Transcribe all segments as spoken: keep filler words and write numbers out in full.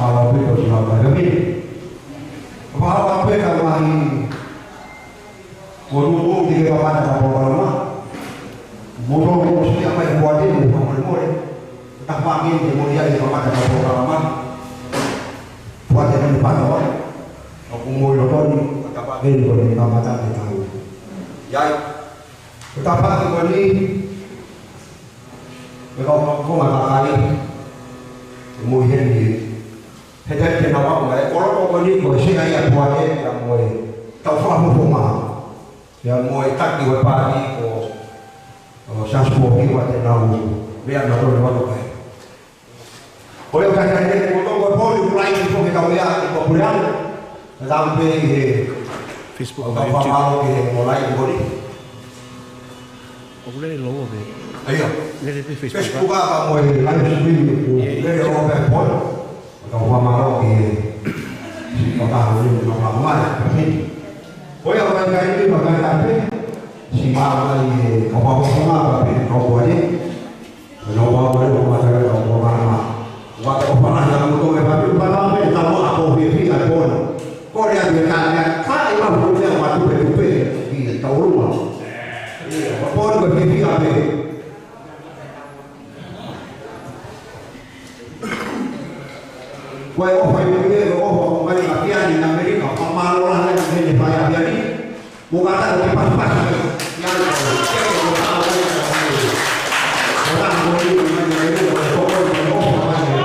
Ka ʻoku ʻi ai ko si lau mai kami. Ka ʻoku ʻi ai ka mai. Ko e ʻuhinga ke kamata ʻa e polokalama. Mo e ʻuhinga ʻoku ʻi ai mai ko ʻene ʻuhinga mo e mole. Tapu ange ke mou ʻi ai ke kamata ʻa e polokalama. Ko ʻene ʻuhinga pātoa. ʻOku mou ʻilo ko eni, tapu ange ko ʻene kamata ke tau. ʻI ai. Ko e tapu ange ko eni. Ko e kau konga kakai. Ke mou ʻi heni. He taimi te nau aʻu mai, ko e loko ko eni ko e sea ia ko ē, ia mo e tau fakafofonga. Ia mo e taki ʻo e paati ko, ʻo Siaosi Pōhiva te nau meʻa na tole wano kai. Ko e kakai te ko toko poli kulai ko ke kau ia ko puleʻanga. Ka tau pē he Facebook, kau YouTube. Fakamālō ki he mo live ko eni. ʻOku lele loa pē. ʻA ia. Lele pē Facebook. Facebook ʻa ka mo e live stream ʻoku lele loa pē poli. Kau fakamālō ki he siʻi kau taha ni ʻoku nau mai, ka pē. Ko ia ko e kakai ni, ko e kakai pē. Siʻi mai he kau fakamālō ka pē, kau kuane. Ko e kau kuane, kau matara, kau fakamālō. Ua kau fakamālō, kau kuane, kau fakamālō, kau kuane. Ko ia ko e kakai, ka ʻi ai ha meʻa ʻoku tupe tupe, ʻi he taulua. Ia, kau kuane, kau fiefia pē. Ko e ʻofa ʻi he ʻOtua, ko e ʻofa ʻoku ʻomai ʻe he ʻAfiona ʻi ʻAmelika, fakamālō lahi ʻi he ʻAfiona. Mo kata ko e pasipasi. Ia, ko e ʻofa ʻoku ʻomai ʻe he ʻAfiona. Ko e ʻofa ʻoku ʻomai ʻe he ʻOtua, ko e ʻofa ʻoku ʻomai ʻe he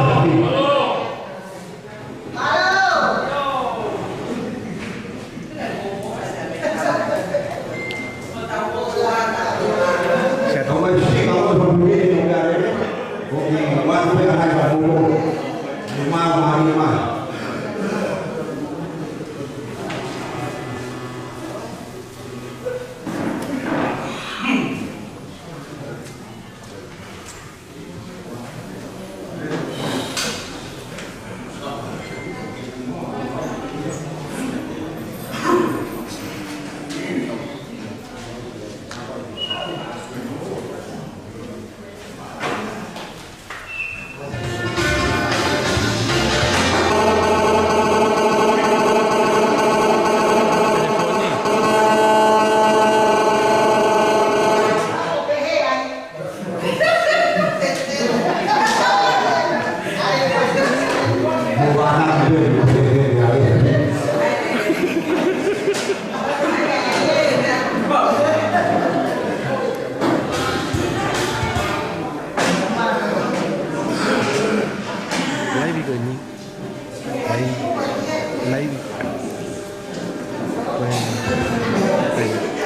ʻAfiona. Live ko eni. Live. Live. Live.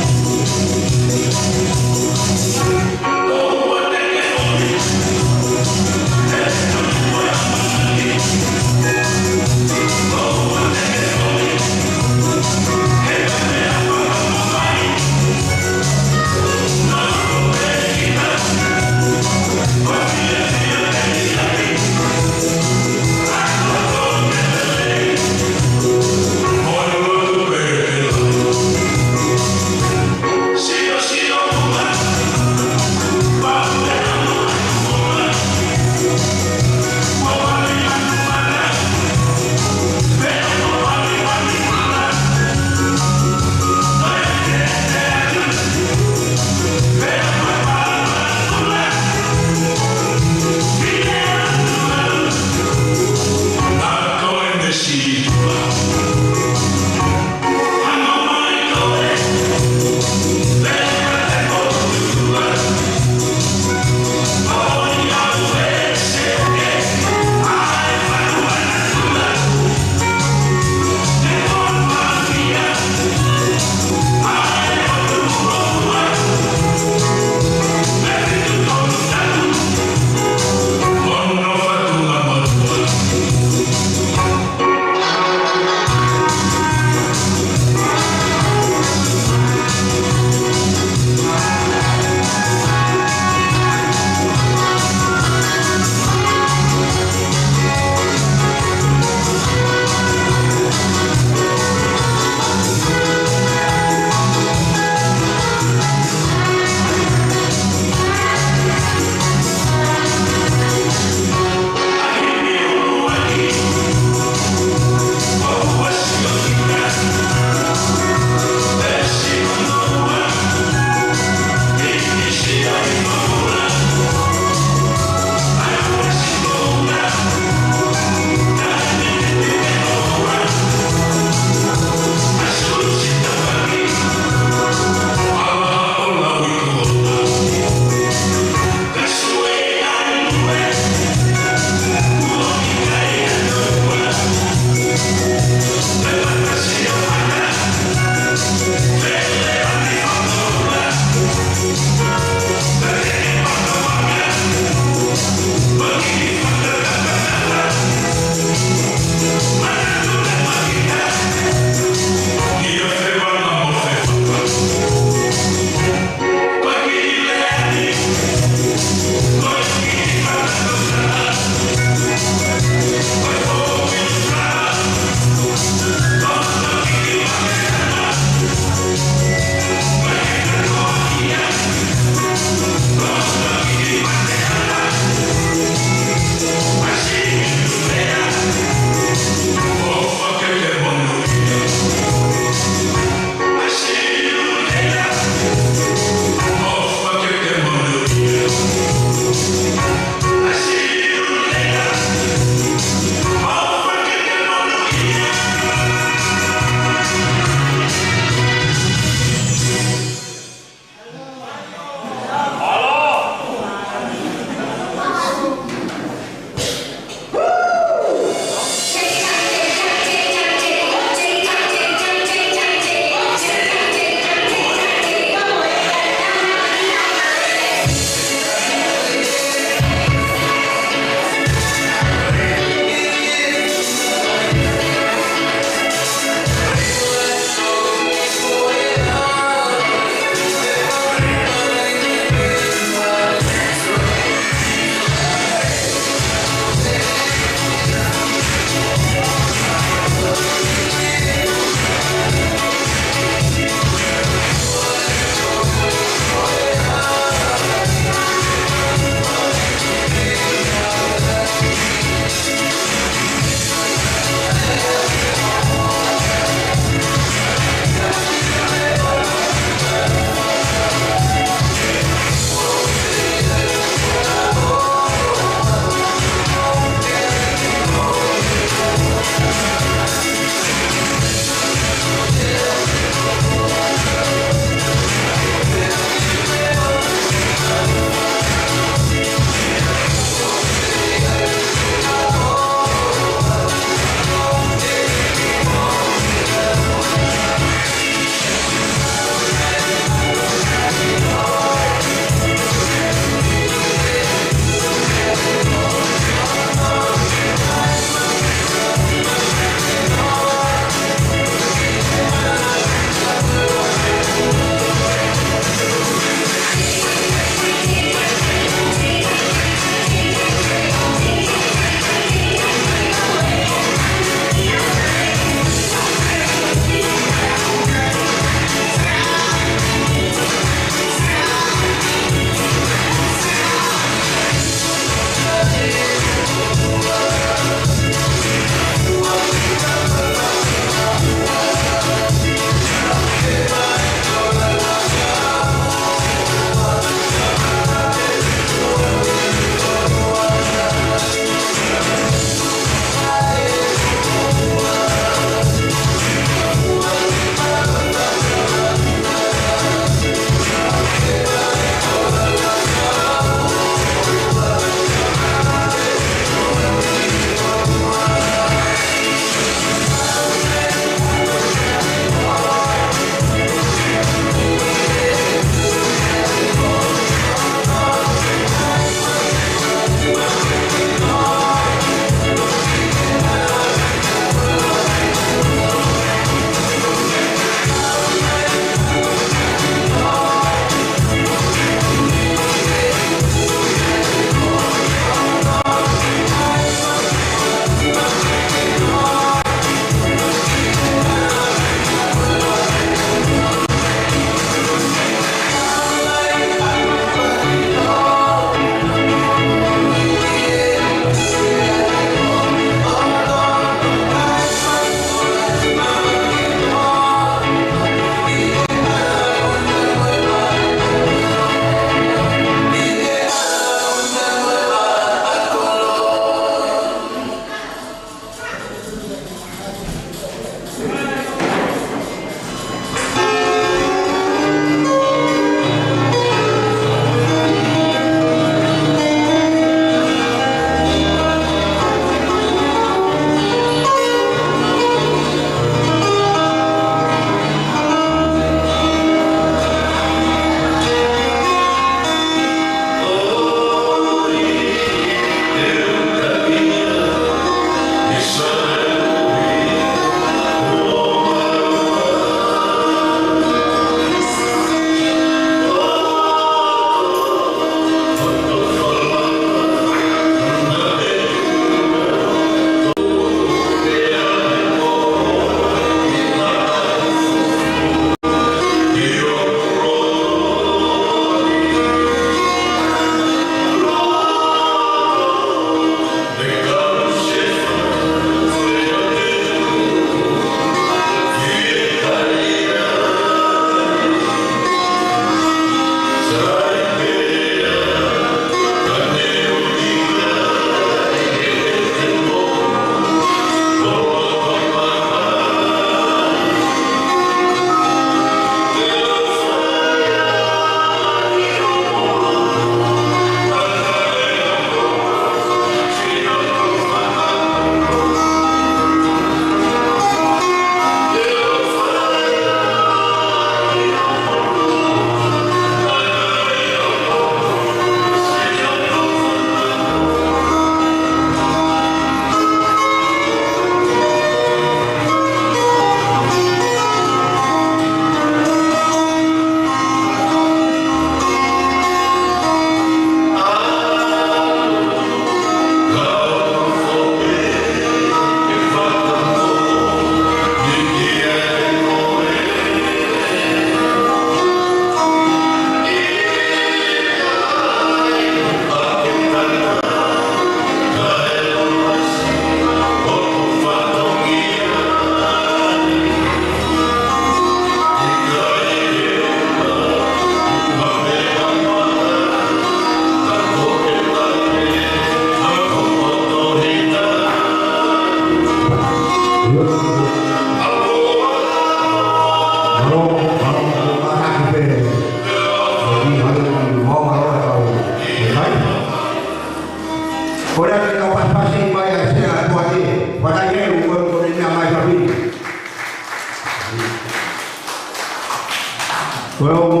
Ko e ongo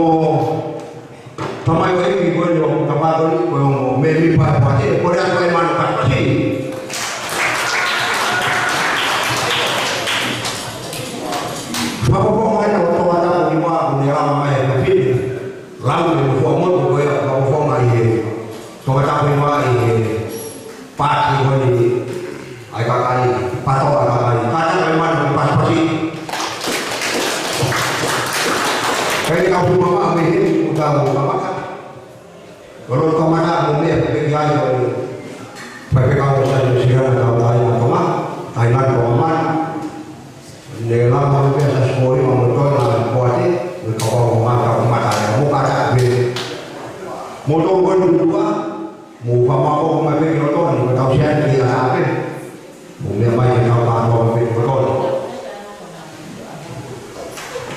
tamaioʻeiki ko eni ʻo e kamata ni, ko e ongo mēmipa ʻo e Poate, kole atu e mano pasi. Fakafofonga ʻa e Tongatapu ʻi Muʻa, ʻoku ne lava mai e fafine. Lau e fuamotu ko ia, fakafofonga ʻi he Tongatapu ʻi Muʻa ʻi he paati ko eni ʻa e kakai, pātoa kakai, kātaki e mano ke pasipasi. Kae kau puma mā mei he ʻuta mo kamata. Kolo kamata mo mea pepeki ai ko e faifekau ʻo Saint Lucia na tau tai na toma, tai na toma mā. Ne lava mo pea sa sipori ma mo tona Poate, mo kapau mo mata, mo mata, mo kata pe. Mo tō ko e tutua, mo famako mo mai pe ki loto ni, mo tau sia ni ki a pe. Mo meʻa mai e kau mātuʻa mo pe ki loto ni.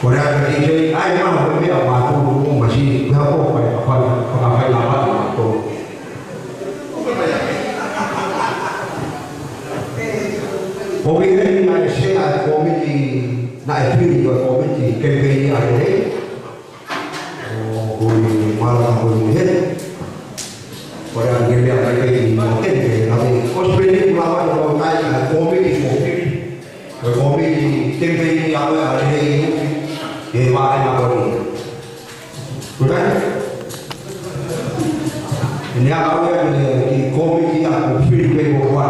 Ko rea ka ki te, ai ma, ko meʻa mātuʻa mo masi, ko ha ko, ko e, ko e, ko e, ko e, ko e, ko e, ko e, ʻo ʻikai naʻe sea e kōmiti naʻe fili ko e kōmiti kemipeini ʻa e lelei. ʻO hui mala ka hui he. Ko e ange mea kai kei mo kei kei na me. Ko speni kula wa no kai ka kōmiti ko fili. Ko e kōmiti kemipeini ʻa e lelei. Ke wa e na ko ni. Ko e kai. Ni a kau e ki kōmiti ʻa ko fili pe ko wa.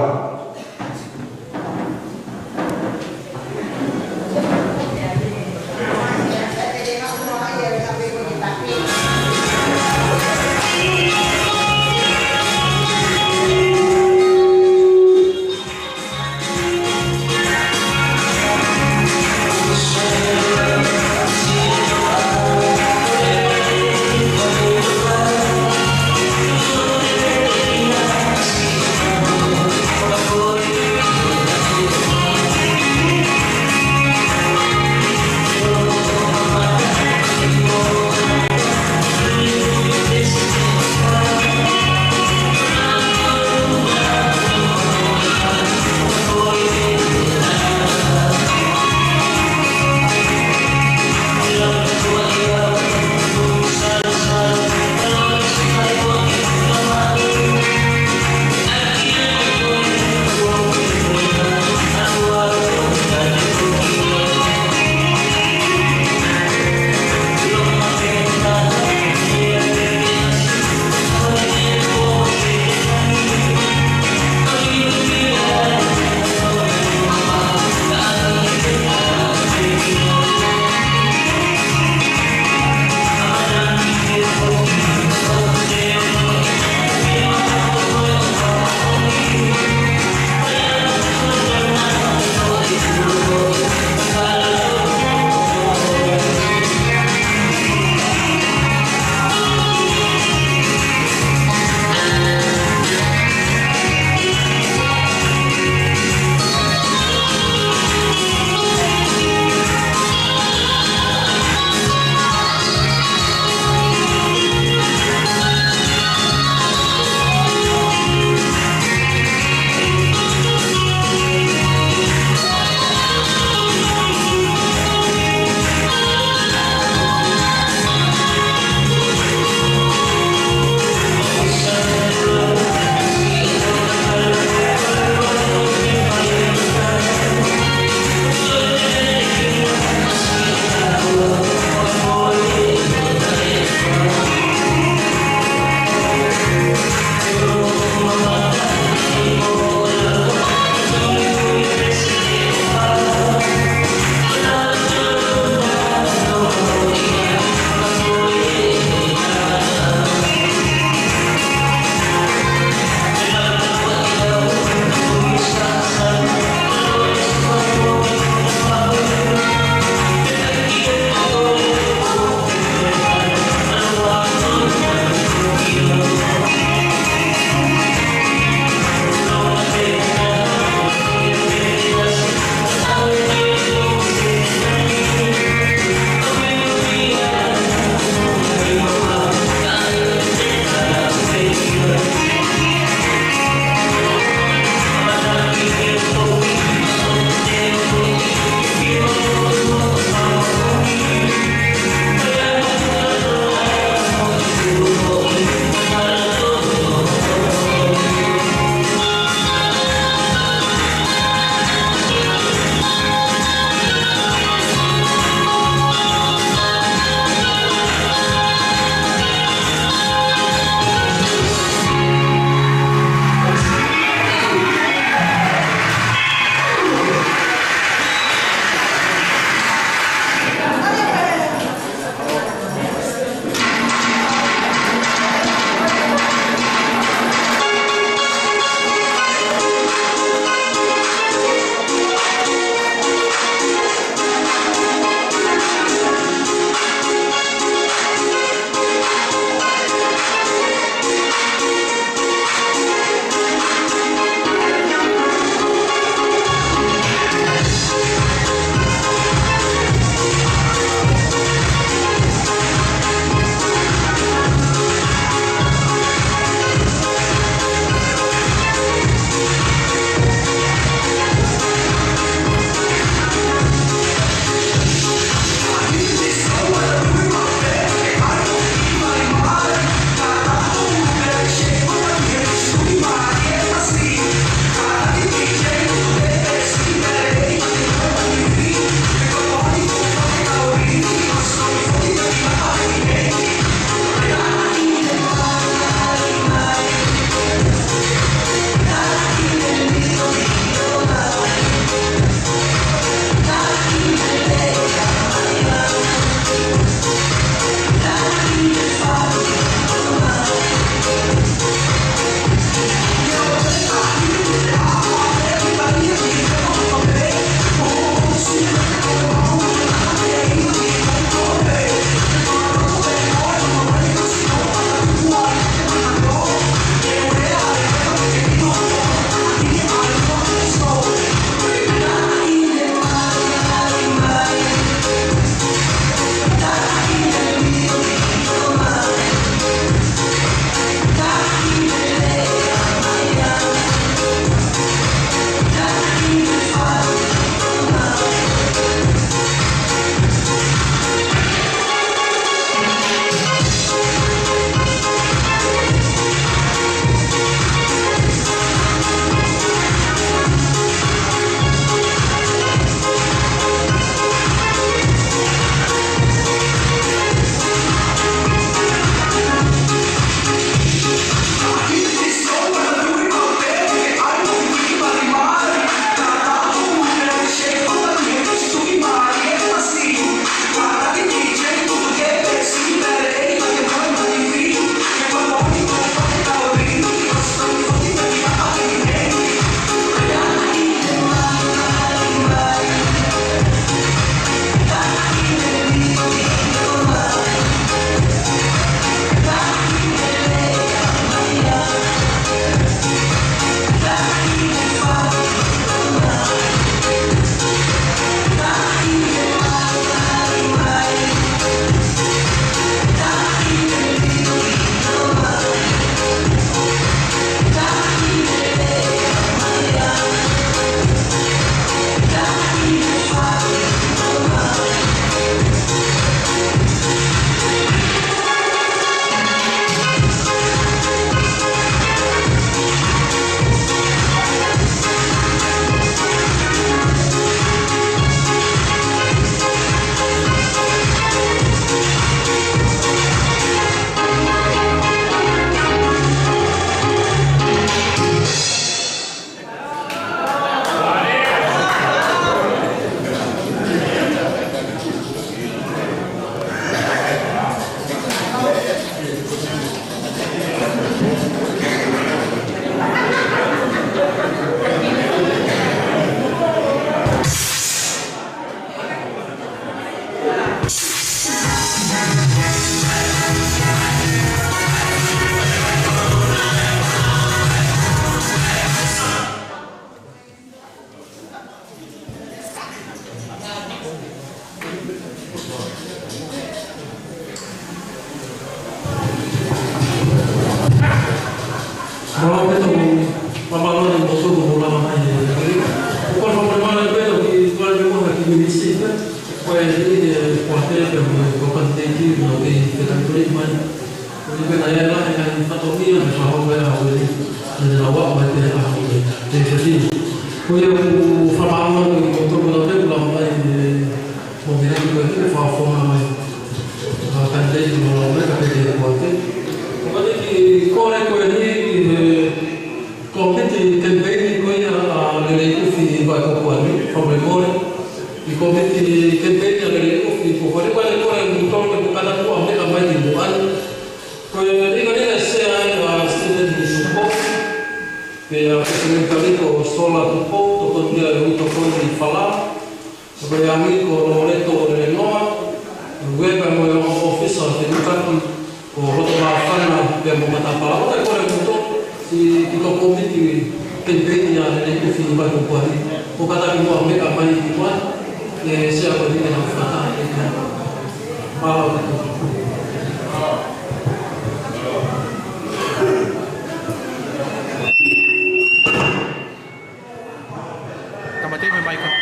Mai, ko ia pē naʻe ʻi ai e ngaahi fatongia mo e fakahoa ʻa e ʻaho ni, naʻa nau ʻomai pē ʻa e ʻaho ni. Ko ia ʻoku ou fakamālō atu kiate kimoutolu kotoa pē kuo lava mai e momeniti ko eni ke fakafofonga mai ʻa e kanitei mo e lau mai ka peke ko ake. Ko eni ki he kole ko eni ki he kōmiti kemipeini ko ia ʻa Lelei ʻOfi Vaʻe Kokoani, fakamolemole. ʻI he kōmiti kemipeini ʻa Lelei ʻOfi Vaʻe Kokoani, ko e kole ʻa kimoutolu ke mou kātaki ʻo meʻa mai ki muʻa ni. Ko e ʻuhinga ni naʻe sea ai ʻa Stephen Tupou, pea ko e Sekelitali ko Sola Tupou, tokoni ia ʻa Ui Tokoni Fala, ko e angi ko Loleto Lelenoa, ʻa e uepa mo e ongo ʻōfisa ʻo e Fenitaki ko Loto Māfana pea mo Matapā. ʻOku ou kole atu ki he kōmiti kemipeini ʻa Lelei ʻOfi Vaʻe Kokoani, ʻo kātaki muʻa ʻo meʻa mai ki muʻa ni, ʻe sea ko eni ke nau fakataha. Mālō ʻaupito. Tamateʻi mo Michael.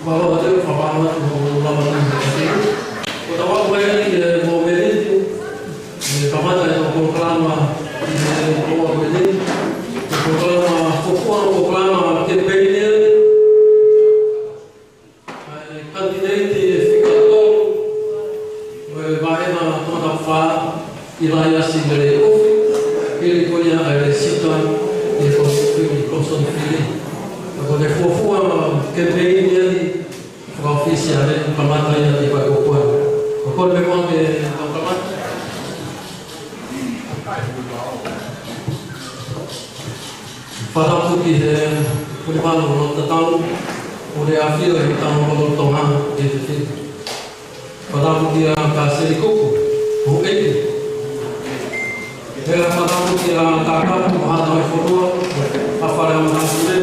Mālō ʻaupito, fakamālō atu hoʻomou lava mai ki he ʻaho ni. Ko ʻetau aʻu mai ki he momeniti, ʻe kamata ʻetau polokalama ʻi he ʻaho ko eni, ko e polokalama, ko e polokalama kemipeini ʻa e kaniteineiti ʻe fika tolu ʻo e Vaʻa Tongatapu Fā, ʻIlaiasi Lelei ʻOfi, hili ko ia ʻa e lēsisita ʻi he Komisini Fili, Komisini Fili. Ka ko e fuofua kemipeini ʻeni fakaʻofisiale, kamata ia ʻi Vaʻe Kokoani. ʻOku ou kole muʻa ke tau kamata. Fakatapu ki he Pule Mālōlō Tatau, Pule ʻAfio ʻi he Tauʻatāina ʻo Tonga, ʻi he efiafi ni. Fakatapu kia Kaseli Kuku, houʻeiki. Pea fakatapu kia Kākapu, Mahata mai Fonua, ʻa Fale ʻa Mahata Sule.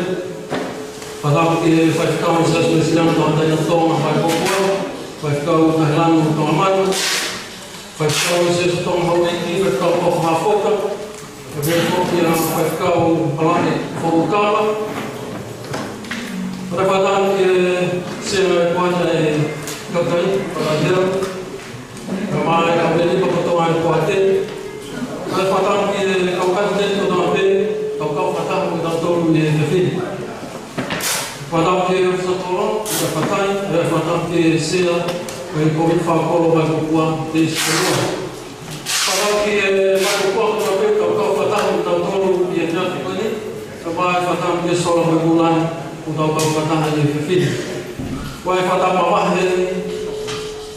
Fakatapu ki he Faifekau ʻo e Siasi Uēsiliana Tauʻatāina ʻo Tonga, Vaipōpua, Faifekau Kahelanu Tongamanu, Faifekau ʻo e Siasi ʻo Tonga houʻeiki, Faifekau Kofa Hafoka, pea pehē foki ʻa Faifekau Palani Foukala. Pea fakatapu ki he Sea ʻo e Kuata ʻi he kakai, Palani Hera, kae ʻumaʻā e kau mēmipa kotoa ʻo e Kuata. Pea fakatapu ki he kau kanititeiti kotoa pē, kau kau fakataha mo kitautolu ʻi he efiafi ni. Fakatapu ki he ʻOfisa Kolo, ʻi he fatai, pea fakatapu ki he Sea ʻo e Kōmiti Fakakolo Vaipōpua, Teisi Fonua. Fakatapu ki he Vaipōpua kotoa pē, kau kau fakataha mo kitautolu ʻi he efiafi ko eni, kae ʻumaʻā e fakatapu ki he Sola Vaipōpua, ʻoku tau kau fakataha ʻi he efiafi ni. Pea fakatapu makehe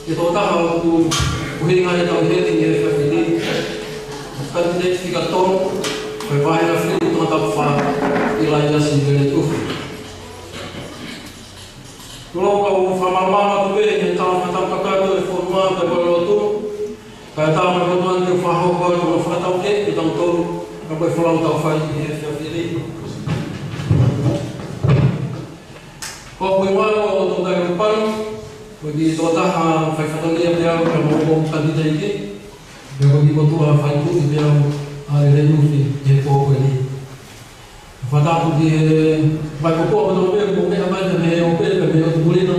ki he tokotaha ʻoku ʻuhinga ʻetau heli ʻi he efiafi ni. Kanititeiti fika tolu, ko e Vahevahe Fili Tongatapu fā, ʻIlaiasi Lelei ʻUfi. Tuʻu ʻoku ou fakamalumalu atu pē he tala fakatapu kakato ʻa e fonua pea mo e lotu, kae ʻatā mai ʻa e lotu ʻa e fakahoko atu ʻa e fakatapu kiate kitautolu, ka ko e folau ʻoku tau fai ʻi he efiafi ni. Ko hoku hingoa ko Tōtai Ulupai, ko e kiʻi tokotaha fai fatongia pē au pea mo hoku kanititeiti, pea ko e kiʻi motuʻa fai tuʻi pē au ʻa Lelei ʻUfi ʻi he pō ko eni. Fakatapu ki he Vaipōpua kotoa pē, mou meʻa mai mei he ʻope, mei he ʻotu pulina,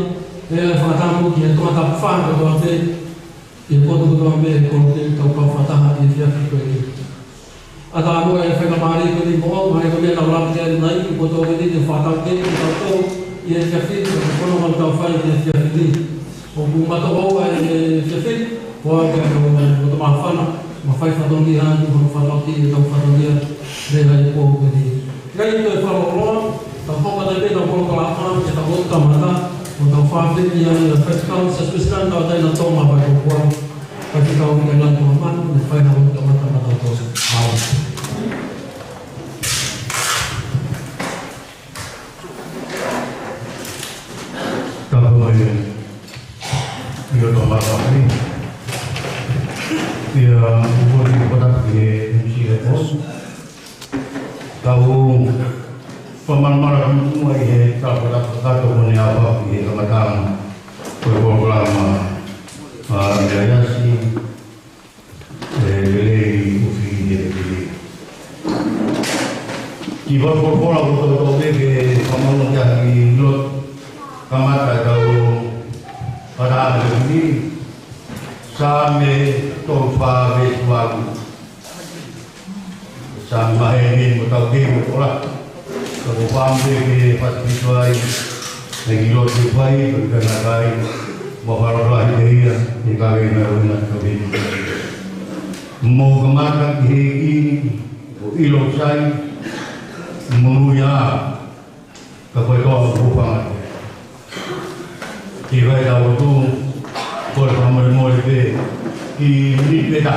pea fakatapu ki he Tongatapu fā kotoa pē, ʻi he potu kotoa pē, ko e kau kau fakataha ʻi he efiafi ko eni. ʻAtā mo e faingamālie ko eni mo, mo e ko e meʻa naʻa ku lave ki ai ʻanenai, ko e potu ko eni ke fakatapu kiate kitautolu ʻi he efiafi ni, ko e fononga ʻoku tau fai ʻi he efiafi ni. ʻOku mātuʻaki ʻi he efiafi ni, ko au pea mo, mo e māfana, mo fai fatongia atu, mo fakatapu ki he kau fatongia, lea ʻi he pō ko eni. Kae ʻikai ke u toe fakamālō, tau hoko atu pē ʻetau polokalama, ke tau lotu kamata, mo tau fakaafeʻi ʻa e Faifekau ʻo e Siasi Uēsiliana Tauʻatāina ʻo Tonga Vaipōpua, Faifekau Kahelanu Tongamanu, ke fai ha lotu kamata maʻatautolu. Mālō. Tapu mo e ʻio tō mātau ni. ʻIo, ʻoku ou kole ke u fakatapu ki he M C ʻo e pō. Tau fakamalumalu atu muʻa ʻi he tala fakatapu kakato kuo ne ʻoatu ʻi he kamataʻanga ʻo e polokalama, ʻa, ʻIlaiasi, ʻe, Lelei ʻUfi ʻi he efiafi ni. Kiʻi folofola ʻoku toutou pē ke fakamaʻunga ki ai ʻi loto kamata ʻetau fakataha ʻi he efiafi ni. Saame tolu fā veesi valu. Saame maheni mo tau kei mo kola. Ka ko fāmili ke fasi pito ai, ʻe ki loto ke fai, ko i kanakai, mo falola i te ia, ʻi ka vei na o ina ka vei. Mo kamata ki he ʻEiki, ʻo ʻilo sai, mo nui a, ka ko e toa mo hūfanga. Ki vai tau tu, ko e fakamolemole pē, ki ni pē ta.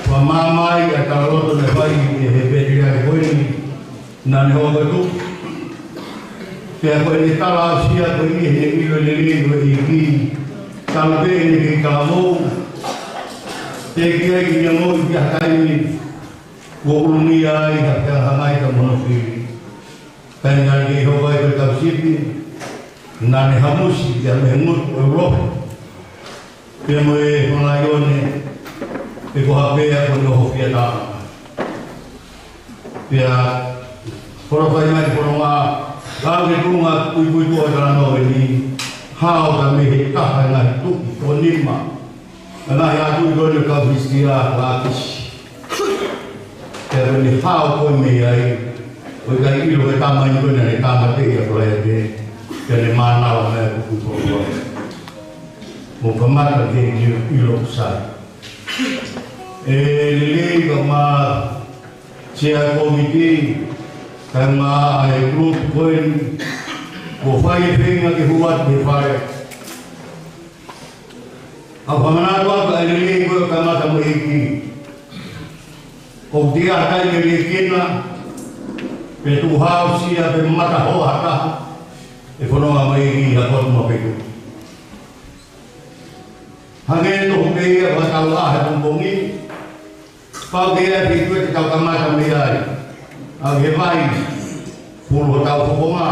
Fakamāmā ʻa e tala loto naʻe fai ʻe he pēteliake ko eni, naʻa ne hoko atu. Pea ko ʻene tala aʻusia ko eni he ʻilo lelei ko e ʻEiki. Talu pē ʻene kei talamou. Teʻeki ai ke ne ongoʻi ki ha taimi, kuo ʻulungia ai ha fehangahangai ka mo hono fili. Taimi naʻe kei hoko ai ko e tauhi sipi, naʻa ne hamusi ia mei he ngutu ʻo ʻEulope. Pea mo e laione, pe ko ha pea ko ʻene ʻohofi ʻa e taʻanga. Pea, holo fai mai, holo ngā, ka ke tunga, kuikui ko e talanoa eni, hao ta mei he taha ngaahi tuʻi, ko nima. Ngaahi atu i kone kau Filisitia, ko ʻAkisi. Pea ko ʻene hao ko ē mei ai, ʻo ʻikai ʻilo ʻe he tama eni ko ē naʻa ne tāmateʻi ʻa Kolaiate, pea ne mānava mai ʻa e kupu ʻo Kolaiate. Mo kamata ke ʻilo, ʻilo ʻoku sai. ʻE lelei ka ma sea komiti, ka ma e group ko eni, kuo fai e feinga ke hū atu ki he fale. ʻA e fakamanatu atu ʻa e lelei ko ē kamata mo e ʻEiki. ʻOku ʻi ai ha taimi ʻe lelei ke na, Pe tuʻu hausia pe mata hoa ha taha, ʻe fononga mai ʻi ha potu maʻu pē. Hangē tofu pē ia ʻoku tau ʻā he pongipongi, pau ke ʻi ai e feituʻu te tau kamata mei ai. ʻAi he vai, pulu hotau fofonga,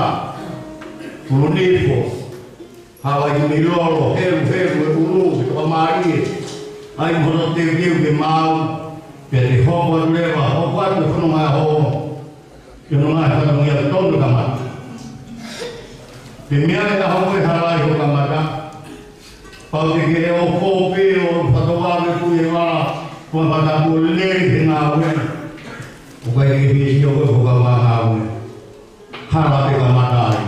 pulu nifo, hala ʻi mei lolo, helu, helu e ʻulu, ke toka mālie. ʻAi mo hono teuteu ke maau, pea te hoko atu leva, hoko atu e fononga hono. Ke no mai fatongia tonu kamata. Ke meʻa e taha ko e hala ʻi ho kamata. Pau te ke ʻo fō pē ʻo fatongia me kui e vala, ko e mata ko lelei he ngāue. ʻOku ʻikai ke fie sio ko e fokau ngāue. Hala pē kamata ai.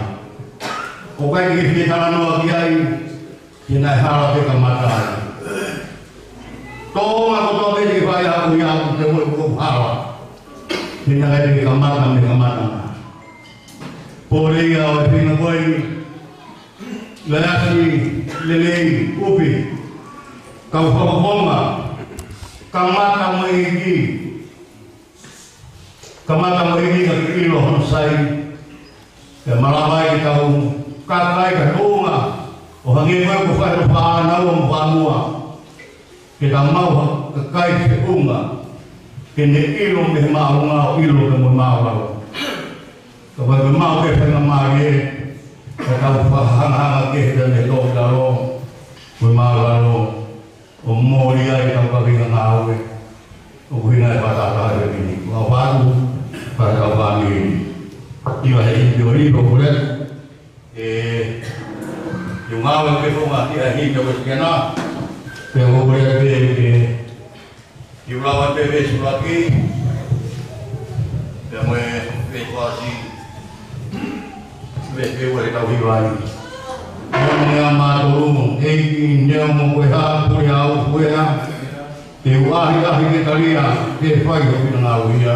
ʻOku ʻikai ke fie talanoa ki ai, he naʻe hala pē kamata ai. Tōʻonga kotoa pē te fai ʻaku ia ʻaku te moe ko hala. He naʻe ʻikai ke kamata mei he kamata. Pole ia ʻo e feinga ko eni. Laiasi lelei, ʻupi. Kau fakafonga. Kamata mo e ʻEiki. Kamata mo e ʻEiki ka ke ʻilo hono sai. Pea malava ai ke tau kakai ka tōʻonga. ʻO hangē ko e ko fai no fānau ʻo mo fāmua. Ke tau maʻu ha kakai feʻunga. Ke ne ʻilo mei he māʻolunga ʻo ʻilo pē mo māʻolunga. Ka ʻoku ʻikai ke maʻu ke faingamālie, ka tau fakahangahanga kehe pea mei he tō lalo, mo e mālalo, ʻo mōlia ai ʻetau kaveinga ngāue, ʻoku ʻuhinga e fakatātā ʻi he ʻEiki. Mau fatu, fai ʻetau fāmili. ʻIo he ʻEiki ʻo ʻilo ko e, ʻe, ʻi he ngāue ke fonga ki he ʻEiki ʻo e siana, pea ko e pē ke Kiu lava pē veesi ʻuluaki, pea mo e veesi fāsiʻi, veesi ua he tau hiva ai. Neongo ʻa mātolu, ʻEiki, neongo ko e hā pule au kuea, te u ʻahiʻahi ke talia, ke fai hoku finangalo ia.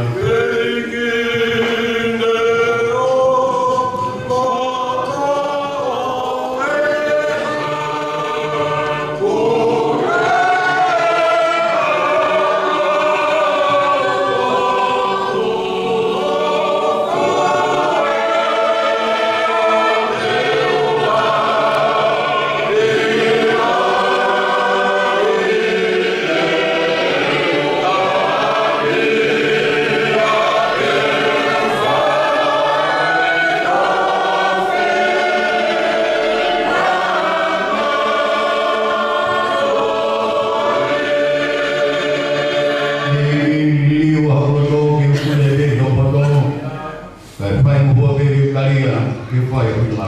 Kae fai mo hua pē ke kalia, ke fai ʻo ina.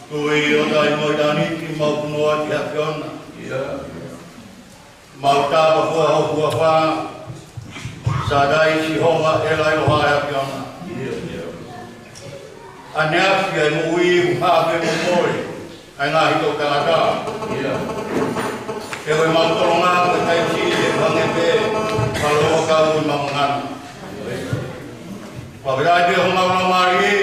Tui ʻo taʻimoʻi ʻaniki mau punoa ki he ʻAfiona. Mau tāpuaki ho huafa, Sātai Sihova ʻElailoha ʻAfiona. ʻAneafi ʻa e moʻui ʻoku hā pē mo mole ʻa e ngaahi toʻutangata. He ko e mau tolonga ko e taimi siʻi ʻe hangē pē ha lōkau ʻi mau ngana. Pea ko e taimi pē homau laumālie,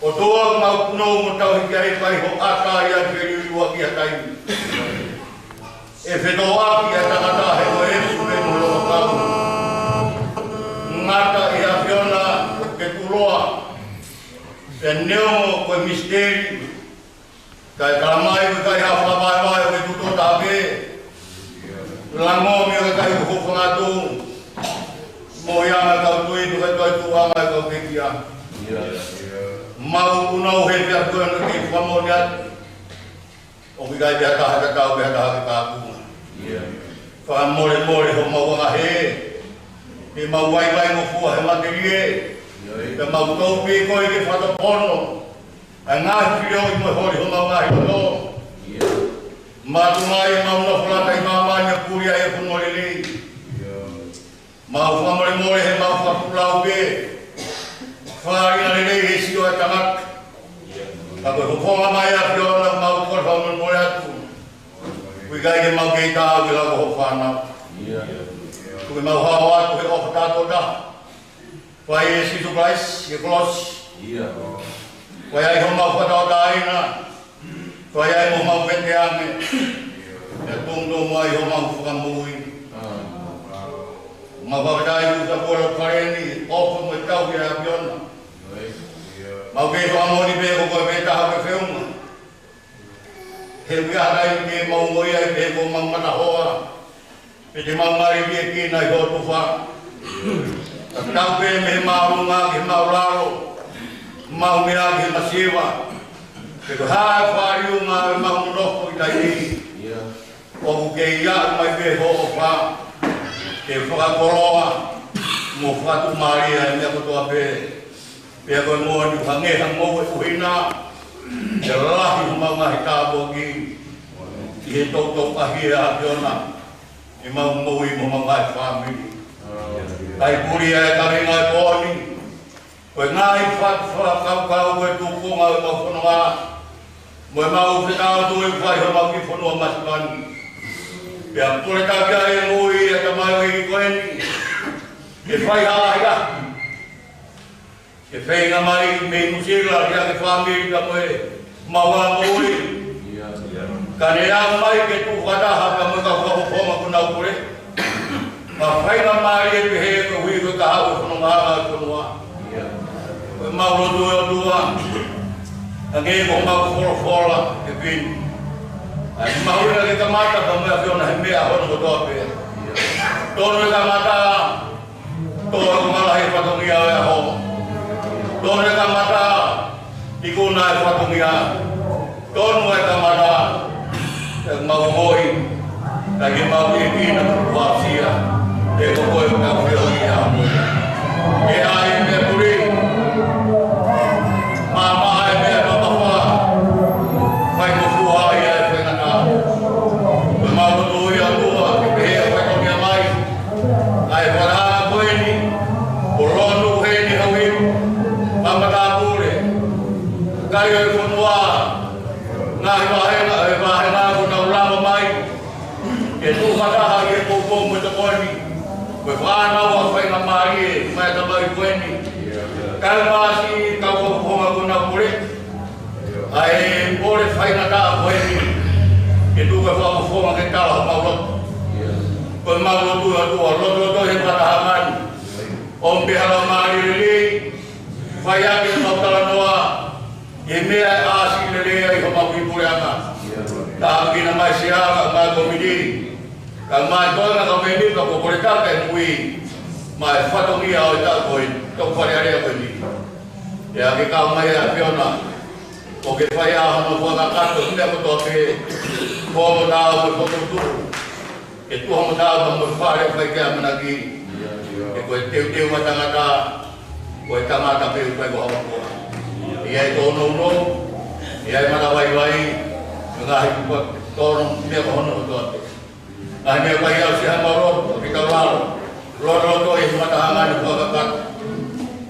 ʻOtua, mau punou mo tauhi ki ai, fai ho ʻata ia ke liliu ʻaki ha taimi. ʻE fetōʻaki ʻa e tangata he ko e efu pē mo e lōkau. Ngata ʻi he ʻAfiona ke tuʻuloa. Pea neongo ko e misiteli, kae talamai ʻoku ʻikai ha fakavaivai, ʻoku tuʻu taha pē. Langomi ʻo e kakai ʻoku hūfanga atu. Mo e anga kau tui, mo e kau tui tuʻuʻanga ʻo e kau pekia. Mau punou he pea ko e kei fakamoʻoni atu. ʻOku ʻikai pē ha taha ke tau, pē ha taha ke kāpui. Fakamolemole homau anga hē, ke mau vaivai mo fua he matelie, ke mau tau pē koe ke fakatopono ʻa e ngaahi filioʻi mo e holi homau ngaahi loto. Mātuʻaki mau nofo lata ʻi māmani ʻo puli ai e fonua lelei. Mau fakamolemole he mau fakapulau pē fāinga lelei he sio ʻa e tangata. Ka ko e fofonga mai ʻa e ʻAfiona, mau kole fakamolemole atu. ʻOku ʻikai ke mau kei taau ke lava ho fānau. Ko e mau hao atu he ʻofa tātota. Fai ʻe Sīsū Kalaisi he kolosi. Fai ai homau fakatauʻatāina. Fai ai homau vete ange. ʻE tōnounou ai homau fakamoʻui. Mau fakatauʻatāina atu ʻa e fale ni, ʻofa mo e tauhi ʻa e ʻAfiona. Mau kei fakamoʻoni pē ko koe pē taha ke feʻunga. He ʻoku ʻi ai ha taimi ke mau ongoʻi ai pē ko homau matahoa, pe te mau ngali ke kina ʻi ho tufa. Ka tau pē mei he māʻolunga ki he māʻulalo, mau meʻa ki he masiva. Pe ko e hā e fāliunga ʻo ʻemau nofo ʻi taimi ni, ʻoku kei ʻi ai mai pē ho ʻofa ke fakakoloa mo fakatuʻumālie ʻa e meʻa kotoa pē. Pea ko e moʻoni ʻoku hangē ha ngoue ʻuhina, ʻe lahi homau ngaahi tāpuaki ʻi he toutou ʻaʻahi ʻa e ʻAfiona ʻi heʻemau moʻui mo homau ngaahi fāmili. Kae puli ʻa e kaveinga ʻo e pō ni, ko e ngaahi fatu fakakaukau, ko e tuʻunga ʻo ʻemau fononga, mo ʻemau fekau atu ʻi he fai homau kiʻi fonua masiva ni. Pea kole taki ʻa e moʻui ʻa e tamaioʻeiki ko eni, ke fai ha lahi lahi. Ke feinga mai mei Nuʻusila, ʻi he fāmili ka mo e mau ʻa e moʻui. Ka ne ʻomai ke tuʻu fakataha ka mo e kau fakafofonga kuo nau kole. Ka feinga mai ʻe pehē koeʻuhi ko e kahaʻu ʻo e fononga ʻa e fonua. Ko ʻemau lotu ʻe ʻOtua, hangē ko homau folofola ʻe pini. ʻA e mahuʻinga ke kamata ka mo e ʻAfiona he meʻa hono kotoa pē. Tonu e kamata, tonu e kamata he fatongia ʻo e ʻaho. Tonu e kamata, ikuna e fatongia. Tonu e kamata, ʻemau moʻui, ka ke mau ʻi kina kuasia, ʻe ko koe ka fio ia. ʻE ʻai me puli, mama ai me mama fa, fai mo fua ia e fengana. Ko ʻemau lotu ia ʻOtua, ke pehē ʻa e fatongia mai. ʻA e fala ko eni, ko Lonu heni hau ipu, mama tāpule. Kai ʻo e fonua, ngaahi vāhenga, ʻa e vāhenga kuo nau lava mai. Ke tuʻu fakataha ʻi he poupou mo e tokoni. Ko e fānau ʻa e faingamālie, mai tamai ko eni. Kai māsi, kau fakafofonga kuo nau kole. ʻA e pole faingataʻa ko eni, ke tuku e fakafofonga ke tala homau lotu. Ko ʻemau lotu ʻOtua, lotu ʻOtua he fakataha mai. ʻOmi pē ha laumālie lelei, fai ake ʻemau talanoa, ʻi he meʻa ʻe ʻasi lelei ai homau kiʻi puleʻanga. Tāpuekina mai Sea, kae ʻumaʻā e kōmiti, kae ʻumaʻā e toenga kau mēmipa kuo kole taki e moʻui, maʻa e fatongia ʻo e taʻu ko eni, tau fale alea ko eni. ʻE ʻa ke kau mai ʻa e ʻAfiona, ʻo ke fai ʻa hono fakakakato, meʻa kotoa pē, ko mo tau mo fokotuʻu, ke tuʻu mo tau mo fale fai ke ʻamanaki, ke ko e teuteu ʻa e tangata, ko e tangata pē ʻoku fai ko hawa koa. ʻI ai tōnounou, ʻi ai manavaivai, mo e ngaahi kupa tōnounou, meʻa ko hono kotoa pē. Ngaahi meʻa ʻoku ʻi ai ʻa e ʻosi ʻa e mau lotu, ʻoku ʻi ai ʻa e lotoloto ʻi he matahanga ni fakakakato.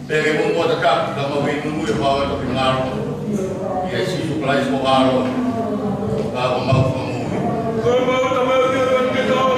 Pea ke mou muʻa tataki, ka mau ʻi he muimui ʻo e fānau ʻi he ngalo. ʻIa Sīsū Kalaisi ko e ngalo, ka ko homau Fakamoʻui. Ko e mau tamai ʻoku ʻi he langi ke tau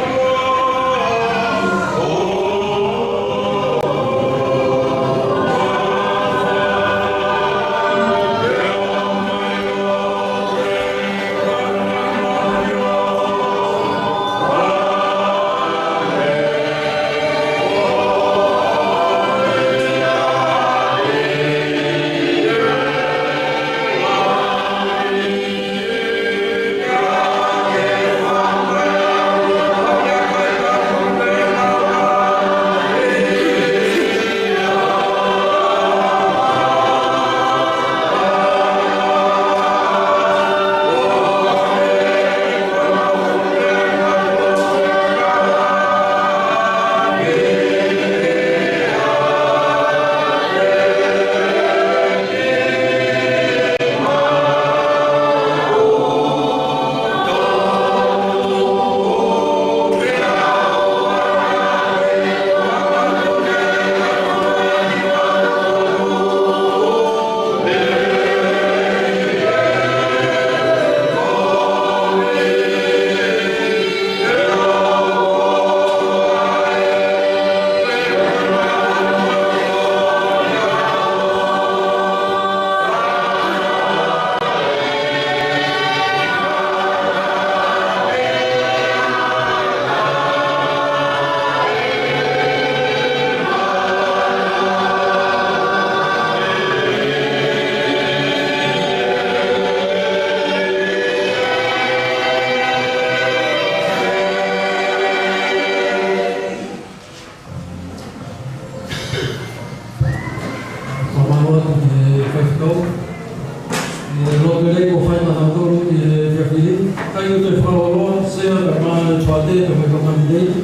Lotu lelei kuo fai maʻatautolu ʻi he efiafi ni. Kae ʻoua te u fakalōloa, Sea, kae ʻumaʻā e Poate, kae ʻumaʻā e kau kanititeiti.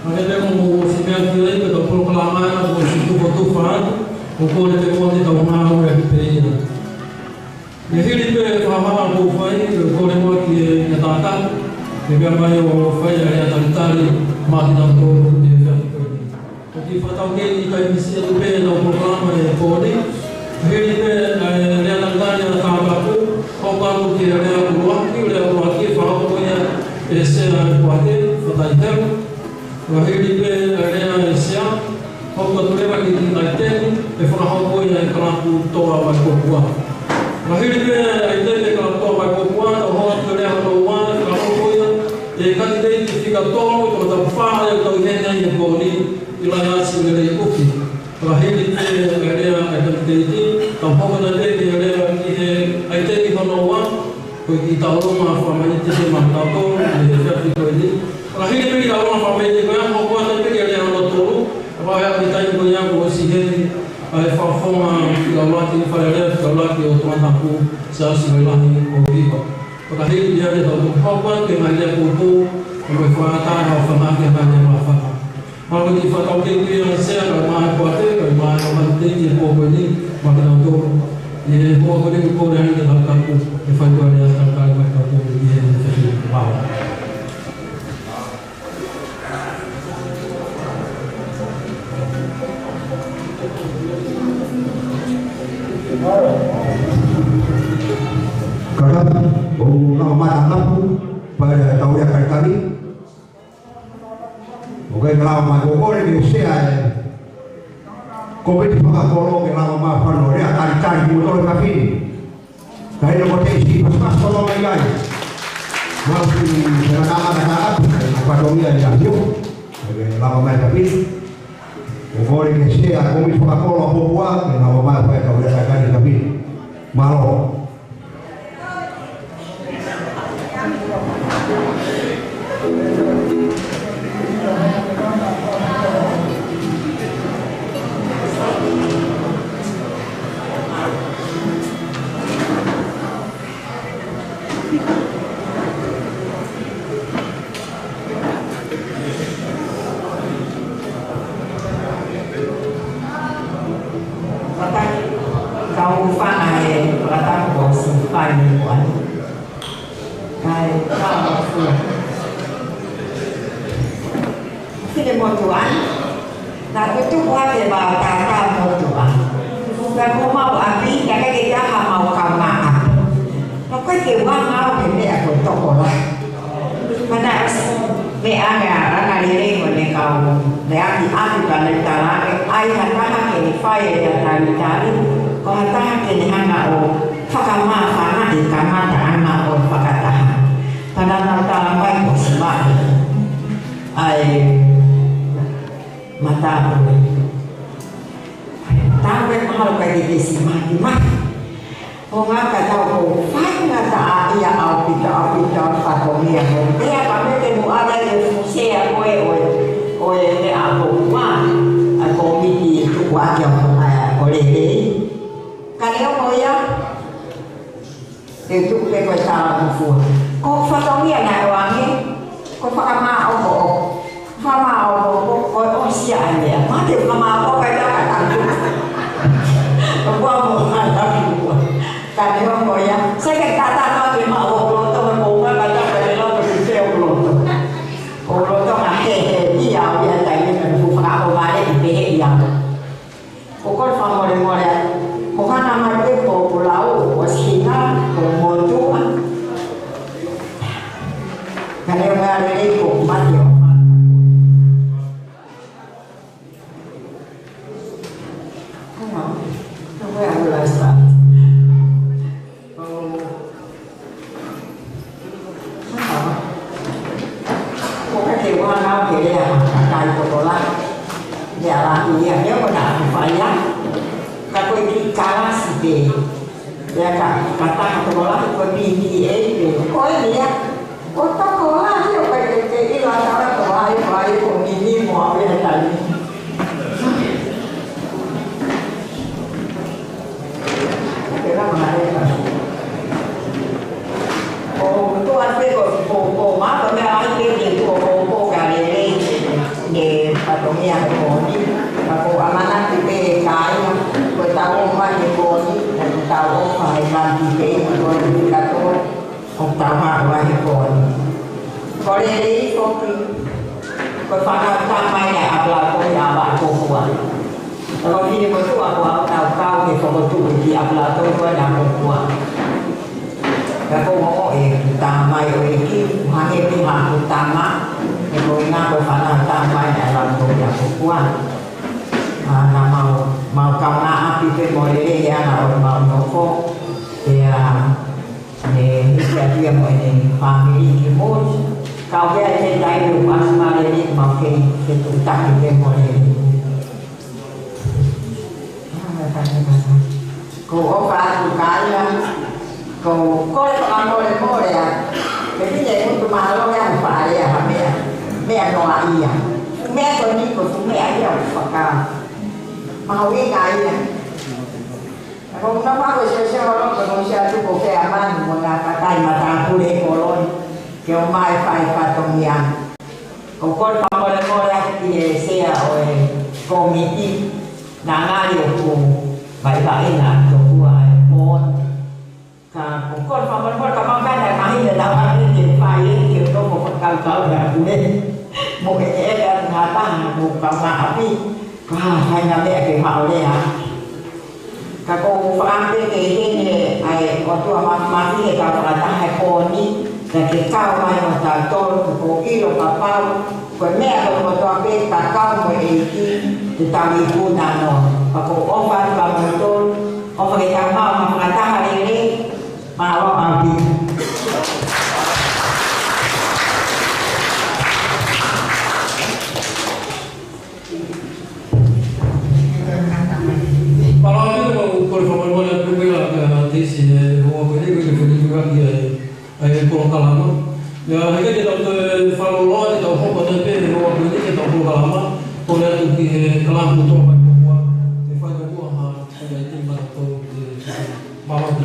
Ka ke pehē mo mou ʻosi meʻa ki ai, ko ʻetau polokalama ʻena kuo ʻosi tufotufa atu, ʻoku kole pē muʻa ke tau ngāueʻaki pē ia. ʻI he hili pē fakamaʻa kuo fai, ʻoku ou kole muʻa ki he, ki he tākaki, ke meʻa mai ʻo fai ʻa e lea talitali maʻa kitautolu ʻi he efiafi ko eni. ʻOku ou fakataukei ke ʻikai misi atu pē ʻetau polokalama he pō ni. Hili pē, ē, lea talitali ʻa e tākaki, hoko atu ki he lea ʻuluaki, lea ʻuluaki, fakahoko ia ʻe Sea ʻa e Poate, fakataitelu. Hili pē, ē, lea ʻa e Sea, hoko atu leva ki he taiteni, ʻe fakahoko ia ʻe he kalapu Toa Vaipopua. Hili pē, ē, taiteni ʻa e kalapu Toa Vaipopua, tau hoko atu lea hono ua, fakahoko ia ʻe he kanititeiti fika tolu, ko e tapu fā ʻoku tau ʻi heni ai he pō ni, ʻIlaiasi Lelei ʻUki. Ka hili pē ʻa e lea ʻa e kanititeiti, tau hoko atu pē ki he lea ki he ʻaiteni hono ua, ko e kiʻi taulōma fakamaʻiti maʻatautolu ʻi he efiafi ko eni. Ka hili pē kiʻi taulōma fakamaʻiti ko ia, hoko atu pē ki he lea hono tolu, ka ʻi he taimi ko ia kuo ʻosi ʻi heni ʻa e fakafofonga fika ʻuluaki, fale alea fika ʻuluaki ʻo Tongatapu, Siaosi Vailahi ʻo Hiva. Ka hili pē ia ke tau hoko atu ki he ngaahi lea poupou, ʻo e fakatātā ʻo fanga ki he ngaahi lea maʻa fanga. Mālō e kiʻi fakataukei ko ia Sea kae ʻumaʻā e Poate, kae ʻumaʻā e kau kanititeiti he pō ko eni, maʻa kitautolu. ʻI he pō ko eni ʻoku kole ai ke tau kapu, ke fai ko ē ʻa e lea talitali maʻa kitautolu ʻi he efiafi ni. Mālō. Kātaki, ʻoku nau mai ʻa e kapu, pea ʻe tau lea talitali. ʻOku ʻikai ke lava mai, ʻoku ou kole ki he Sea ʻo e kōmiti fakakolo ke lava mai ʻo fai hono lea talitali kimoutolu he efiafi ni. Ka ʻi he loko teisi pasipasi ko ē mai ai. Mau ki he laka mata ka atu, ʻe fatongia ʻi ʻAfio. ʻOku lava mai he efiafi ni. ʻOku ou kole ki he Sea ʻo e kōmiti fakakolo ʻa Popua, ke lava mai ʻo fai ʻetau lea talitali he efiafi ni. Mālō. Fakataha, kau fanga he fakataha ko si fai ni ko ani. Kae, kau fua. Fine motuʻa ni, naʻa ku tupu hake ʻi he vao tātā motuʻa. Pea ko homau ʻapi, naʻe ʻikai ke ʻi ai haʻamau kaungāʻapi. Naʻe ʻikai ke u hanga au he meʻa ko e tokolahi. Pea naʻe ʻosi meʻa ange ʻa e langa lelei mo ʻene kau, ne ʻapi ʻapi pea ne tala ange, ʻai ha taha ke ne fai e lea talitali, ko ha taha ke ne hanga ʻo fakamāfana e kamataʻanga ʻo e fakataha. Pea naʻa nau tala mai kuo ʻosi maʻu ʻa e matāpule. Tapu e mahalo ka ke ke si maki maki. ʻO ngā ka tau ko fai ngā taʻaʻia ʻaupito, ʻaupito, fatongia ko. Pea ka mei te mu ala e fuʻu sea ko ē ʻo e, ʻo e meʻa ko ua, ʻa e kōmiti tukuakiʻi ʻo, ʻa, ʻo lelei. Ka neongo ia, ʻe tuʻu pē ko e tala mo fua. Ko e fatongia naʻe ʻoange, ko e fakamāʻopoʻopo. Fakamāʻopoʻopo, ko e ʻosi ia ʻa e meʻa. Mate fakamāʻopoʻopo ka ʻi ai ka taku. Ka kua mo ka taku. Ka neongo ia. Seke tata no ke maʻu ʻoku loto, ko e pounga ka taku e loto ki te ʻoku loto. ʻOku loto ngā he he ia ʻo ia taimi ka fuʻu fakaʻaho vale ki pehē ia. ʻOku ou fakamolemole atu. Ko hana mai pē ko ʻeku lau, ko Sina, ko motuʻa. Ka leo mea lelei ko mate ʻo. Hang on. Where will I start? ʻOku ʻikai ke u hanga au ke lea ha kakai tokolahi. Lea lahi ia, lea ko na aku fai ia. Ka ko e kiʻi kalasi pē. Lea ka, ka taha tokolahi, ko e P T A pē. Ko e lea. Ko tokolahi ʻoku ʻikai ke, ke ʻilo ʻa e tokolahi, ko ai ko mini mo au ia taimi. Ke lava e ka. Lelei foki, ko e fānau tama ia ʻa ʻApilatoni ʻa Vaʻa Kokua. Ko e fefine motuʻa ko au naʻa ku kau ke fokotuʻu ki ʻApilatoni ko ē ʻa Kokua. Ka ko e ongoʻi ʻe he tama ʻo e ʻEiki, ʻoku hangē pē haʻaku tama, he ko e ʻuhinga ko e fānau tama ia ʻa ʻApilatoni ʻa Kokua. ʻA, naʻa mau, mau kaungāʻapi pē mo lelei ʻa ʻemau nofo, pea ne hiki atu ia mo ʻene fāmili ki muli. Ka ʻoku ʻi ai e taimi ʻoku ʻasi mai lelei, mau kei, kei tuʻutaki pē mo lelei. Ko e ʻofa atu kāinga, ko e kole fakamolemole atu. Ke pine kutu mālō ia mo faʻa lea ha meʻa, meʻa noa ia. Meʻa ko eni ko e fuʻu meʻa ia ʻoku fakamahuʻinga ia. Ka ko e ʻuhinga ko e sese holo ko no sia tu ko fea manu mo na kakai matāpule ko loi. Ke ʻomai fai fatongia. Ko e kole fakamolemole atu ki he sea ʻo e kōmiti, naʻa ngali ʻoku vaivaiʻi ʻa Tokua ʻa e moʻoni. Ka ko e kole fakamolemole ka mau kai na mahine lau ake ke fai e ke toko fakakaukau ʻa e pule. Mo e e ka ngata mo ka maʻapi. Ka fai na meʻa ke maʻolea. Ka ko e fakaʻamu ke hene ʻa e ʻOtua Māfimafi he kau fakataha he pō ni, pea ke kau mai mo tautolu, ko e ʻilo kapau ko e meʻa kotoa pē ka kau mo e ʻEiki, te tau ikuna noa. Ka ko e ʻofa atu kia moutolu, ʻofa ke tau maʻu ha fakataha lelei, mālō ʻaupito. Mālō ʻaupito, kole fakamolemole atu pē ʻa, ʻa Teisi he houa ko eni, ko e fakamolemole atu ʻa e, ʻa e polokalama. Pea heʻikai ke tau toe fakalōloa, te tau hoko atu pē he houa ko eni ke tau polokalama. Kole atu ki he kalapu tō mai kua, ke fai mai kua ha, ha, ha, ha, ha, ha, ha, ha,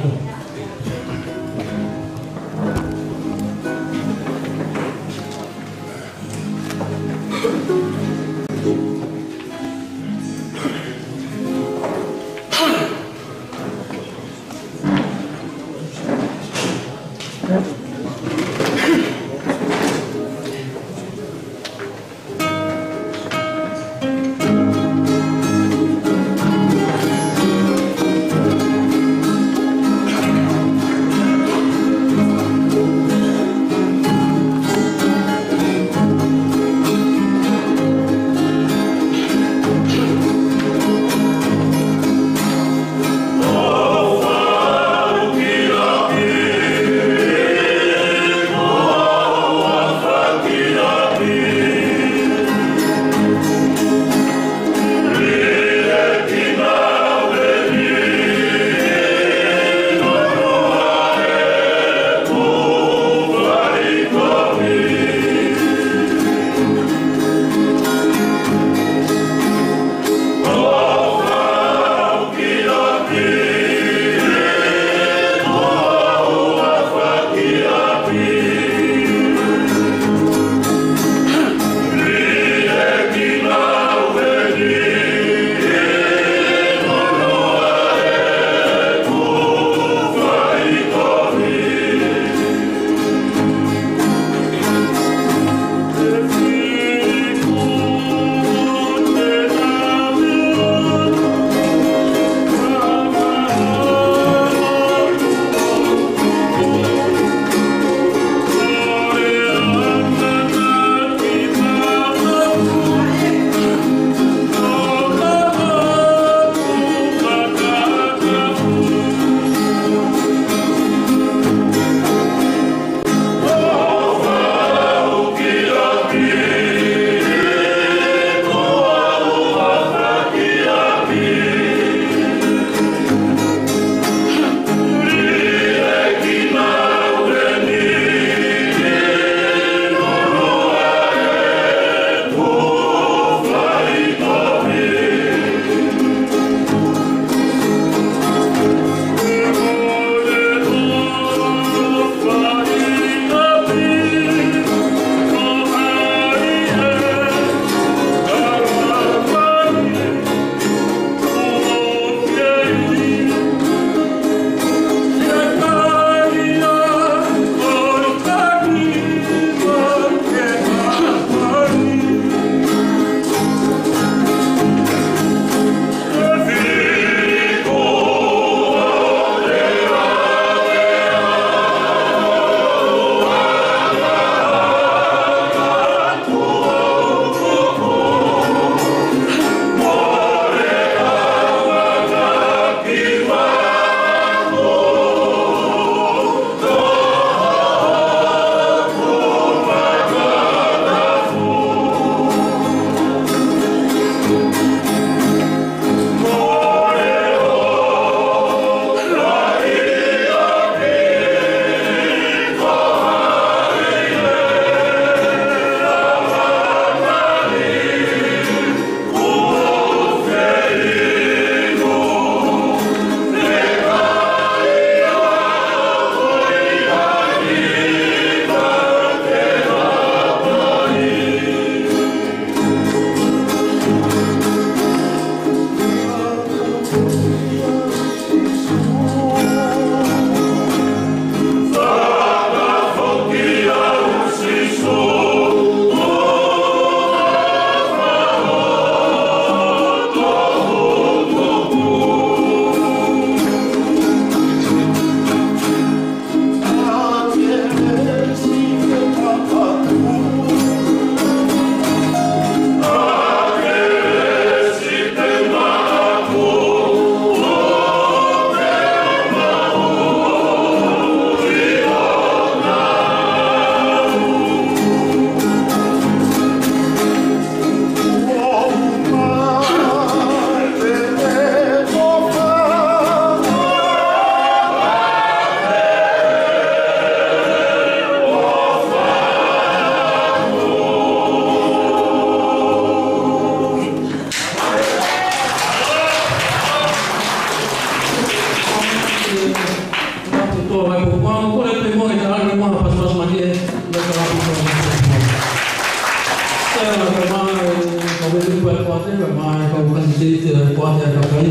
Kanititeiti ʻa e Poate ʻa e Kakai.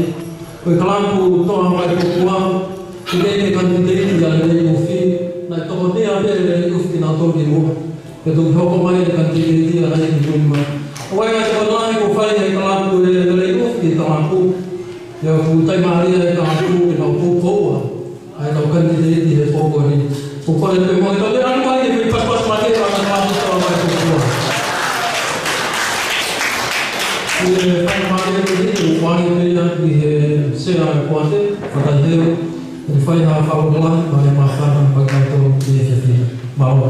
Ko e kalapu Toa Vaipopua, ʻoku ʻi ai e kanititeiti ʻa e Lelei ʻUfi, naʻe tokonia pē ʻe he Lelei ʻUfi kinautolu ki muʻa. Pea toki hoko mai e kanititeiti ʻa e Lelei ʻUfi ki muʻa. ʻOku ʻi ai e tokolahi kuo fai e kalapu ʻe he Lelei ʻUfi ki he kalapu. Pea ʻoku taʻimālie e kalapu ke nau poupou ʻa ʻa e kau kanititeiti he pō ko eni. ʻOku ou kole pē mo e tau ke anu mai ke fai pasipasi mate ʻa e kalapu Toa Vaipopua. ʻI he faingamālie ko eni, ʻoku ou ʻoange pē ia ki he Sea ʻo e Poate, Fatai Heu, ke fai ha fakamatala, mo e māfana, mo e kau tō ki he fiefia. Mālō.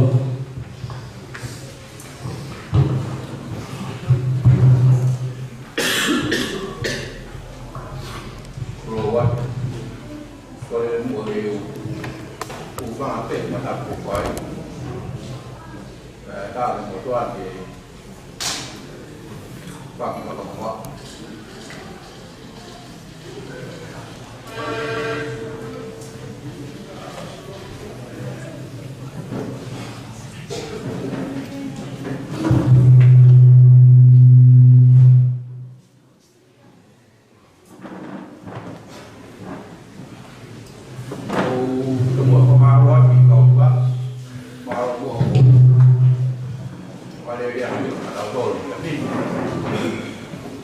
Ko e moʻoni ʻoku ou fanga pē mata ko fai. Ē, tā me mo toa ke fanga mata mo. ʻOku ou fakamālō atu ki he kau tuʻa, mālō kuo ʻoku. Mālō ia ki he kau tolu, ia ki.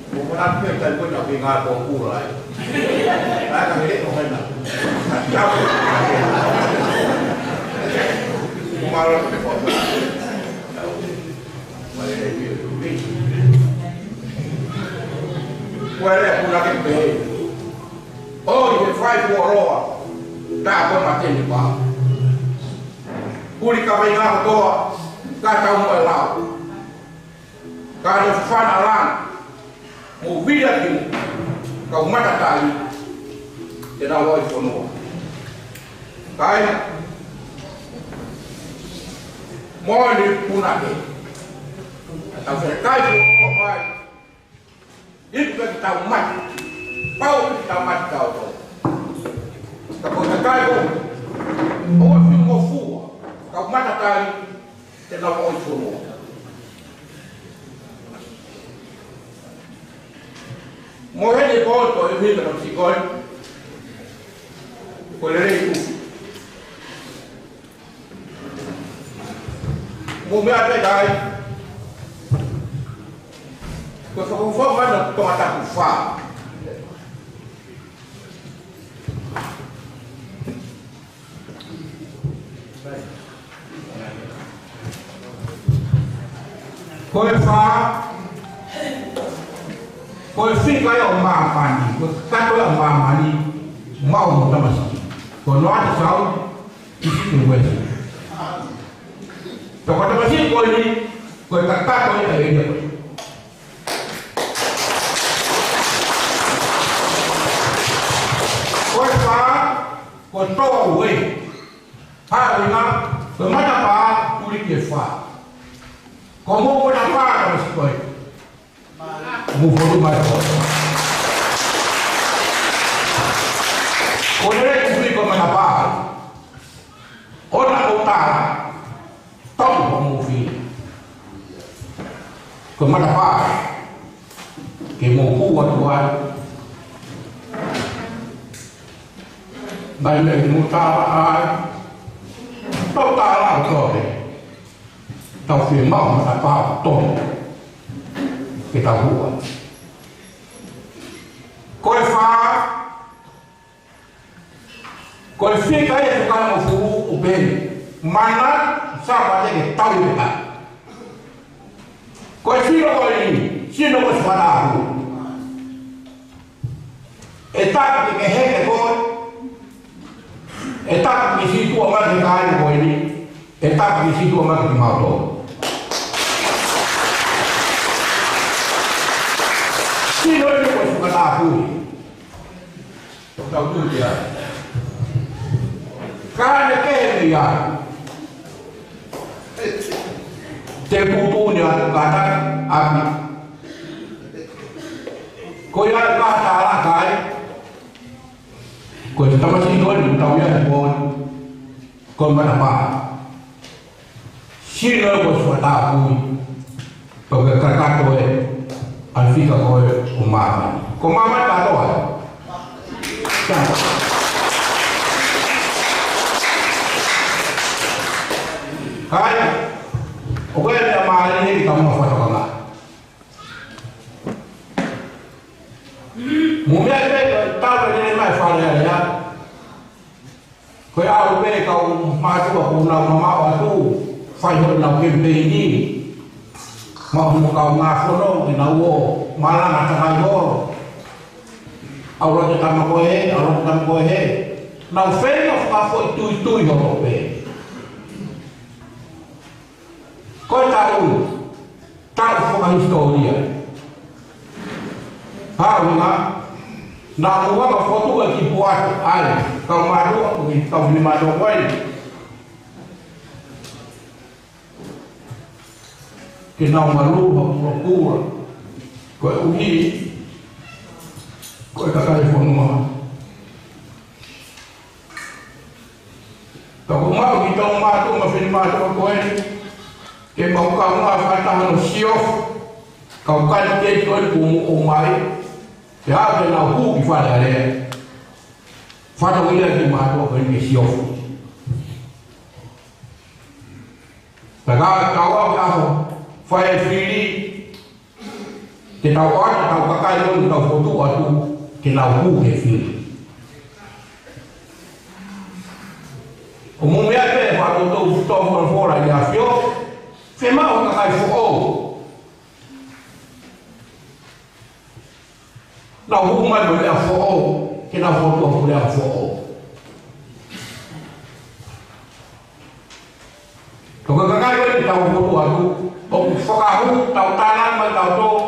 ʻOku ou manatu ki he taimi ko ena ʻoku ʻi ai e ngaahi tō kula ai. ʻAi ka mele ko hena. Ka tau. ʻOku mālō ki he kau tuʻa. Mālō ia ki he kau tuʻa. Ko e lea punake pē. ʻOi, he fai fuoloa, tā ko e mate ni pā. Puli ka mai ngā kotoa, ka tau mo e lau. Ka ne fana lana, mo vila ki mu, kau mata tali, te nau ʻoi fonua. Kai, mo ni punake. Tau fere kai fuoloa mai. Iku ke tau mate. Pau ke tau mate tau tau. Ka ko e kakai ko. ʻOua fiu mo fua. Kau mata tali. Te nau ʻoi fonua. Mo heni ko to e hina no sikoi. Ko e lelei ku. Mo meʻa te kai. Ko e fakafofonga ʻo Tongatapu fā. Ko e fā, ko e fika ia ʻo māmani, ko e kato ia ʻo māmani, maʻu mo tamasiʻi. Ko Noa te Sau, ʻIsi te Uesi. Toko tamasiʻi ko eni, ko e kakato ia ʻo e ʻēlia ko eni. Ko e fā, ko e toa ue. Haʻu ina, ko e matapā, tuli ki he fā. Ko mo ko e matapā, tamasiʻi ko ē. Mo fotu mai ko. Ko e lelei ʻufi ko e matapā. ʻOna ko tā, tau ko mo fi. Ko e matapā. Ke mo kua tuai. Mai me mo tā ai. Tau tā la ko te. Tau fie mau matapā tonu. Ke tau hua. Ko e fā, ko e fika ia ʻoku kau mo fulu ʻo pehē ni. Mana, sa pate ke tau i peta. Ko e sino ko eni, sino ko e suana aku. ʻE tapu ke ke heke koe. ʻE tapu ke sītuʻa mai ki he kāinga ko eni. ʻE tapu ke sītuʻa mai ki he mautolu. Sino eni ko e suana aku. Tau tui ki ai. Ka ne kehe mei ai. Te putu ni atu kata ʻapi. Ko ia ka tā la kai. Ko e tamasiʻi ko eni, tau ia he pō ni. Ko e matapā. Sino ko e suana aku. Pau ke kakato ē, ʻa e fika ko ē ʻo māmani. Ko māmani kātoa. Kāinga, ʻoku ʻi ai e meʻa mālie ʻi he tama fakatokanga. Mou meʻa pē, tau pē mai Fale Alea. Ko e ʻalu pē kau mātuʻa ʻoku nau mamaʻo atu, fai honau kemipeini. Maʻu mo kau ngā fono, ke nau ō malanga takai holo. ʻAlu atu e tama ko ē, ʻalu atu e tama ko ē. Nau feinga fakafoʻituitui holo pē. Ko e taʻu, taʻu fakahisitōlia. Haʻu na, naʻa mo ʻalu ʻo fokotuʻu e kiʻi puate, ʻa e kau mātuʻa, ko e kau finemātuʻa ko ē. Ke nau malu ha pulopula. Koeʻuhi, ko e kakai fonua. Ka ʻoku mau kiʻi tau mātuʻa mo e finemātuʻa ko ē, ke mau kaungā fakataha ʻo siofi, kau kai ke toi kuo mou ʻomai, ke ʻave ke nau hū ki Fale Alea. Fakatauange kiʻi mātuʻa ko ē ke siofi. Pea ka tau ʻave ʻo fai e fili, ke tau ʻoatu ʻetau kakai ʻo ʻetau fokotuʻu atu, ke nau hū he fili. ʻOku mou meʻa pē, fakatoutou fuʻu tō folafola ʻi ʻAfio, fiemaʻu e kakai foʻou. Nau hū mai mo e lea foʻou, ke nau fokotuʻu atu e lea foʻou. Ko e kakai ʻoku tau fokotuʻu atu, ʻoku fakahū, tau tānaki mai tautolu,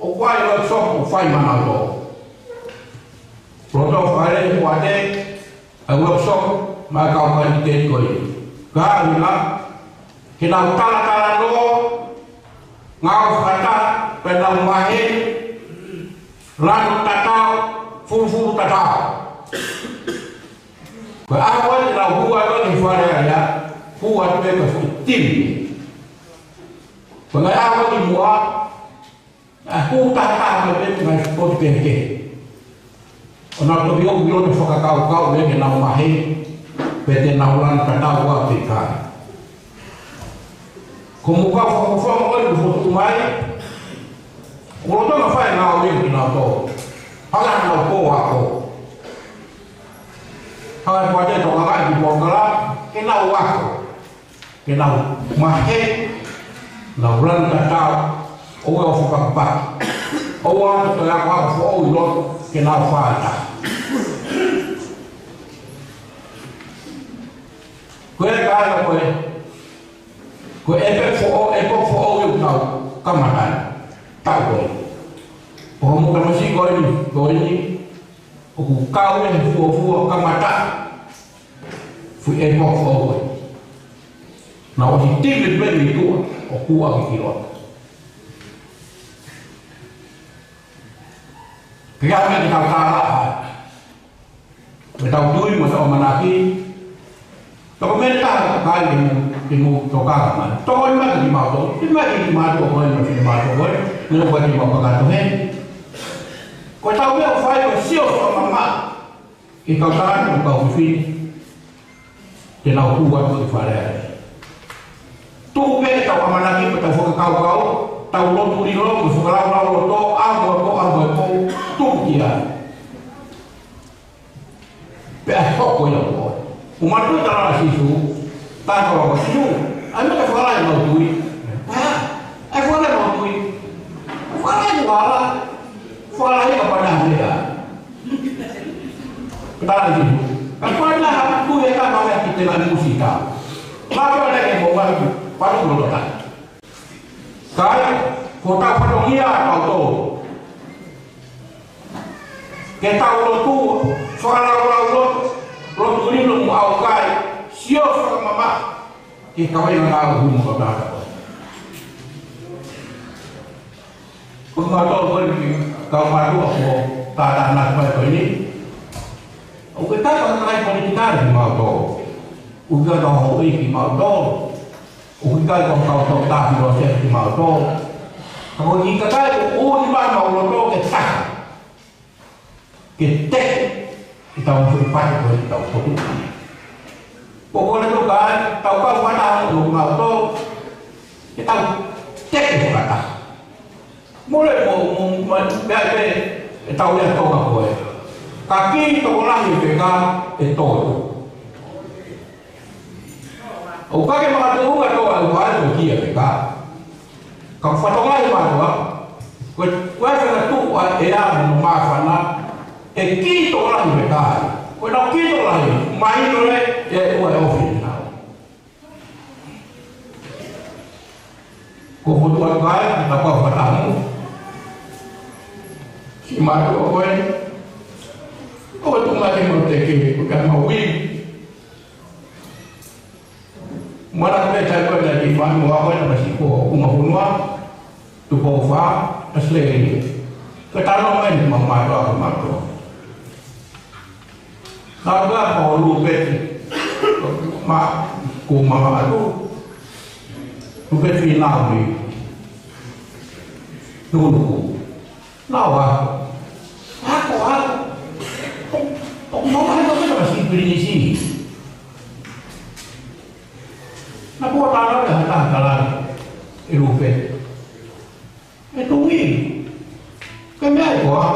ʻoku ʻi ai e workshop ʻoku fai maʻanautolu. Loto fale ʻoku ʻi ai e workshop, mo e kau kai ke toi. Ka ʻi ai, ke nau talatalanoa, ngāue fakataha, pea nau maheni, lanu tatau, fulufulu tatau. Ko e ʻaho ko ē te nau hū ai ki Fale Alea, hū atu pē ko e fuʻu timi. Ko e ʻaho ko ē ki muʻa, ʻa e hū tatau mai pē mo e ngaahi sipoti kehekehe. ʻO nau toki ō ki loto fakakaukau ē ke nau maheni, pe te nau lanu tatau ā pe ʻikai. Ko muʻa kau fakafofonga ko ē ʻoku fokotuʻu mai, ʻoku lolotonga fai e ngāue ʻa kinautolu. Hala nau ko ako. Hala ko ē te toka ngai ki polokalama, ke nau ako. Ke nau maheni, nau lanu tatau, ʻoua ʻe fakapaki. ʻOua ʻe toe ako ako foʻou ʻi loto, ke nau fāta. Ko e kāinga ko ē, ko e ʻepoki foʻou, ʻepoki foʻou ʻoku tau kamata ai. Taʻu ko ē. Ko hoʻomou tamasiʻi ko eni, ko eni, ʻoku kau he fuofua kamata, fuʻu ʻepoki foʻou ē. Naʻa ʻosi timi pē mei tuʻa, ʻo hū ʻaki ki loto. Ke ʻai ke tau tālaʻa ai. Ke tau tui mo tau ʻamanaki. Toko mene taha ka kai ke mou, ke mou tokanga mai. Toko ʻi mata kimautolu, ʻi mata kimautolu ko ē, mo kimautolu ko ē, mo kimautolu kakato hē. Ko ʻetau meʻa ʻoku fai ko e sio fakamamaʻa ki he kau tangata mo e kau fefine. Te nau hū atu ki Fale Alea. Tuku pē ʻetau ʻamanaki, pea tau fakakaukau, tau lotu ʻi loto, mo fakalaulauloto, ʻa mo e pō, ʻa mo e pō, tuku ki ai. Pea hoko ia ʻo. ʻOku mātuʻaki tala ʻa Sīsū, tala ʻa Sīsū, ʻa e meʻa ke fakalahi ʻemau tui. ʻA, ʻa e fakalahi ʻemau tui. Fakalahi ʻemau ala, fakalahi ka pana meʻa. Tala ʻa Sīsū. Ka pana ha tui ʻe ka manga ki te la musika. Mātuʻa leke mo mai, panu lolo ta. Kāinga, ko ʻetau fatongia ʻa tautolu. Ke tau lotu, fakalaulauloto, lotu lilo mo ʻaukai, sio fakamamaʻa, ke kaveinga ngāue hū mo kau tangata ko ē. Ko kimautolu ko eni, kau mātuʻa ko tātānaki mai ko eni. ʻOku ʻikai ko ha kakai politikale kimautolu. ʻOku ʻikai ko ha houʻeiki kimautolu. ʻOku ʻikai ko ha kau toketā filōsefa kimautolu. Ka ko e kiʻi kakai ʻoku ʻi maʻa mau loto ke taha. ke teke ʻetau foʻi pati ko ē ʻetau potu. Ko e kole atu ka ʻetau kau fakataha mo kimoutolu, ke tau teke fakataha. Mole mo, mo, mo, meʻa pē ʻetau lea Tonga ko ē. Ka kiʻi tokolahi ʻa e feka ʻe tolu. ʻOku ʻikai ke makatuʻunga ʻa e Tonga ʻi he ʻū fale ko ē ʻa e feka. Ka ʻoku fatongia ʻa e mātuʻa. Ko e, ko e feka tuʻu ʻa e ʻea mo e māfana. ʻE kiʻi tokolahi ʻa e feka. Ko ʻenau kiʻi tokolahi, mahino lelei ʻe ua e ofi ʻenau. Ko e fokotuʻu atu ai, ʻetau kau fakataha mo e mātuʻa ko ē. Ko e tuʻu mai ke mau teke, ko e ka mau ui. Mana ko e taimi ko ē naʻe kiʻi fāmili mo au ko ē naʻe masiʻi ko ʻUngafonua, Tupou Fā, Australia. Ko e talanoa mai ʻemau mātuʻa ko mātuʻa. Naʻe ʻi ai ʻa Lupeti, ma, ko mama atu. Lupeti Fīnau ni. Nukunuku. Naʻa, ako, ako. ʻO, ʻo, mama atu ko e masiʻi Pilinisi. Naʻe ʻikai ke tala ʻe ha taha tala ʻe Lupeti. ʻE Tumi, ko e meʻa ia koā?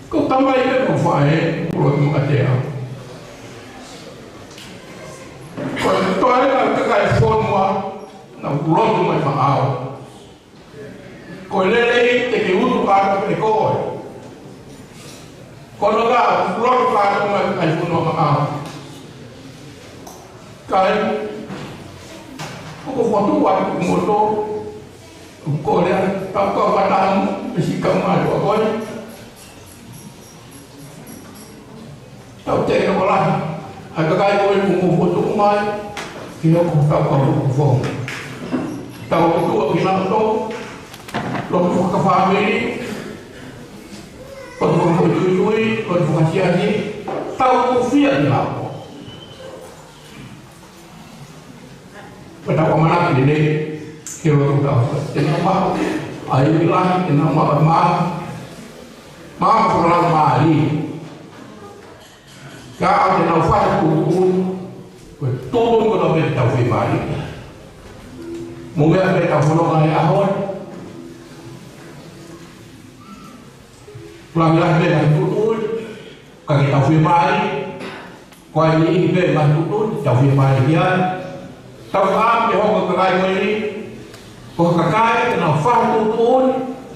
Ko e tamai pē mo e faʻē, ʻoku lotu makatea. Ko e toe ʻa e kakai fonua, naʻa ku lotu mai maʻau. Ko e lelei te ke utu kātoa pē koe. Ko hono ʻuhinga, lotu kātoa mai kakai fonua maʻau. Kae, ʻoku ou fokotuʻu atu kimoutolu, ʻoku ou kole atu, tau kau fakataha mo e siʻi kau mātuʻa ko ē. Tau teke tokolahi ʻa e kakai ko ē ʻoku mou fokotuʻu mai, ke hoko ko hotau kau fofonga. Tau tuʻa kinautolu, lotu fakafāmili, lotu fakafoʻituitui, lotu fakasiasi, tau hūfia kinautolu. Pea tau ʻamanaki lelei, ke lotu tau. Te nau maʻu ʻa e ivi lahi, te nau maʻu ʻa e maama, maama fakalaumālie. Ka ʻoku te nau fai tuʻutuʻuni, ko e tuʻutuʻuni ko ē pē ke tau fiemālie. Mo e meʻa pē ʻoku tau fononga ai he ʻaho ni. Lāngilangi pē ʻa e tuʻutuʻuni, ka ke tau fiemālie, ko e niʻihi pē ʻoku tau tuʻutuʻuni, tau fiemālie ki ai. Tau ʻamanaki ke hoko e kakai ko eni, ko e kakai te nau fai tuʻutuʻuni,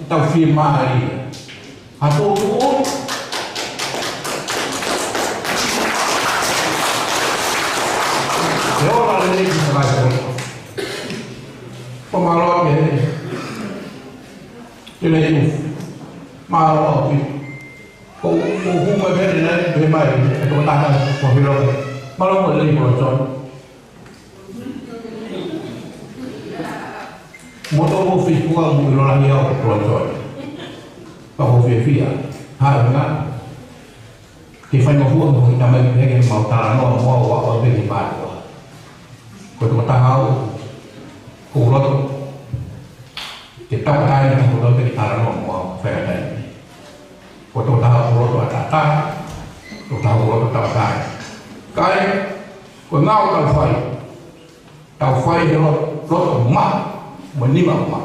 tau fiemālie. Ha tuʻutuʻuni. ʻE ola lelei ki he kakai ko ē. Ko e mālō ke he. Ke lei tu. Mālō ʻaupito. Ko, ko huma vene nai, pe mai, e toko taha ko hilo. Mālō mo lei mo John. Mo tō mo Facebook ʻa mo ʻilo lahi au ko John. Ka ko fiefia. Haʻu na. Ke fai mo hua mo hita mai ke ke mau talanoa mo au au pe ke mātuʻa. Ko e toko taha au. Ko loto. Ke tau tae na ko loto ke talanoa mo au. Fai tae. Ko e toko taha ʻoku loto ʻataʻatā, toko taha ʻoku loto tautai. Kae, ko e ngāue ʻoku tau fai, tau fai he lo-, loto maʻa, mo e nima maʻa.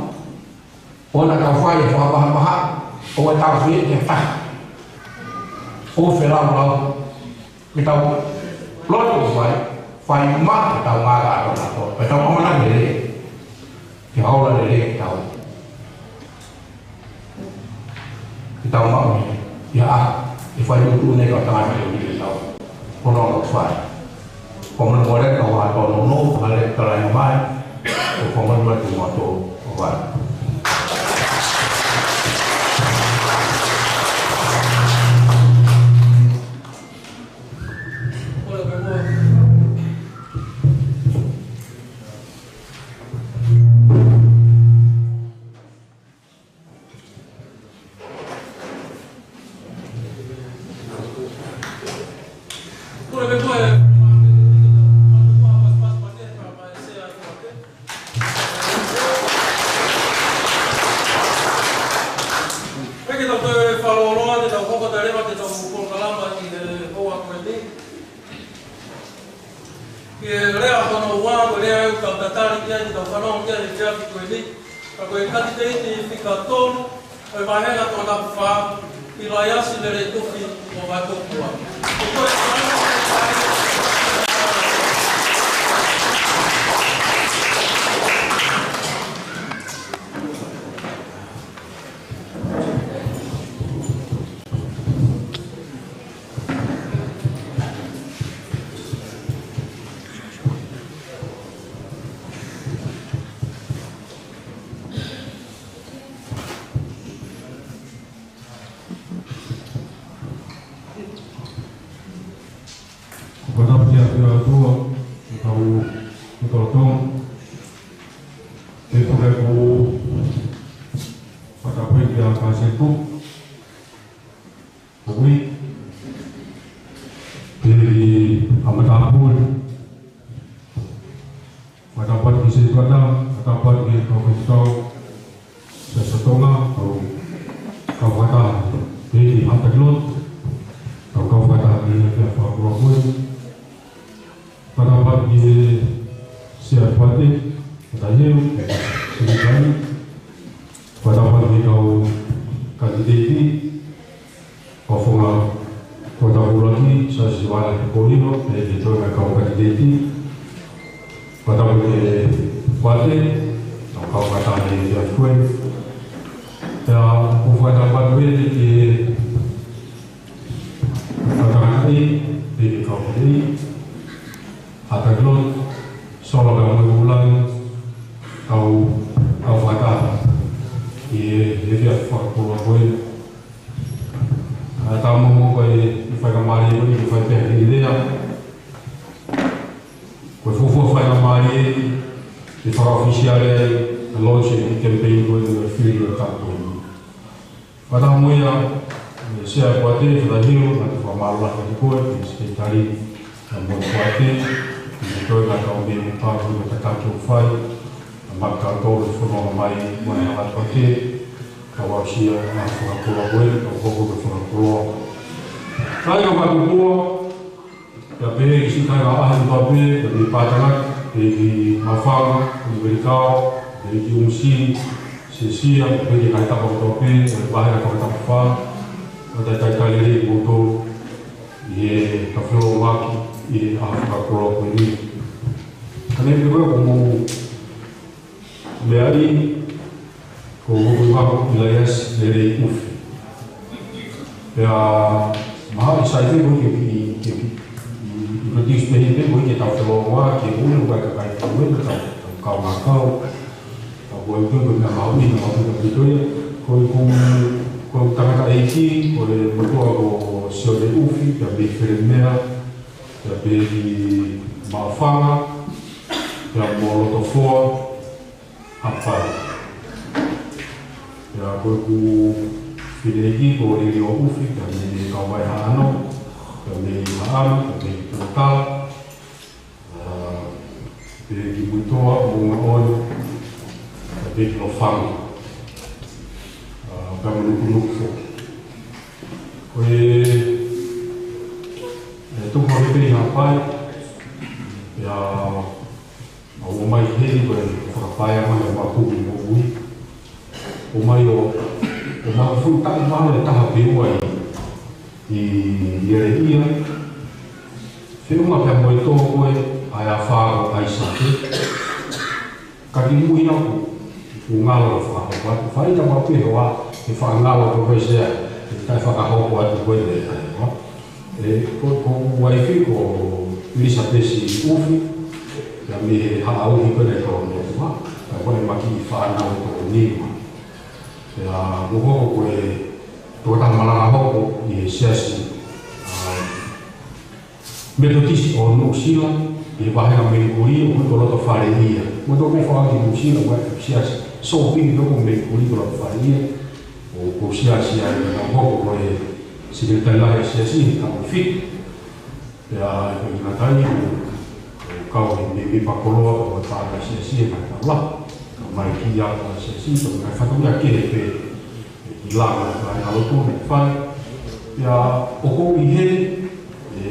ʻOua naʻa tau fai he fakapahāpahā, ʻoua tau fie ke taha. ʻO felaulau. Ke tau loto fai, fai maʻa ke tau ngāue ʻa tau. Ke tau ʻamanaki lelei. Ke ola lelei ke tau. Ke tau maʻu ni. ʻIa ʻa, ʻe fai tuʻutuʻuni ʻa e tangata ʻe ui ke tau. Ko hono fai. Ko mole mole ka ua tō no no, ka le ka lai mai. Ko mole mole tu mo tō, ko fai. Ko e lea hono ua, ko e lea ʻoku tau tatali ki ai, ʻoku tau fanongo ki ai he efiafi ko eni, ka ko e kanititeiti fika tolu ʻo e vāhenga toko taha fā, ʻIlaiasi Lelei ʻUfi ʻo Vaitokua. Ko e Ko e tapu ki he ʻOtua, ʻoku tau, ʻoku tau tonu. Ke pule ku fakatapu ki he Pasitō. Ko ui. Ke ʻi ʻa matāpule. Fakatapu ki he Setuata, fakatapu ki he kau faifekau Siasi ʻo Tonga, kau, kau fakataha, pehē ki he Hatakilot, kau, kau fakataha ki he efiafi fakakoloa ko eni. Fakatapu ki he Sea ʻo e Poate, Fataheu, Sekelitali, fakatapu ki he kau kanititeiti, kau founga, kau tau ʻuluaki, Siasi Vale ko ʻIlo, pehē ki he toenga kau kanititeiti. Fakatapu ki he Poate, kau, kau fakataha he efiafi ko eni. Pea ʻoku ou fakatapu atu eni ki he kau tangataʻeiki, pehē ki he kau faleʻi, Hatakilot, Solo pea mo e ʻUluaki, kau, kau fakataha ʻi he, he efiafi fakakoloa ko eni. ʻA, taumuʻa ko e, ʻi he faingamālie ko eni, ʻi he fai pē ha kiʻi lea. Ko e fuofua faingamālie ʻeni ke fakaʻofisiale ai ʻa e launch ʻo e campaign ko eni ʻo e fili ʻo e taʻu ko eni. Fakataha mo ia, ʻe Sea ʻo e Poate, Fataheu, naʻa tau fakamālō lahi atu koe, ʻe Sekelitali, ʻa mo e Poate, ʻi he toenga kau mēmipa ʻoku tataki ʻo fai, ʻa maʻa kitautolu ʻi he fononga mai, mai ʻa Poate, kau aʻusia ʻa e fakakoloa ko eni, kau hoko ko e fakakoloa. Kāinga mātuʻa, pea pehē ki he siʻi kāinga ʻaʻahi kotoa pē, pea mei Pātangaki, pehē ki Maʻufanga, ʻi Melikao, pehē ki ʻUmisi, Sesia, pehē ki he ngaahi tapa kotoa pē, ʻo e vāhenga toko taha fā, ʻo e talitali lelei kimoutolu, ʻi he tau felōngoaki, ʻi he ʻaho fakakoloa ko eni. Ka neongo pē ko e ʻoku mou meʻa ai, ko hoku hingoa ko ʻIlaiasi Lelei ʻUfi. Pea mahalo ʻe sai pē koe ke, ke, ke, ke introduce pē pē koe ki he tau felōngoaki, ke ʻuhinga ko e kakai ko ē, tau, tau kaungā kau. Ka ko e ʻuhinga ko e meʻa mahuʻinga, mahuʻinga ʻaupito ia. Ko e, ko, ko e tangataʻeiki, ko e motuʻa ko Sione ʻUfi, pea mei Felemea, pea pehē ki Maʻufanga, pea mo Lotofoa, Haʻapai. Pea ko ʻeku fineʻeiki ko Lilio ʻUfi, pea mei Kauvai Haʻano, pea mei Haʻano, pea mei Tuʻatala. ʻA, pehē ki Muitoa, Moʻungaʻone, pea pehē ki Lofanga. ʻA, pea mo Nukunuku foki. Ko e, ʻe tupu hake pē ʻi Haʻapai, pea ʻoku ou ʻomai heni ko e fakapaea mai ʻa e makupu moʻui. ʻOmai ʻo, ʻomai ʻo fuʻu taʻu mahalo ʻe taha pe ua ʻi, ʻi, ʻi Aleʻia. Feʻunga pea mo e tō ko ē ʻa e afā ko ʻAisake. Ka kimuʻa ʻoku, ʻoku ngalo ʻo fakahoko atu. Faʻa ʻita maʻu pē hoʻo, ʻe faʻa ngalo ko e sea, ʻe taʻe fakahoko atu ko ē ʻe taʻe hoa. ʻE, ko, ko ʻeku uaifi ko ʻIlisapesi ʻUfi, pea mei he Haʻa ʻUfi ko ē ʻi Tolomotuʻa, pea ko ʻemau kiʻi fānau ʻe toko nima. Pea mo au ko e tokotaha malanga hoko ʻi he siasi, ʻa, Metotisi ʻo Nuʻusila, ʻi he vāhenga Melikuli, ʻoku ui ko Lotofale ia. Mo toko fā ki Nuʻusila, ʻoku ʻi ai e siasi sōpingi toko Melikuli ko Lotofale ia. ʻOku ou siasi ai, naʻa ku hoko ko e sekelitali lahi ʻo e siasi he taʻu ʻe fitu. Pea ʻi he ngataʻanga, ʻoku ou kau he mēmipa koloa ʻo e paʻanga ʻo e siasi he ngaahi taʻu lahi. Kau mai ki he siasi, ʻi he ngaahi fatongia kehe pē, ʻi he langa ʻo e ngaahi ʻalotu naʻe fai. Pea ʻoku ou ʻi heni, ʻe,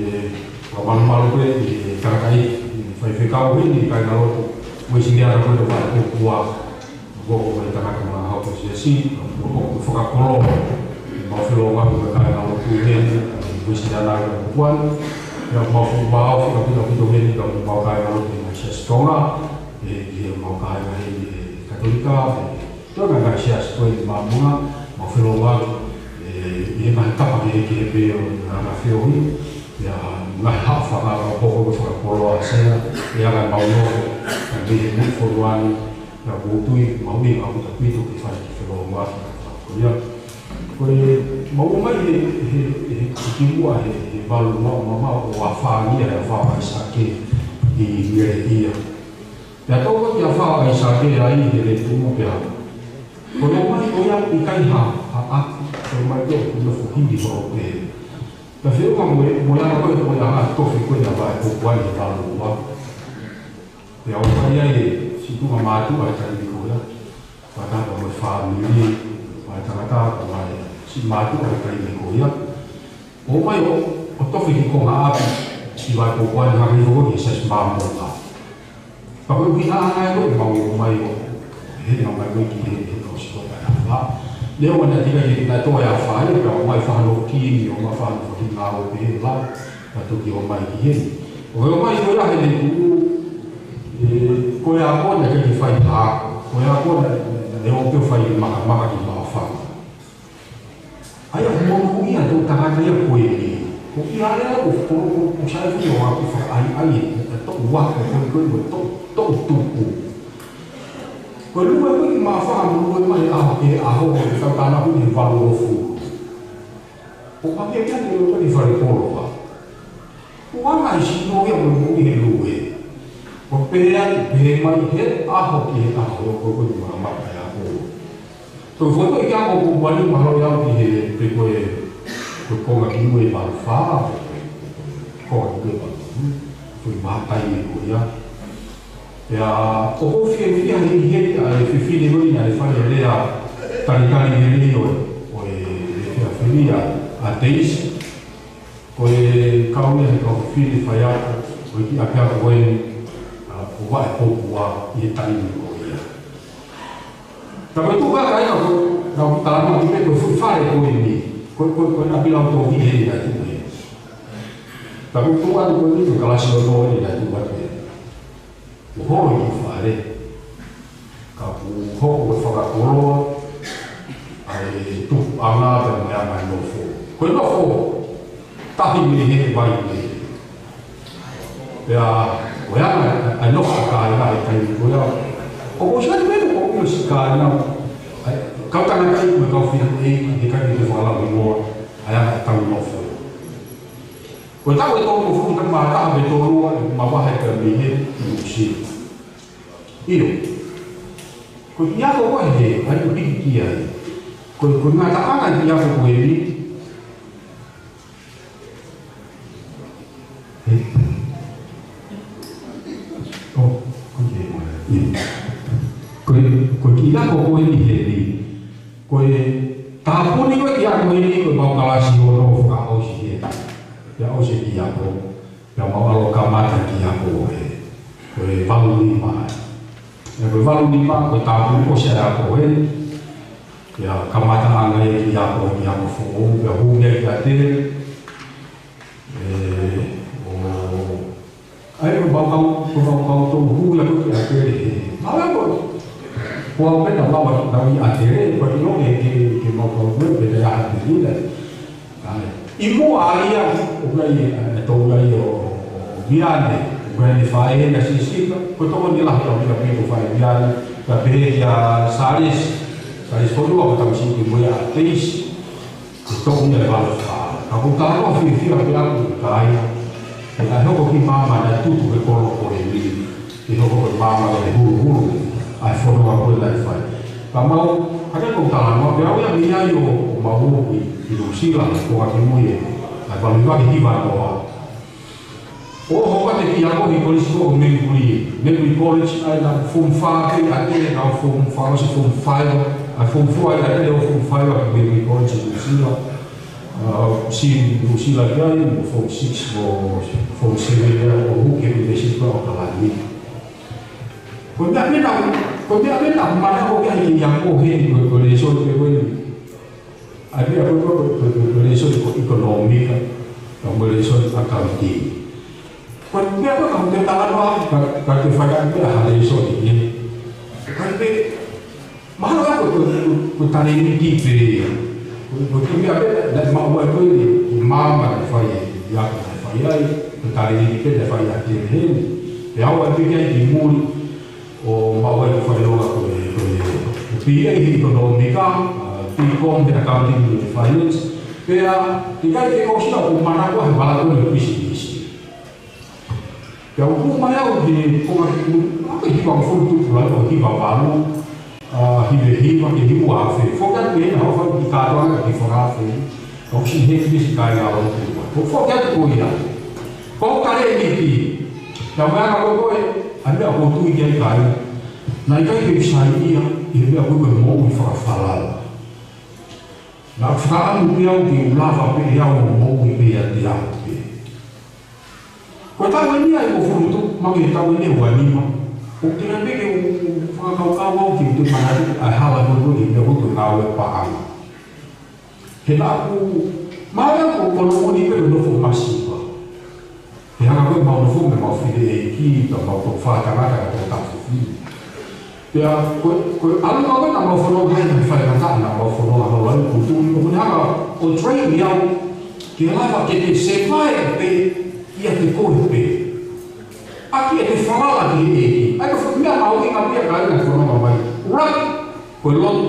fakamalumalu pē ʻi he tangataʻeiki, ʻi he Faifekau heni, kāingalotu Uēsiliana ko ē ʻo Vaʻa Popua, ko e tangata malanga hau ko Siasi, ko e fakakoloa. Mau feʻiloaki mo e kāingalotu heni, Uēsiliana ko Vaʻa Popua. Pea mau fuʻu mau fika pito pito heni, ka mau kāingalotu ʻi he Siasi Tonga, ʻi he mau kāinga heni ʻi he Katolika, ʻi he ngaahi siasi ko ē ʻi māmani, mau feʻiloaki, ʻi he ngaahi tapa kehekehe pē ʻo e ngaahi feohi, ʻi he ngaahi haʻofanga ka hoko ko e fakakoloa sea, ʻi he ngaahi mau nofo, ka mei he muʻi fonua ni, ka ʻoku ou tui, mau ʻi he ngaahi kuta pito ke fai ki he feʻiloaki. Ko ia, ko e mau ō mai he, he, he, he kimuʻa he, he valu noa mama ʻo afā ngia he afā ʻo ʻAisake ʻi Meleʻia. Pea tau ko e afā ʻo ʻAisake ai he letumu pea. Ko e ō mai ko ia ʻikai ha, ha, ha, ko e ō mai ko e ʻoku nofo hili holo pē. Pea feʻunga mo e, mo e anga ko e, mo e anga tofi ko ē ʻa Vaʻa Popua he valu noa. Pea ō mai ai e siʻi tuʻunga mātuʻa he taimi ko ia. Fakataha mo e fāmili, mo e tangata, mo e siʻi mātuʻa he taimi ko ia. ʻO mai ʻo, ʻo tofi ki he konga ʻapi, ʻi Vaʻa Popua ni hangē foki ko e Siasi Māmonga. Pea ko e ʻuhinga ia ko ē ʻemau ō mai ʻo, he ʻomai ko ē ki he, he kau siko ʻa e afā. Neongo naʻe ʻikai ke toe afā ia, pea ʻomai fānau ki ni, ʻomai fānau ki ngāue pē he la, pea toki ō mai ki heni. ʻO ʻomai ko ia he letumu, ē, ko e ako naʻe ʻikai ke fai ha ako, ko e ako naʻe, naʻe ō pē ʻo fai makamaka ki maʻu fānau. ʻA ia, ʻoku monūʻia e toʻu tangata ia ko eni. Ko ia lea ko, ko, ko, ko sai fio a ko fakaʻaiʻai e, e toʻu ako, ko, ko, ko toʻu, toʻu tupu. Ko e lue ko eni māfana mo lue mai ʻaho ki he ʻaho, ko e tau tānaki he valu noa fulu. ʻO ka ke kia ke lue ko eni fale koloa. ʻOku anga e sino ia mo e moʻui he lue. ʻO pehē atu, pehē mai he ʻaho ki he ʻaho, ko, ko, ko, ko, ko, ko, ko, ko e foto ʻi he ako ko Puani mahalo ia ki he pe ko e, ko e konga ki mui e valu fā, konga ki mui e valu. Ko e maha taimi ko ia. Pea ʻoku ou fiefia he ʻi heni ʻa e fefine ko eni ʻa e fale lea talitali lelei ʻo e, ʻo e, e fia filia ʻa Teisi. Ko e kau ia he kau fefine faiako, ko e kiʻi ʻapiako ko eni, ʻa, ʻo Vaʻa Popua ʻi he taimi ko ia. Ka ko e tuʻu kaka ia ko, ka u talanoa ki he ko e fuʻu fale ko eni, ko, ko, ko e ʻapi lau tō ki heni naʻe tuʻu heni. Ka ko e tuʻu atu ko eni ko e kalasi ʻo tō heni naʻe tuʻu atu heni. Kuo holo e kiʻi fale. Ka kuo hoko e fakakoloa, ʻa e tupuʻanga pea mo e anga e nofo. Ko e nofo, tahi mei he vai mei. Pea, ko e anga, ʻa e nofo ka e anga e kai ko ia. ʻOku ou sio atu pē ko e ʻio siʻi kāinga. ʻA e, kau tangataʻeiki mo e kau fineʻeiki, he kai ke fakalau i mua, ʻa e anga e tau nofo. Ko e taʻu ʻe tolungofulu mā taha pe tolungeau ʻe mavahe pē mei heni ki Nuʻusila. ʻIo. Ko e kiʻi ako ko ē he, ʻai ko e piki ki ai. Ko, ko e ngataʻanga e kiʻi ako ko eni. He. ʻO, ko e kiʻi ako ko ē. ʻIo. Ko e, ko e kiʻi ako ko eni heni. Ko e tāpuni ko ē kiʻi ako eni ko e mau kalasi ʻo nofo fakaʻosi heni. Pea ʻosi e kiʻi ako. Pea mau ʻalu ʻo kamata e kiʻi ako ē. Ko e valu nima. ʻE ko e valu nima, ko e tāpuni ʻosi e ako ē. Pea kamataʻanga e kiʻi ako, kiʻi ako foʻou, pea hū mei ai ki ʻAtele. ʻE, ʻo, ʻa ia ko e mau kau, ko e mau kau tō hū ia ko ē ki ʻAtele. ʻA ia ko, ko au pē naʻa mau, naʻa mau ʻi ʻAtele, ko e ʻilo ke, ke, ke mau kau ko ē, pea ʻi ʻAtele. ʻA ia. ʻI muʻa ia, ʻoku ʻi ai e, e tō ia ʻo, ʻo Viane, ʻoku ʻi ai e faʻē na Sisika, ko e tokoni lahi ʻa Viane, ko e faʻē Viane, ka pehē kia Salesi, Salesi Fonua ko e tamasiʻi kimuʻa ʻa Teisi, ko e tokoni e valu fā. Ka ko e talanoa fiefia pē ʻaku ʻi kai, ʻe ka hoko ki māmani ʻa e tutu he kolo ko eni. ʻI hoko ko e māmani ʻo e huluhulu, ʻa e fonua ko ē naʻe fai. Ka mau, hake ko e talanoa, pea u ia mei ai ʻo, ʻo mau ō ki, ki Nuʻusila, ko ʻa kimuʻa, ʻa e valu hiva hiva noa. ʻO hoko atu e kiʻi ako he kolisi ko Maiduguri, Maiduguri College, ʻa ia naʻa form fā pē ʻa ʻAtele, naʻa form fā, ʻosi form five, ʻa form four ʻa ʻAtele ʻo form five ʻa Maiduguri College Nuʻusila. ʻA, ʻosi Nuʻusila ki ai, mo form six, mo form seven ia, ʻo hū ki he University of Auckland. Ko e meʻa pē naʻa, ko e meʻa pē naʻa ku manako ki ai he ʻaho ko eni, ko e, ko e lēsoni pē ko eni. ʻA e meʻa ko e, ko e, ko e, ko e, ko e lēsoni ko e ʻekonōmika, ka mo e lēsoni ʻakauniti. Ko e meʻa ko e ka mo te talanoa, ka, ka te fai atu pē ha lēsoni, ē. Ka pē, mahalo ko e, ko e, ko e, ko e talēniti pē ia. Ko e, ko e meʻa pē naʻe maʻu ai ko eni, ʻi māmani naʻe fai ʻe, ʻi ʻapi naʻe fai ai, ko e talēniti pē naʻe fai ʻe Tēvita heni. Pea ʻoku ʻai pē ki ai ki muli, ʻo maʻu ai e faʻahinga ko e, ko e, ko e B A he ʻekonōmika, ʻa, B Com he accounting mo e finance. Pea, teʻeki ai ke ʻosi ia ʻo manako he vala ko eni ʻo e pisinisi. Pea u hū mai au ki he konga ki muli, ʻa e hiva mo e fulu tupulaki ʻo hiva valu, ʻa, hiva hiva ki he hiva afe. Foki atu pē naʻa ku fai ki he kātoanga ki he fanga afe. ʻOku ʻosi heni pē siʻi kāinga ʻo tuʻu. Ko e foki atu ko ia. Ko e talēniti. Pea mo e anga ko ē, ʻa e meʻa ʻoku ou tui ki ai kāinga. Naʻe ʻikai ke u saiʻia ʻi he meʻa ko ē ko e moʻui fakafalala. Naʻa ku fakaʻamu pē au ke u lava pē au ʻo moʻui pē ʻiate au pē. Ko e taʻu eni ʻa e uofulu tupulaki mo e taʻu eni ʻe uanima. ʻOku teʻeki pē ke u, u fakakaukau au ke u toe manatu ʻa e hala ko ē ko e meʻa ko ē ko e ngāue paʻanga. He naʻa ku, mahalo ko, ko hono moʻoni pē ʻeku nofo masiva. He anga ko ē ʻemau nofo mo ʻemau fili ʻeiki, ka mau toko fā tangata ka toko taha fefine. Pea, ko, ko e ʻalu ko ē naʻa mau fononga ai, naʻe faingataʻa naʻa mau fononga holo ai, kuo tuʻu ʻo ne hanga ʻo train au, ke lava ke te survive pē, ʻiate koe pē. ʻAki ʻete falala ki he ʻEiki. ʻA ia ko e fuʻu meʻa mahuʻinga pē ia ka ina fononga mai. ʻUluaki, ko e lotu,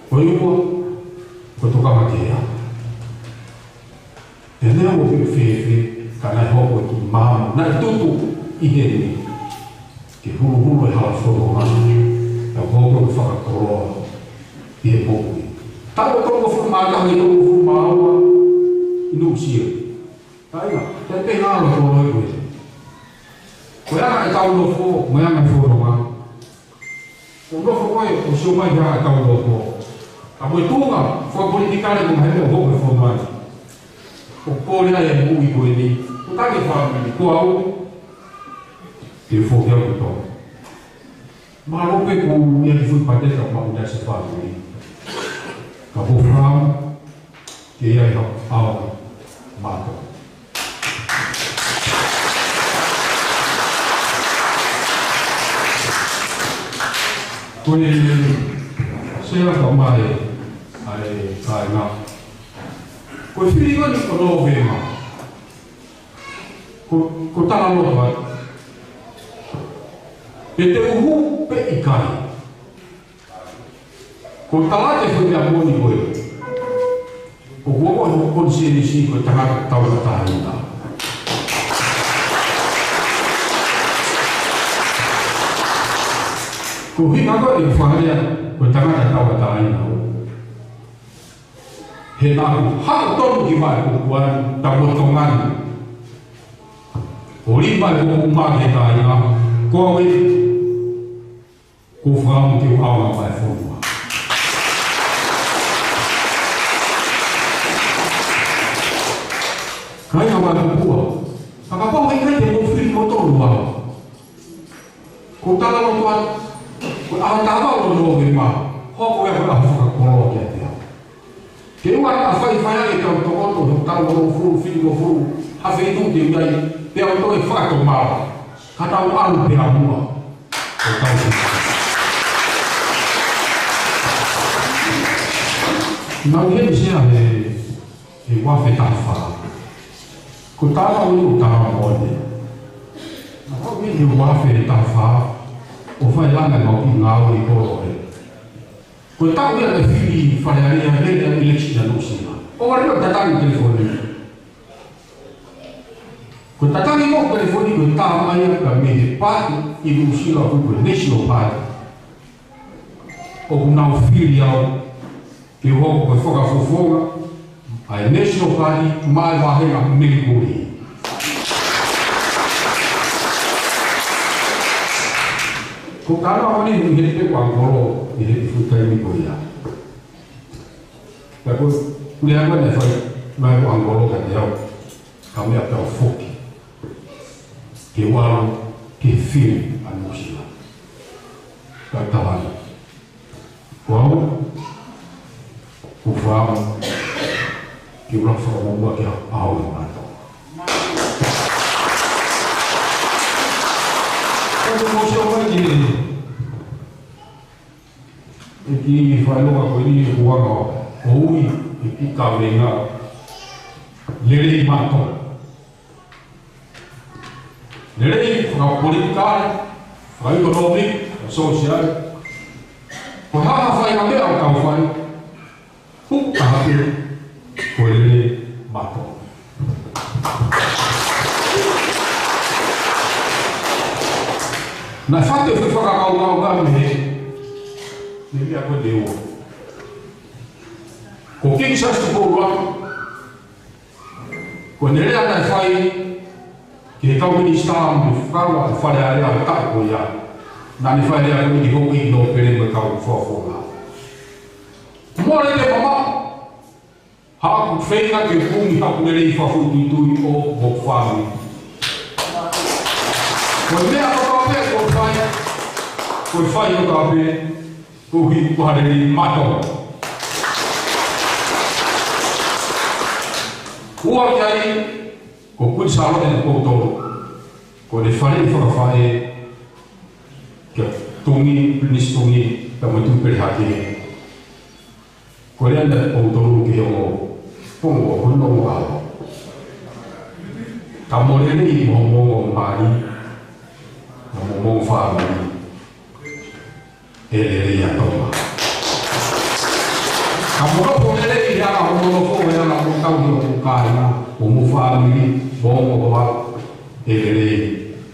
ko e ua, ko e tokanga ki he ʻEiki. Pea neongo pe fēfē, ka naʻe hoko e kiʻi maama naʻe tutu ʻi heni ke huluhulu e hala fononga, pea hoko ko e fakakoloa ʻi he moʻui. Taʻu ʻe tolungofulu mā taha ki he tolungofulu mā ua ʻi Nuʻusila. Kāinga, te te ngalo ko loi ko e. Ko e anga ʻetau nofo, mo e anga e fononga. ʻO nofo ko ē, ʻo sio mai ki he anga ʻetau nofo. Ka mo e tuʻunga fakapolitikale mo e meʻa ʻoku hoko he fonua ni. ʻOku kole ai e moʻui ko eni. Ko e tangi fāmili, ko au. Te u foki au ki Tonga. Mahalo pē ʻoku ʻi ai e kiʻi fuʻu pāteka maʻu ʻi he fāmili. Ka ko Fram, ke ʻi ai ha ʻaonga maʻa Tonga. Ko e sea ka mai ʻa e kāinga. Ko e fili ko eni ko Nōvema. Ko, ko e talaloto atu. Pe te u hū pe ʻikai. Ko e tala atu e foʻi meʻa moʻoni ko ē. ʻOku ou ʻi hoku konisēnisi ko e tangata tauʻatāina. Ko e ʻuhinga ko ē ʻeku fakalea ko e tangata tauʻatāina. He naʻa ku haʻu tonu ki Vaʻe Kukuani, ta mo Tonga ni. ʻO lima e ko uma ke taina, ko au ē, ko Fram ke u ʻaonga mai fonua. Kāinga Vaʻe Kupua, fakapapau ʻe ʻikai te mou fili kimoutolu au. Ko e talaloto atu, ko e ʻaho taha valu ʻo Nōvema, hoko ia ko e ʻaho fakakoloa kiate au. Ke u ʻalu ʻo faifai ai ʻetau tokoto, ʻetau hongofulu, fitu hongofulu, ha feituʻu te u ʻi ai, pea u toe fakatomala. Ka tau ʻalu pē ʻa muʻa. Ko e tau. Naʻa ku heni sea he, he ua afe taha fā. Ko e taʻu ʻeni ʻoku taʻu moʻoni. Naʻa ku heni he ua afe taha fā, ʻo fai langa ʻemau kiʻi ngāue ʻi Koloradoa. Ko e taʻu ia naʻe fili Fale Alea he election ʻa Nuʻusila. ʻO vale ʻo tatangi telefoni. Ko e tatangi ko ē telefoni ko e tā mai ia ka mei he paati ʻi Nuʻusila ko e National Party. ʻOku nau fili au ke u hoko ko e fakafofonga ʻa e National Party maʻa e vāhenga Melbourne. Ko e kano ʻaho ni ʻi he pē ko ʻAngolo ʻi he fuʻu taimi ko ia. Ka ko e lea ko ē naʻe fai mai ko ʻAngolo kiate au, ka meʻa pē au foki ke u ʻalu ki he fili ʻa Nuʻusila. Tautau ai. Ko au, ʻoku ou fakaʻamu ke u lava fakamuʻomuʻa ke ʻaʻau ʻa mātou. Ka te mou sio mai ki he, ʻe ki he faʻahinga ko eni ʻoku anga ʻo ui ʻe he kaveinga lelei mātou. Lelei fakapolitikale, fakaʻekonōmika, sōsiale. Ko e hā ha faʻahinga meʻa ʻoku tau fai, ʻoku taha pē, ko e lelei mātou. Naʻe fatu e fakakaukau ka mei he, mei he meʻa ko eni ʻe ua. Ko King Siaosi Tupou ʻUluaki, ko ʻene lea naʻe fai ki he kau minisitā mo e fakaava ʻa e Fale Alea ʻo e taʻu ko ia. Naʻa ne fai e lea ko eni ki he houʻeiki nōpele mo e kau fakafofonga. Mole ke mamaʻo haʻaku feinga ke kumi haʻaku lelei fakafoʻituitui ʻo mo fāmili. Ko e meʻa kotoa pē ʻoku fai, ko e fai kotoa pē koeʻuhi ko ha lelei mātou. Ua ki ai, ko Kuini Sālote Tupou Tolu, ko ʻene faleʻi fakafaʻē kia Tongi, Pilinisi Tongi, pea mo e Tuʻi Pelehakeme. Ko e lea ʻa Tupou Tolu ki he ongo pongo ʻo hono ʻaho: Ka mou lelei mo hoʻomou ongo mali, mo hoʻomou ongo fāmili, ʻe lelei ʻa Tonga. Ka mou nofo lelei he anga hoʻomou nofo, he anga hoʻomou tauhi hoʻomou kāinga, hoʻomou fāmili, mo hoʻomou hoa, ʻe lelei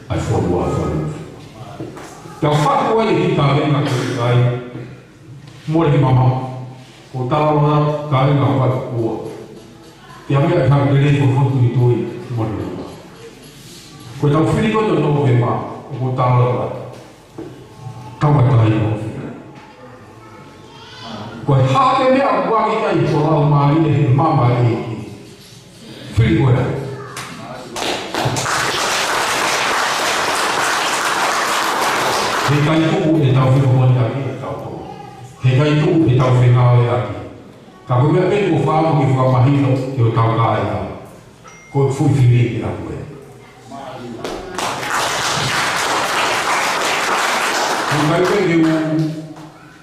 ʻa e fonua, fonua. Ka fatu ai e kiʻi kaveinga ko eni, mole ke mamaʻo, ʻoku ou talaloa, kāinga, fatu ua. Ke ʻai meʻa ke haʻu lelei fakafoʻituitui, mole ke mamaʻo. Ko ʻetau fili ko ē ʻo Nōvema, ʻoku ou talaloa, tauʻatāina. Ko e hā e meʻa ʻoku ʻai ki ai ho laumālie he maama ʻEiki? Fili ko ē. He ʻikai tuku ʻetau fefakamoʻoniʻaki ʻatautolu. He ʻikai tuku ʻetau fengāueʻaki. Ka ko e meʻa pē ʻoku ou fakaʻamu ke fakamahino ki hotau kāinga, ko e foʻi fili pē ʻaʻaku ē. Ko e ʻikai pē ke u,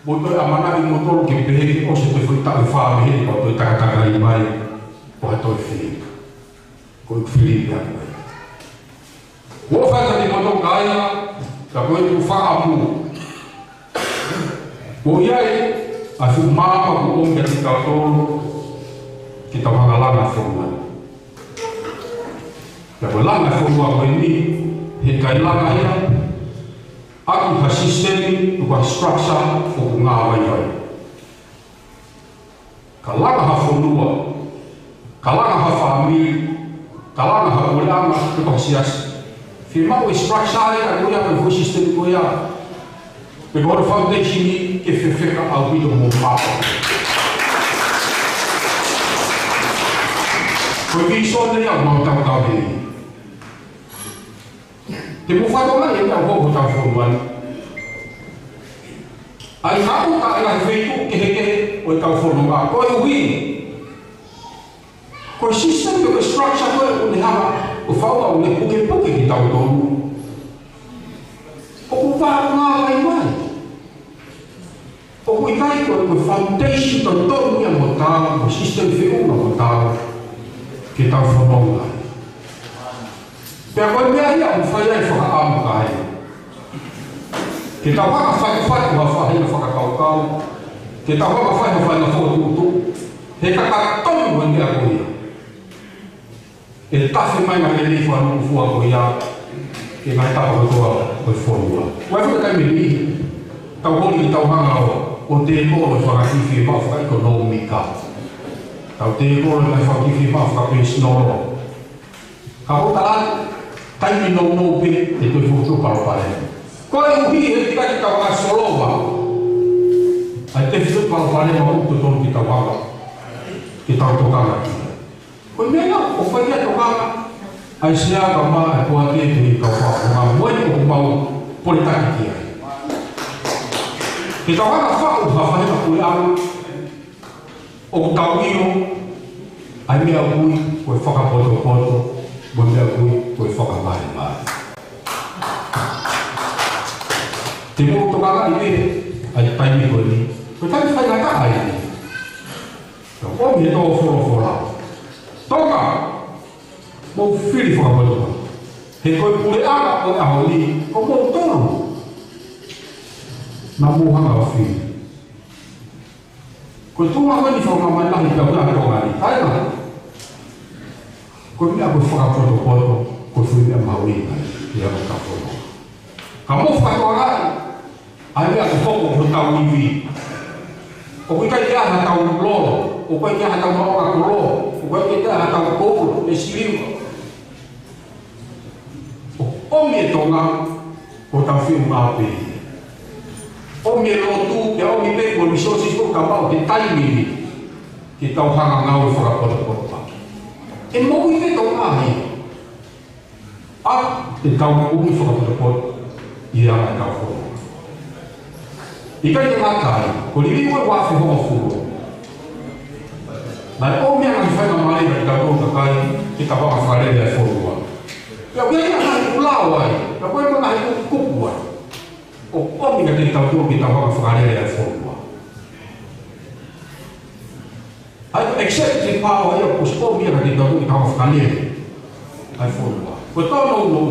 mou toe ʻamanaki moutolu ke pehē ke ʻosi e foʻi taʻu ʻe fā mei heni pea u toe takatakai mai ko ha toe fili. Ko e fili pē ʻaʻaku ē. Kuo fai ʻe kimoutolu kāinga, ka ko e ʻeku fakaʻamu. Ko ia ē, ʻa e fuʻu maama kuo ʻomi kiate kitautolu, ke tau hanga ʻo langa e fonua. Pea ko e langa e fonua ko eni, he ʻikai langa ia ʻaki ha sisitemi, pe ko ha structure ʻoku ngāvaivai. Ka langa ha fonua, ka langa ha fāmili, ka langa ha puleʻanga, pe ko ha siasi, fiemaʻu e structure ia ko ia, pe ko e sisitemi ko ia, pe ko hono foundation ia, ke fefeka ʻaupito mo maʻu. Ko e vīsone ia ʻoku mau tau kau heni. Te mou fakatokangaʻi e meʻa ʻoku hoko ʻi hotau fonua ni. ʻAi haʻu ka ʻi he feituʻu kehekehe ʻo ʻetau fononga. Koeʻuhi ko e sisitemi, ko e structure ko ē ʻoku ne hanga ʻo fakaʻau ʻo ne pukepuke kitautolu, ʻoku vāunga mai mai. ʻOku ʻikai ko e, ko e foundation totonu ia mo tau, mo e sisitemi feʻunga mo tau, ke tau fononga ai. Pea ko e meʻa ia ʻoku fai ai e fakaʻamu, kāinga. Ke tau hanga ʻo fai, fai ha faʻahinga fakakaukau, ke tau hanga ʻo fai ha faʻahinga fokotuʻutuʻu, he ka ka tonu e meʻa ko ia, ʻe tafe mai ngaahi lelei fakanofua ko ia ki he ngaahi tapa kotoa ʻo e fonua. Ko e fuʻu taimi ni, tau holi ke tau hanga ʻo, ʻo tēkolo e fanga kiʻi fiemaʻu fakaʻekonōmika. Tau tēkolo e ngaahi fanga kiʻi fiemaʻu fakapesinolo. Ka ʻoku tala atu, taimi nounou pē ʻe toe fokotuʻu palopalema. Koeʻuhi he ʻikai ke tau hanga ʻo solova ʻa e tefitoʻi palopalema ʻoku totonu ke tau hanga, ke tau tokanga ki ai. Ko e meʻa ia ʻoku fai ai e tokanga ʻa e Sea, kae ʻumaʻā e poate, pea mo e kau fakafofonga, mo e ʻoku mau pole taki ki ai. Ke tau hanga ʻo faʻu ha faʻahinga puleʻanga ʻoku tau ʻilo ai meʻa ʻoku ui ko e fakapotopoto, mo e meʻa ʻoku ui ko e fakamaʻemaʻe. Te mou tokangaʻi pē ʻa e taimi ko eni, ko e taimi faingataʻa eni. Tau ʻomi e tō folofola. Tonga, mou fili fakapotopoto. He ko e puleʻanga ʻo e ʻaho ni, ko moutolu naʻa mou hanga ʻo fili. Ko e tuʻunga ko eni fakamamahi lahi pea ʻoku ʻi ai ʻa Tonga ni. Kāinga, ko e meʻa ko e fakapotopoto, ko e foʻi meʻa mahuʻinga ia ʻi hotau fononga. Ka mou fakatokangaʻi ʻa e meʻa ʻoku hoko ʻi hotau ivi. ʻOku ʻikai ke ʻi ai haʻatau lolo, ʻoku ʻikai ke ʻi ai haʻatau maʻuʻanga koloa, ʻoku ʻikai ke ʻi ai haʻatau koula pe siliva. ʻOku ʻomi ʻe Tonga ko hotau feʻunga pē. ʻOmi e lotu, pea ʻomi pē ko e resources ko ē ka maʻu he taimi ni ke tau hanga ʻo ngāue fakapotopoto ʻaki. ʻE moʻui pē Tonga ia. ʻA e tau moʻui fakapotopoto ʻi he anga ʻetau fononga. ʻIkai ke ngata ai, ko e liliu ko ē ʻo e uaafe hongofulu, naʻe ʻomi ʻa e ngaahi faingamālie kiate kitautolu kakai ke tau hanga ʻo fakalele ʻa e fonua. Pea ʻoku ʻi ai e ngaahi ʻū lao ai, pea ʻoku ʻi ai e ngaahi ʻū kupu ai ʻoku ʻomi kiate kitautolu ke tau hanga ʻo fakalele ʻa e fonua. ʻA e executive power ia ʻoku ʻosi ʻomi ia kiate kitautolu ke tau hanga ʻo fakalele ʻa e fonua. Ko e tōnounou,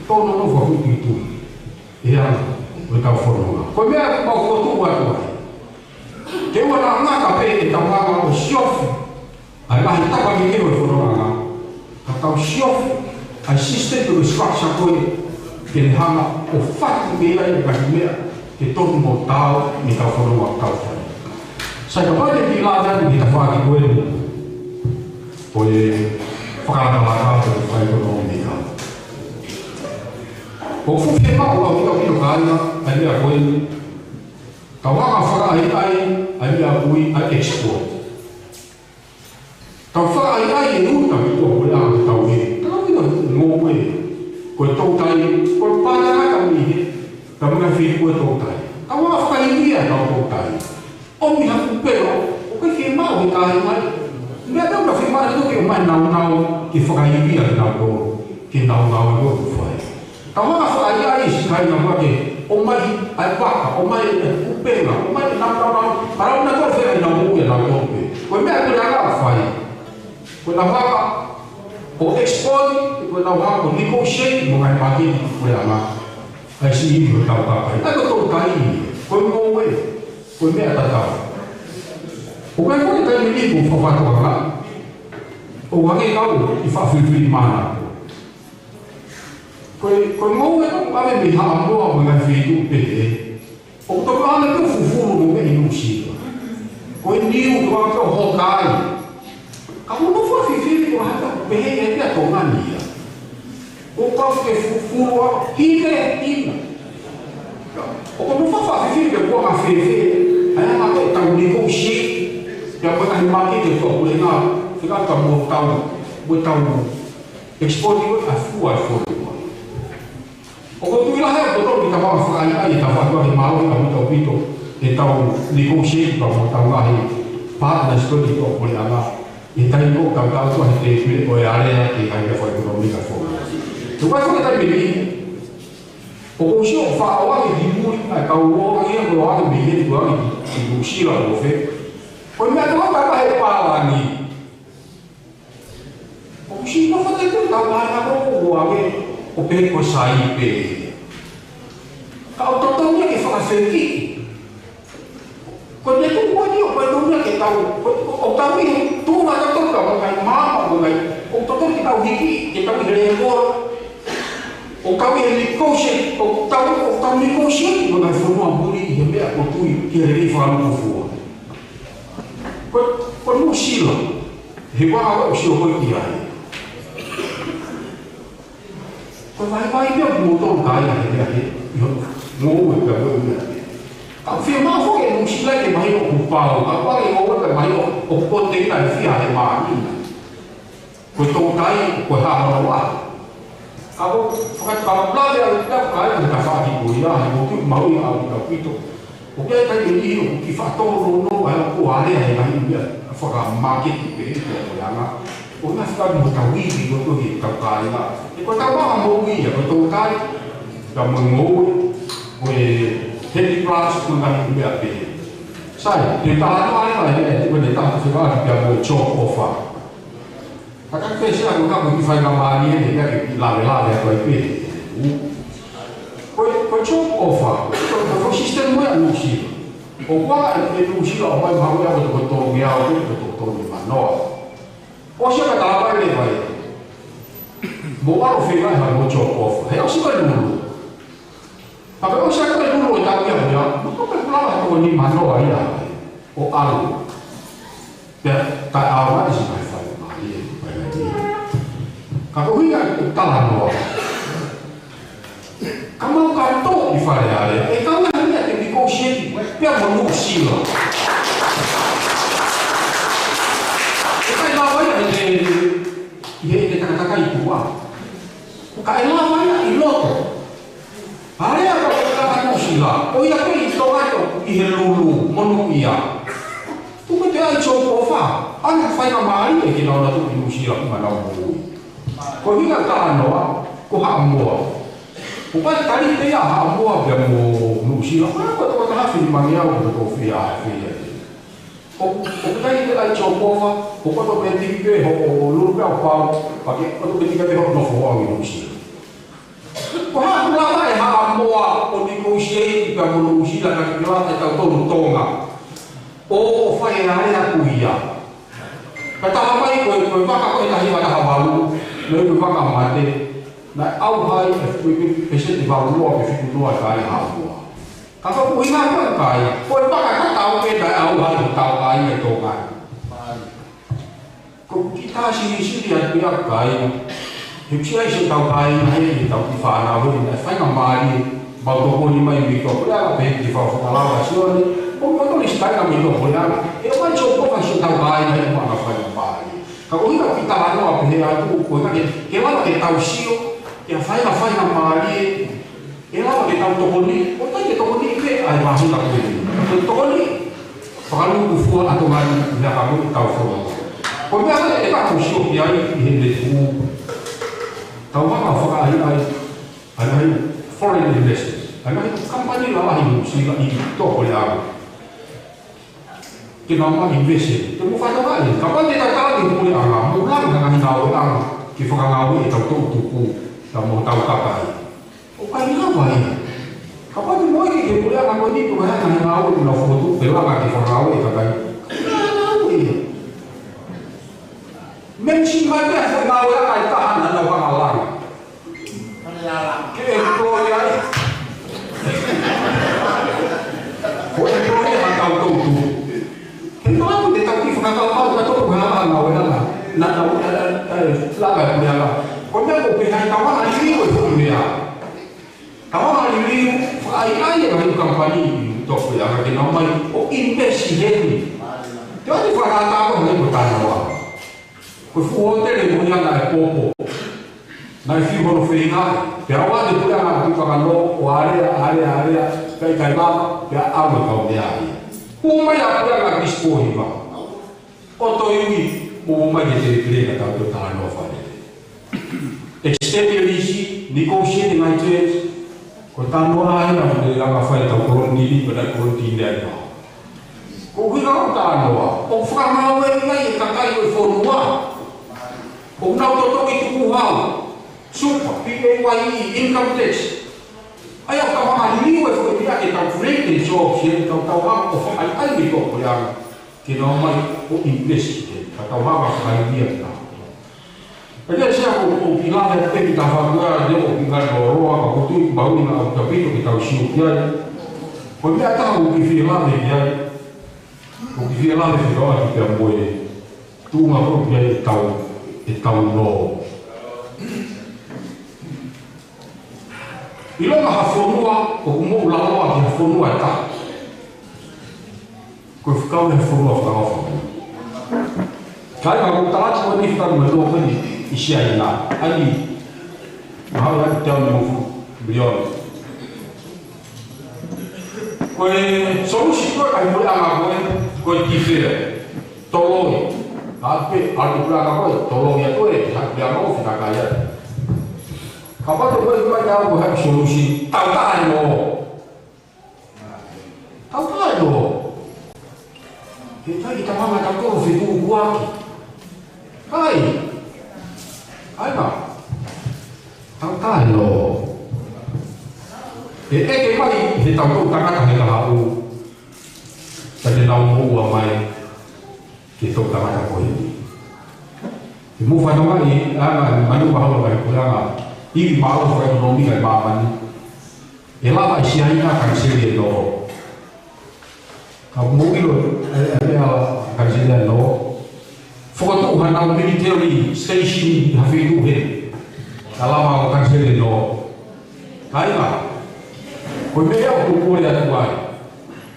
tōnounou fakafoʻituitui ʻi he anga ʻo ʻetau fononga. Ko e meʻa ʻoku mau fokotuʻu atu ai, ke ʻoua naʻa ngata pē ʻetau hanga ʻo siofi ʻa e ngaahi tapa kehekehe ʻo e fononga, ka tau siofi ʻa e system pe ko e structure ko ē ke ne hanga ʻo fatu mei ai e ngaahi meʻa ke tonu mo taau mei heʻetau fononga ʻoku tau fai. Sai, kapau te u kiʻi lave atu ki he tafaʻaki ko eni ʻo e fakalakalaka pe ko e fakaʻekonōmika. ʻOku fuʻu fiemaʻu ʻaupito, kāinga, ʻa e meʻa ko eni, tau hanga ʻo fakaʻaiʻai ʻa e meʻa ʻoku ui ʻa e export. Tau fakaʻaiʻai e uta ki tuʻapuleʻanga ʻo tau ē. Tau ina ngoue. Ko e toutai, ko e pātanga tau ʻi he, tau ina fili ko e toutai. Tau hanga ʻo fakaivia ʻetau toutai. ʻOmi ha kupu pē, ʻoku ʻikai fiemaʻu he kāinga. Meʻa tau ka fiemaʻu ʻe he toki ʻomai naunau ke fakaivia kinautolu, ke nau ngāue ko ē ʻoku fai. Tau hanga ʻo fakaʻaiʻai siʻi kāinga ʻoku ʻikai ke ʻomai ʻa e vaka, ʻomai e kupenga, ʻomai e naunau, ka nau na tau fea ʻi nau moʻui ʻa nautolu pē. Ko e meʻa ko ē ʻoku lava ʻo fai, ko ʻenau hanga ʻo export, ko ʻenau hanga ʻo negotiate mo e ngaahi māketi ʻi tuʻapuleʻanga. ʻA e siʻi ivi ʻo ʻetau kakai. ʻA ia ko e toutai, ko e ngoue, ko e meʻa tatau. ʻOku ʻi ai foki e taimi ʻoku ou fakatokangaʻi, ʻoku hangē ʻoku ou ʻi he fakafilifilimānako. Ko e, ko e ngoue ʻoku ʻave mei Haʻamoa mo e ngaahi feituʻu pehē, ʻoku tau ʻave pē ʻo fufulu mo meʻa ʻi Nuʻusila. Ko e niu ʻoku tau ʻave pē ʻo hoka ai. Ka ʻoku ou nofo ʻo fifili ko e hā ʻoku pehē ai pē ʻa Tonga ni ia. ʻOku ʻikai ke fufulu ʻa e hine ina. ʻOku ou nofo ʻo fifili pe ko e anga fēfē ʻa e anga ko ē ʻetau negotiate pea mo e ngaahi māketi ʻo tuʻapuleʻanga, fekauʻaki mo ʻetau, mo ʻetau export ʻi he fua ʻa e fonua. ʻOku ou tui lahi au ʻoku totonu ke tau hanga ʻo fakaʻaiʻai e tafaʻaki ko ē ke maʻu ʻaupito ʻetau negotiate pea mo ʻetau ngaahi partners ko ē ʻi tuʻapuleʻanga, ʻi he taimi ʻoku tau tau tuʻu he tēpile ʻo e alea ki he ngaahi meʻa fakaʻekonōmika ʻo e fonua. Tuʻu ai foki e taimi ni, ʻoku ou sio ʻoku faʻa ʻoange ki muli ʻa e kau lōloa ia ʻoku ʻoange mei heni ʻoku ʻoange ki, ki Nuʻusila ʻo fē. Ko e meʻa ʻoku ʻoange ʻa e palani. ʻOku siʻi nofo atu ʻetau palani ko ē ʻoku ʻoange ʻo pehē ko e sai pē. Ka ʻoku totonu ia ke fakafekiʻi. Ko e meʻa ʻoku ʻoange ʻoku totonu ia ke tau, ko, ko, ʻoku tau ʻi he tuʻunga ʻoku totonu ka ʻoku ʻi ai e maama, ʻoku ʻi ai, ʻoku totonu ke tau hiki, ke tau ʻi he lēkola. ʻOku tau ʻi he negotiate, ʻoku tau, ʻoku tau negotiate mo e ngaahi fonua muli ʻi he meʻa ʻoku tui ki he lelei fakalūkufua. Ko, ko Nuʻusila, he vā ʻoku ou sio ko ē ki ai. Ko e vaivai pē ʻa moutolu kāinga he meʻa he, ʻi hono ngoue pea mo e meʻa. Ka ʻoku fiemaʻu foki ʻe Nuʻusila ke mahino ʻoku pau, ka ʻoku ʻikai ke ngoue pea mahino ʻoku poteina ʻe fiha he māhina. Ko e toutai, ko e hā hono lahi. Ka ʻoku ou fakatapulale ʻaupito au kāinga he tafaʻaki ko ia, he ʻoku ou tui ʻoku mahuʻinga ʻaupito. ʻOku ʻi ai e taimi ʻe niʻihi ʻoku kiʻi faʻa tōnounou ai ʻo alea he ngaahi meʻa fakamaaketi pē ʻi he puleʻanga. ʻO na fika mo tau ivi ko ē ki he tau kāinga. He ko e tau anga moʻui ia, ko e tōtai, tau mo ngoue, ko e handicrafts, ko e ngaahi meʻa pehē. Sai, te tau talanoa ai, ʻe, ko e taha fika pea mo e job offer. Ka ka pese a ko ka ko ki fai ka mali e ka ki lave lave ko e pe. Ko e, ko e job offer, ko e, ko e system mo e ʻa Nuʻusila. ʻOku ʻi ai e Nuʻusila ʻo mai mahu ia ko e toko tolu ngeau, ko e toko tolu manoa. ʻOsi ka tala mai le vai. Mo ʻalu fika ha mo job offer. He ʻosi ka lulu. Ka pea ʻosi atu e lulu ʻo e taʻu ia, ia, mo ka pea kula atu ʻo nima noa ia, ʻo ʻalu. Pea taʻeʻaonga ʻi si mai fai mai, ʻi he fai mai ia. Ka ko hina ʻoku talanoa. Ka mau ka tō ʻi Fale Alea, ʻe kau ia ia ke negotiate, pea mo Nuʻusila. ʻE kai lava ia ʻe te, ʻi he, ʻe te takatakai tuʻa. Ka ʻe lava ia ʻi loto. Alea ka ko ka Nuʻusila, ʻo ia pē ʻi Tonga ʻi he lulu, monū ia. Tuku te ai job offer, ʻana fai ka mali e ke nau na tuku Nuʻusila kuma nau moʻui. Ko hina talanoa, ko Haʻamoa. Ko ka tali te ia Haʻamoa pea mo Nuʻusila, ka ko toko taha fili mangi au, ko toko fia, fia. Ko, ko ka te ai job offer, ko ka to peti pē ho, ho lulu pē ʻo pau, pea ke, ko to peti pē ho nofo au ʻi Nuʻusila. Ko e hā ʻoku lava ʻe Haʻamoa ʻo negotiate pea mo Nuʻusila ka ke lava ʻe tautolu Tonga. ʻO, ʻo fai e alea ko ia. Ka tala mai ko e, ko e vaka ko e taha hiva taha valu, naʻe ko e vaka mate, naʻe ʻauha ai e fuʻu peseti valu noa pe fitu noa ʻa e kai Haʻamoa. Ka ko e ʻuhinga ko e kai, ko e vaka ka tau ke naʻe ʻauha ai ʻo tau kai e Tonga. Ko e kiʻi tā silisili atu ia kai. He ʻoku ʻi ai siʻotau kāinga he ʻetau kiʻi fānau he naʻe fai ka mali, mau tokoni mai mei tuʻapuleʻanga pē ki he fakafakalava Sione, ʻo mau tokoni siʻi kāinga mei tuʻapuleʻanga. ʻE ʻomai job offer siʻotau kāinga he ʻoku mau fai ka mali. Ka ko hina ʻoku talanoa pehē atu, ko hina ke, ke lava ke tau sio, ke fai ka fai ka mali, ʻe lava ke tau tokoni, ʻo tau ke tokoni pē ʻa e māhina ko eni. Ke tokoni, fakalūkufua ʻa Tonga ni ʻi he ʻakau ʻi tau fonua. Ko e meʻa ʻe ka tau sio ki ai ʻi he letu. Tau hanga fakaʻaiʻai, ʻa e ngaahi foreign investors, ʻa e ngaahi kamupani lalahi Nuʻusila ʻi tuʻapuleʻanga. Ke nau mai invest. Te mo fai ka mai, kapau te tau tala ki he puleʻanga, mo langa ngaahi ngāueʻanga, ke fakangāue ʻetau toʻutupu, pea mo hotau kakai. ʻOku ʻikai lava ia. Kapau te mo ʻeke ki he puleʻanga ko eni pe ko e hā e ngaahi ngāue ʻoku nau fokotuʻu pe langa ke fakangāue e kakai. ʻIkai lava ia. Meimei siʻi mai pē ha ngāueʻanga ʻe taha naʻa nau hanga langa. Ke employ ai. Ko e employ ai ha tau toʻutupu. He ko atu te tau kiʻi fakakaukau ka tau hanga langa. Naʻa nau, ē, ē, ē, langa e puleʻanga. Ko e meʻa ko e pehē ai tau hanga liliu e foʻi meʻa. Tau hanga liliu, fakaʻaiʻai e ngaahi kamupani ʻi tuʻapuleʻanga ke nau mai ʻo invest heni. Te u ʻai ke fakatātā ko e ngaahi ko e talanoa. Ko e fuʻu hōtele mo ia naʻe popo. Naʻe fiu hono feinga, pea ʻalu atu e puleʻanga ki Fakano, ʻo alea, alea, alea, ʻikai, ʻikai lava, pea ʻalu e kau meʻa ia. Hū mai ʻa e puleʻanga ki Sipohiva. ʻO toe ui, ʻomai ke te pile ka tau toe talanoa fale. Extend e lease, negotiate e ngaahi terms, ko e talanoa ʻa e ngaahi anga fai tau kolonitini, ko e ngaahi kolonitini ʻa e ngaahi. Ko e ʻuhinga ʻo e talanoa, ʻoku fakangāueʻi ai e kakai ʻo e fonua. ʻOku nau totongi tukuhau, super, P A Y E, income tax. ʻA ia ʻoku tau hanga liliu e foʻi meʻa ke tau create e jobs, he tau tau hanga ʻo fakaʻaiʻai mei tuʻapuleʻanga. Ke nau mai ʻo invest, ka tau hanga fakaivia ki ai. Pea ke sia ko, ʻoku kiʻi lave pē ki he tafaʻaki ʻa e ʻoku kiʻi ngāue lōloa, ka ʻoku ou tui ʻoku mahuʻinga ʻaupito ke tau sio ki ai. Ko e meʻa ʻe taha ʻoku ou kiʻi fie lave ki ai. ʻOku ou kiʻi fie lave fekauʻaki pea mo e tuʻunga ko ē ʻoku ʻi ai ʻetau, ʻetau nō. ʻIlonga ha fonua, ʻoku mou lava ki ha fonua ʻe taha. Ko e fekau e fonua fakaʻofa. Ka ʻi ai ka ʻoku talaki ko eni fekau mo e nō ko eni ʻi Siaina. ʻAi, mahalo ʻe teau mo e miliona. Ko Ko e solution ko e ʻai puleʻanga ko e, ko e tifea. Toloi. ʻApe, ʻai puleʻanga ko e, toloi atu e, ʻai puleʻanga ko e fika kai atu. Kapau te ke ʻai mai au ko e solution, tau taʻe nō. Tau taʻe nō. He ʻikai ke tau hanga ʻe tautolu ʻo fetuʻuaki. ʻIkai. ʻAi ma. Tau taʻe nō. ʻE ʻeke mai he tautolu tangata he kahaʻu. Ka te nau moʻua mai ke tau tangata ko eni. He mou fanongo mai, ʻa e manu mahalo mai ko e anga. Ivi mālohi fakaʻekonōmika ʻi māmani. ʻE lava ʻe Siaina ʻo kaniseli e nō. Ka mou ʻilo, ʻe, ʻe, ʻe, kaniseli e nō. Fokotuʻu hanau military station ʻi ha feituʻu heni. Ka lava ʻo kaniseli e nō. Kāinga. Ko e meʻa ʻoku ou kole atu ai.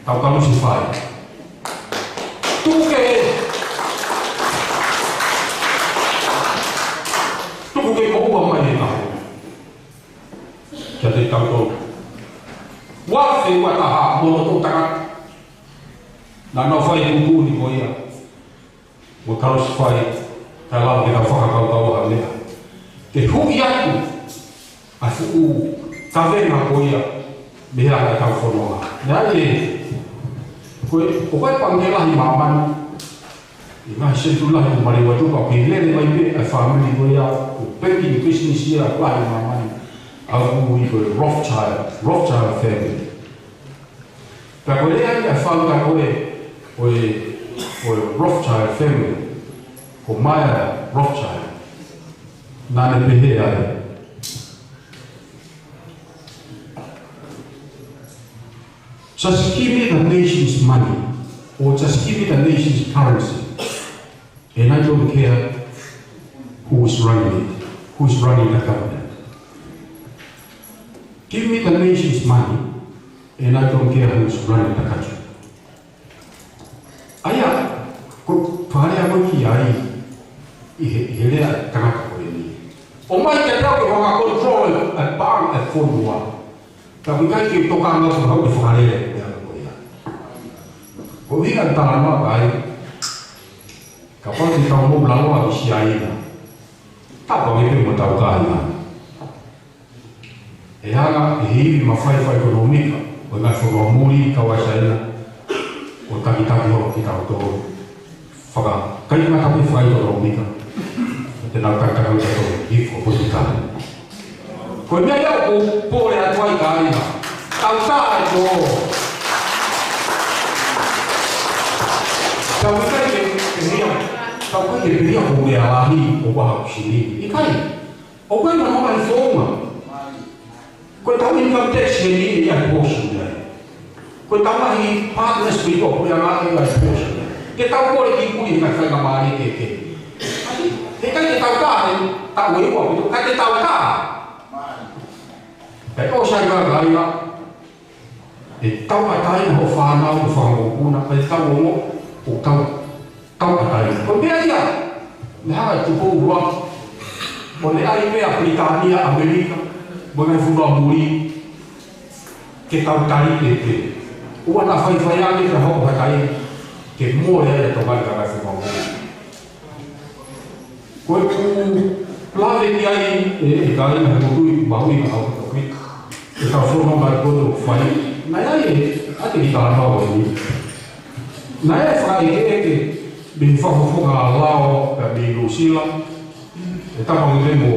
Tau kalusefai. Tuku ke. Tuku ke moʻua mai e kahaʻu. Kiate kitautolu. Ua afe ua taha mo e toko taha. Naʻa nau fai e tuʻutuʻuni ko ia. Mo kalusefai, kae lava ke tau fakakaukau ha meʻa. Ke huʻi atu ʻa e fuʻu kavenga ko ia mei he anga ʻetau fononga. Naʻe, ko e, ko e pangikē lahi ʻi māmani. ʻI he ngaahi senituli lahi ʻo Maliu atu, ka ʻoku kei lele mai pē ʻa e fāmili ko ia, ʻoku peki ni business ia lahi ʻi māmani. ʻA ia ʻoku ui ko e Rothschild, Rothschild family. Pea ko e lea ia ʻa e founder ko e, ko e, ko e Rothschild family, ko Mayer Rothschild. Naʻa ne pehē ai. Just give me the nation's money, or just give me the nation's currency, and I don't care who is running it, who is running the government. Give me the nation's money, and I don't care who is running the country. ʻA ia, ko e fakalea ko ē ki ai, ʻi he, ʻi he lea ʻa e tangata ko eni. ʻOmai kiate au ke u hanga ʻo control e, e paʻanga ʻo e fonua. Ka ʻoku ʻikai ke u tokanga ʻo hau ʻi he fakalele ʻo e meʻa ko ia. Ko e ʻuhinga ʻeku talanoa ki ai, kapau te tau moʻulaloa ʻi Siaina. Tau pangikē mo tau kāinga. ʻE hanga ʻe he ivi mafai fakaʻekonōmika ʻo e ngaahi fonua muli kau ai Siaina ʻo takitaki holo kitautolu. Faka-, ʻikai ngata pē fakaʻekonōmika. Te nau takitaki holo kitautolu ʻi he fuʻu politikale. Ko e meʻa ia ʻoku ou pole atu ai kāinga. Tau taʻe nō. Tau ʻikai ke, ke hia. Tau ʻikai ke pehē ia ko e meʻa lahi ʻo e vaha ʻo Sini. ʻIkai. ʻOku ʻi ai e ngaahi founga. Ko ʻetau income tax heni ʻe ʻi ai e portion ia. Ko ʻetau ngaahi partners ko ia ʻoku ʻi ai e ngaahi portion ia. Ke tau kole ki mui he ngaahi faingamālie kehekehe. He ʻikai ke tau taʻe, tau e ua, ka te tau taʻe. Pea ʻoku sai kāinga. ʻE tauʻatāina hoʻo fānau mo e fanga mokopuna, pea tau ongoʻi ʻoku tau, tauʻatāina. Ko e meʻa ia, ne hanga ʻe Tupou ʻUluaki, ʻo ne ʻai pē ʻa Pilitānia, ʻAmelika, mo e ngaahi fonua muli, ke tau tali pē pē. ʻOua naʻa faifai ange pea hoko ha taimi, ke mole ai ʻa Tonga ni ki he ngaahi fonua muli. Ko ʻeku lave ki ai ʻe, ʻe kāinga he motuʻa mahuʻinga ʻaupito ʻi heʻetau fononga ʻi he ʻaho ni. Naʻe ʻi ai e, ʻa e kiʻi talanoa ko eni. Naʻe fakaʻekeʻeke mei he fakafofonga lao pea mei Nuʻusila. ʻE tapa mo, mo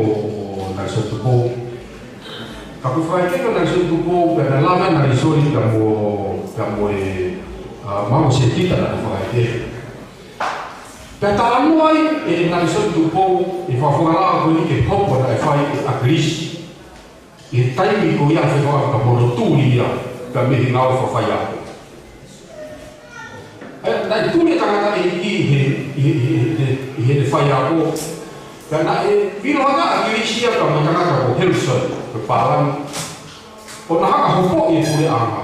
Nelson Tupou. Ka ko e fakaʻekeʻeke ʻa Nelson Tupou, pea naʻe lave ʻa Nelson pea mo, pea mo e, ʻa, Maʻamoʻose Tita naʻe fakaʻekeʻeke. Pea talanoa ai ʻe Nelson Tupou ʻi he fakafofonga lao ko eni ki he hopo naʻe fai ʻe ʻAkilisi. ʻI he taimi ko ia ʻa e fefakamono tuli ia, pea mei he ngāue fakafaifekau. ʻE, naʻe tuli e tangataʻeiki ʻi he, ʻi he, ʻi he, ʻi he, ʻi he faiako. Pea naʻe vilo hake ʻa ʻAkilisi ia pea mo e tangata ko Hudson, ko e pālangi. ʻO na hanga ʻo hopoʻi e puleʻanga.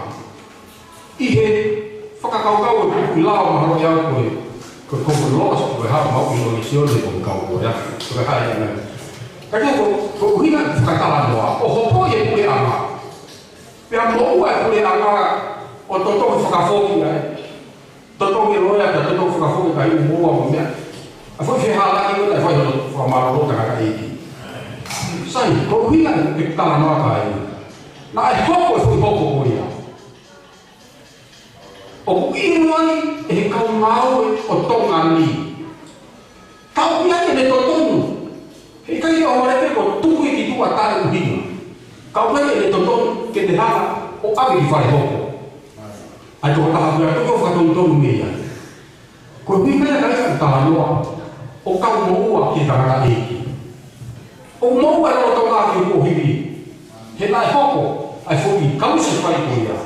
ʻI he fakakaukau ʻo e pupuʻi lao mahalo ʻe au ko e, ko e common law, ko e hā mau ʻilo ʻi Sione ko e kau ko ia, ko e hā ia ngai. Ka ko, ko e ʻuhinga fakatalanoa, ʻo hopoʻi e puleʻanga. Pea moʻua e puleʻanga, ʻo totongi fakafoki ai. Totongi loea, ka totongi fakafoki ka i moua mo meʻa. ʻA e foʻi fehālaaki ko ē naʻe fai ʻe he fakamālōlō tangataʻeiki. Sai, ko e ʻuhinga ʻeku talanoa ki ai. Naʻe hoko e foʻi hoko ko ia. ʻOku ʻilo ai ʻe he kau ngāue ʻo Tonga ni. Ka ʻoku ʻi ai ʻene totonu. Heʻikai ke ʻohovale pē ko e tuku ki tuʻa taʻeʻuhinga. Ka ʻoku ʻi ai ʻene totonu ke te hanga ʻo ʻave ki fale hoko. ʻA e tokotaha ko ia ʻoku fakatonutonu mei ai. Ko e ʻuhinga ia naʻe ʻikai ke talanoa ʻo kau moua ki he tangataʻeiki. ʻO moua e lolotonga ki he kuohili. He naʻe hoko ʻa e foʻi kalusefai ko ia.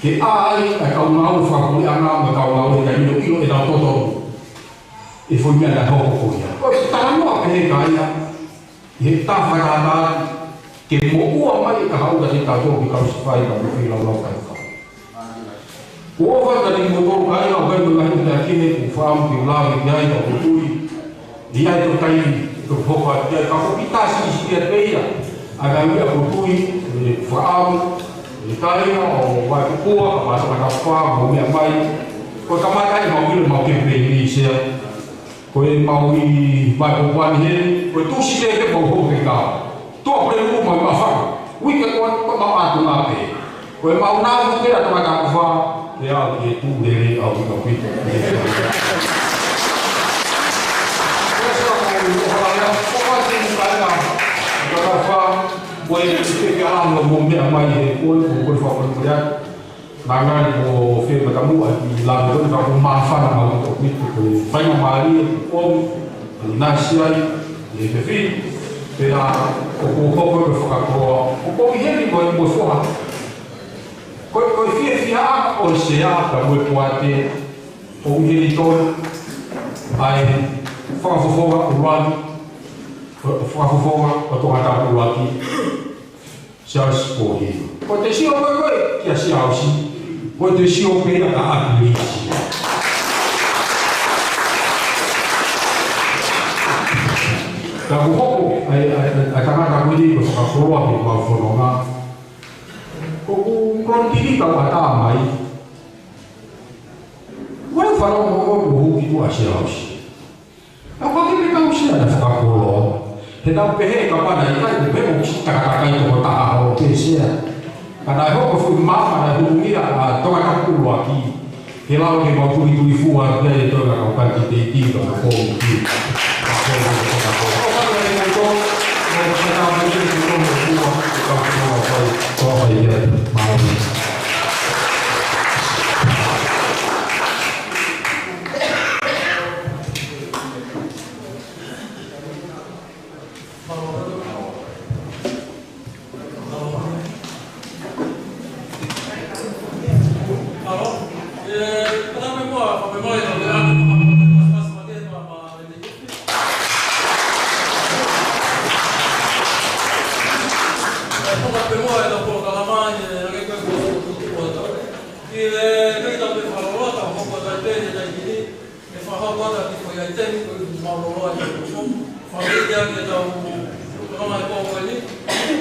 Ke ʻai ʻa e kau ngāue fakapuleʻanga mo e kau ngāue ʻikai ʻilo ʻenau totonu. ʻE foʻi meʻa naʻe hoko ko ia. Ko e talanoa pehē ka ia, ʻi he tafaʻaki ke moʻua mai e kahaʻu kiate kitautolu ki he kalusefai ka mo e feilaulau kaufau. Kuo ʻofa atu kiate kimoutolu kāinga, ʻoku ʻi ai mo e ngaahi meʻa kehe ʻoku ou fakaʻamu ke u lave ki ai, ka ʻoku ou tui ʻe ʻi ai e taimi ʻe toki hoko atu ki ai, ka ʻoku ou kiʻi tā siʻisiʻi atu pē ia. ʻA e ngaahi meʻa ʻoku ou tui ʻe fakaʻamu ʻe he kāinga ʻo Vaikuakua, ka Vaikuakua mo meʻa mai. Ko e kamata ʻemau ʻilo ʻemau kemipeini, Sea. Ko ʻemau ʻi Vaikuakua ni heni, ko e Tūsite pē ʻemau hoko ki he kau. Tuʻapulelulu mau ʻi Maʻufanga. Uike ko ē ko ʻemau ʻatunga pē. Ko ʻemau nāunau pē ʻa Tongatapu Fā, ʻe aʻu ki he Tuʻulele, aʻu ki he Kapito. Ko e ke ala mo meʻa mai he ko e, ko e fakamolemole atu. Ngangari mo Fie Matamuʻa ʻi he lave ko eni ka ʻoku māfana mau ʻi he toʻo pito ko e faingamālie ʻoku ʻomi, ʻinasi ai, ʻi he fefine, pea ʻoku hoko ko e fakakoloa, ʻoku ʻi heni mo e, mo e foha. Ko e, ko e fiefia ʻo e Sea ka mo e poate, ʻoku ʻi heni tonu, ʻa e fakafofonga ʻuluaki, ʻo, ʻo fakafofonga ʻo Tongatapu ʻuluaki. Siaosi ko ia. Ko e te sio ko ē ko ē kia Siaosi. Ko e te sio pē ia kia ʻAkilisi. Ka ʻoku hoko ʻa e, ʻa e, ʻa e tangata ko eni ko e fakakoloa ki heʻemau fononga. Ko ʻeku kolonitiki ka ʻatā mai. Ko e fanongo ko ē ʻoku hū ki tuʻa Siaosi. ʻA ko ke me kau Sea naʻe fakakoloa. He naʻa ku pehē kapau naʻe ʻikai, ʻoku pehē ʻoku kiʻi takatakai toko taha ʻo pē Sea. Ka naʻe hoko e fuʻu maama naʻe hū ia ʻa Tongatapu ʻuluaki. Ke lava ke mau tulitulifua pē ʻe Tonga kau kanititeiti ka mau kōmiti. Ka mau kōmiti. ʻE fakahoko atu ki he foʻi ʻaiteni ko e mau loloa ʻi he kupu. Fakaʻeiki ʻetau konga e pō ko eni.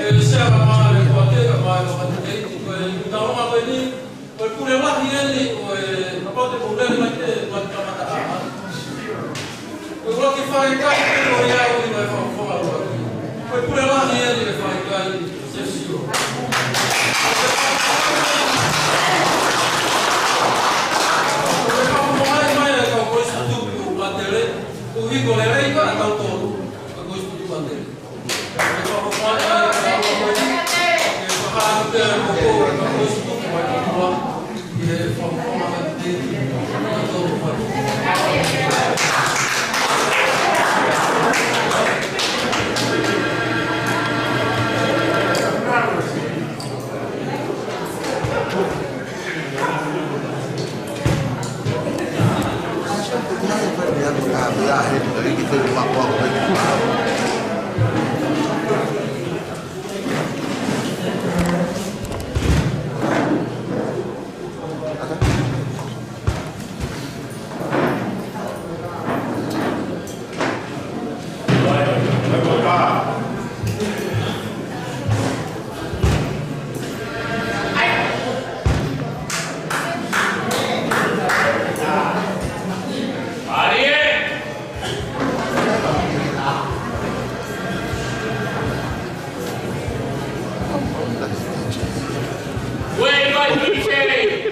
ʻE Sea ka mai e kua te ka mai e kua te te iti ko e tau ma ko eni. Ko e pule lahi eni ko e kapau te pule mai te kua te kamata ʻaha. Ko e ʻuluaki fakaʻikaiʻi ko ia ʻi he fakafofonga ʻuluaki. Ko e pule lahi eni e fakaʻikaiʻi. Wait, wait, wait, wait.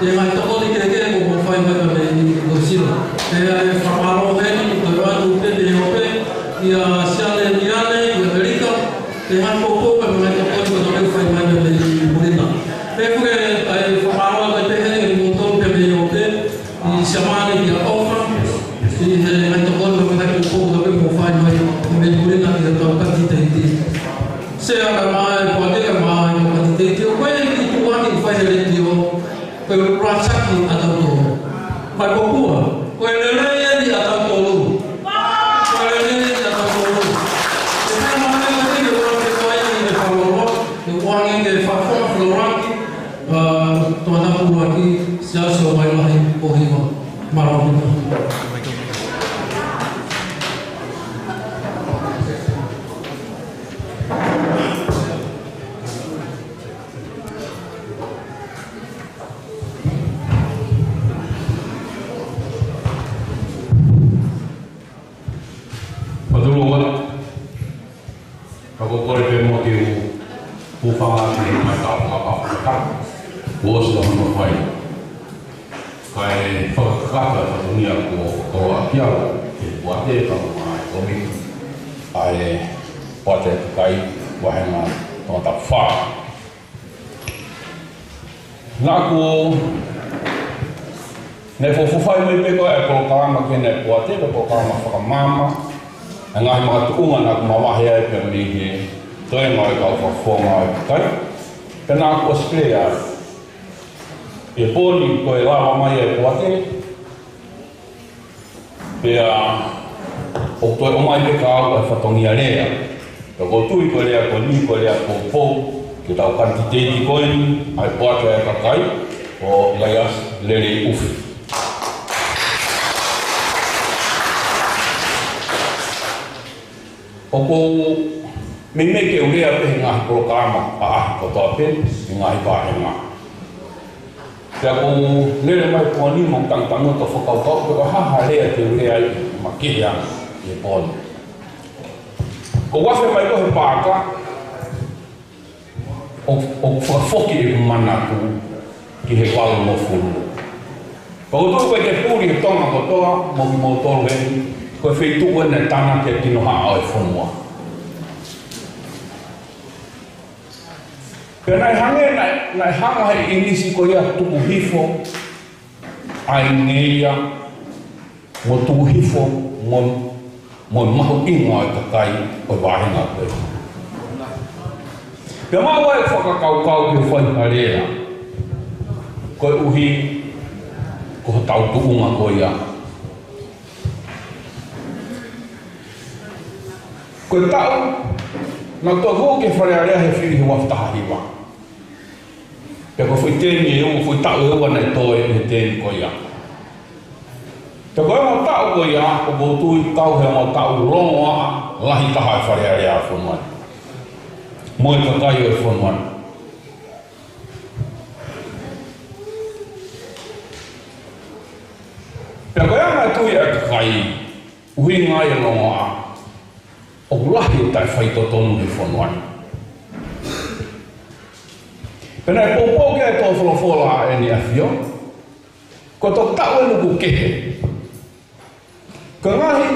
Ngaahi tokoni kehekehe kuo mou fai mai mei Nuʻusila. Pea ʻe fakamālō heni, toe ʻoatu pē mei he ope, kia Siale Niale, kia Melika, he ngaahi poupou mo e ngaahi tokoni kuo nau fai mai mei muli na. Pea ʻoku ou fakamālō atu pē heni kimoutolu pē mei he ope, ʻi Siamane kia ʻOfa, ʻi he ngaahi tokoni mo e ngaahi poupou kuo nau fai mai mei muli na ki heʻetau kanditeiti. Sea, kae ʻumaʻā e poate, kae ʻumaʻā e kau kanditeiti, ʻoku ʻi ai e kiʻi tuʻuaki ʻoku fai he letiō, ko e rasaki ʻatautolu. Fai ko e kua, ko e lelei eni ʻatautolu. Ko e lelei eni ʻatautolu. ʻE fai mai eni ke ua ke fai eni ke fakalolo, ke ua ke fakalolo, ke fakalolo, ʻa, tō ʻatautolu ʻaki, Siaosi ʻo Mailahi ʻo Hiva. Mālō. Fatulu ua, ka ko e kole pē mo ke u hūfanga atu he ngaahi tau fakapapau. Kuo ʻosi hono fai. Kae fakakakato e fatongia kuo koloaʻaki au, ke poate ka mo e kōmiti ʻa e poate kakai, vāhenga tongatapu fā. Naʻa ku, ne fuofua fai mai pē ko e polokalama ki heʻene poate, ko e polokalama fakamaama, ʻa e ngaahi makatuʻunga naʻa ku mavahe ai pē mei he toenga ʻo e kau fakafofonga ʻo e kakai. Pea naʻa ku ʻosi pē ai. ʻI he pō ni ko e lava mai e poate, pea ʻoku toe ʻomai pē kia au e fatongia lea. Pea ʻoku ou tui ko e lea ko eni ko e lea poupou ki heʻetau kanditeiti ko eni, ʻa e poate ʻa e kakai, ko ʻIlaiasi Lelei ʻUfi. ʻOku ou meimei ke u lea pē he ngaahi polokalama ʻaʻahi kotoa pē, he ngaahi vāhenga. Pea ʻoku ou lele mai pō ni mo e tangutangutu ʻo fakakaukau pe ko e hā ha lea te u lea ai ʻe makehe ange ʻi he pō ni. Ko u afe mai ko ē he paaka, ʻo, ʻo fakafoki ʻeku manatu ki he valungofulu. Pea ʻoku ou tui ko e ke puli he Tonga kotoa, mo kimoutolu heni, ko e feituʻu eni naʻe tānaki e kinohaʻa ʻo e fonua. Pea naʻe hangē, naʻe, naʻe hanga ʻe he ʻIngilisi ko ia ʻo tuku hifo ʻa e ngeia, mo tuku hifo mo, mo e mahuʻinga ʻo e kakai ʻo e vāhenga ko ē. Pea maʻu ai e fakakaukau ke fai ha lea, koeʻuhi ko hotau tuʻunga ko ia. Ko e taʻu naʻa ku hū ki Fale Alea he fili he ua afe taha hiva. Pea ko e foʻi temi ʻe ua, foʻi taʻu ʻe ua naʻe toe ʻi he temi ko ia. Pea ko e ongo taʻu ko ia, ʻoku ou tui kau he ongo taʻu longoaʻa lahi taha ʻa e Fale Alea ʻo e fonua ni mo e kakai ʻo e fonua ni. Pea ko e anga e tui ʻa e kakai, ʻuhinga ia e longoaʻa, ʻoku lahi e taʻefaitotonu he fonua ni. Pea naʻe poupou ki ai e tō folofola ʻa ʻEne ʻAfio, ko e toki taʻu eni ʻoku kehe. Ko e ngaahi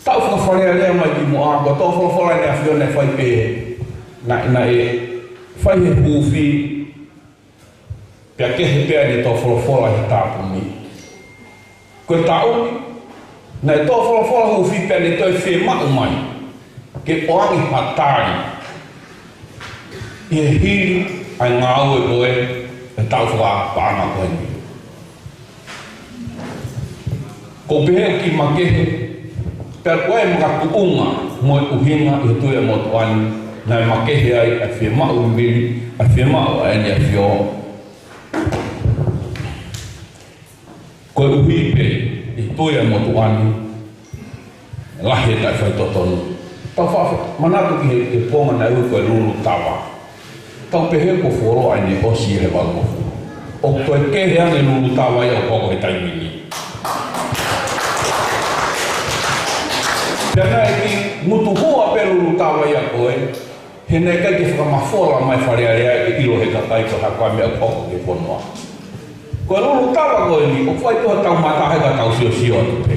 taʻu faka-Fale Alea mai ki muʻa, ko e tō folofola ʻa ʻEne ʻAfio naʻe fai pē, naʻe, naʻe fai he huufi, pea kehe pē ʻene tō folofola he tāpuni. Ko e taʻu ni, naʻe tō folofola huufi pea ne toe fiemaʻu mai ke ʻoange ha tali ʻi he hili ʻa e ngāue ko ē ʻo e taʻu fakapaʻanga ko eni. ʻOku ou pehē ʻoku kiʻi makehe, pea ko e makatuʻunga mo e ʻuhinga ʻi he tui ʻa e motuʻa ni, naʻe makehe ai ʻa e fiemaʻu vivili, ʻa e fiemaʻu ʻa ʻEne ʻAfio. Koeʻuhi pē ʻi he tui ʻa e motuʻa ni, lahi e taʻefaitotonu. Tau faʻa manatu ki he, he kuonga naʻe ui ko e Lulutava. Tau pehē kuo fuoloa ʻene ʻosi he valungofulu. ʻOku toe kehe ange Lulutava ia ʻo hoko he taimi ni. Pea naʻe kiʻi ngutuhua pē Lulutava ia ko ē, he naʻe ʻikai ke fakamafola mai Fale Alea ke ʻilo he kakai ko e hā e meʻa ʻoku hoko he fonua. Ko e lulu tava ko eni, ʻoku fai ko e tau mata he ka tau siosio atu pē.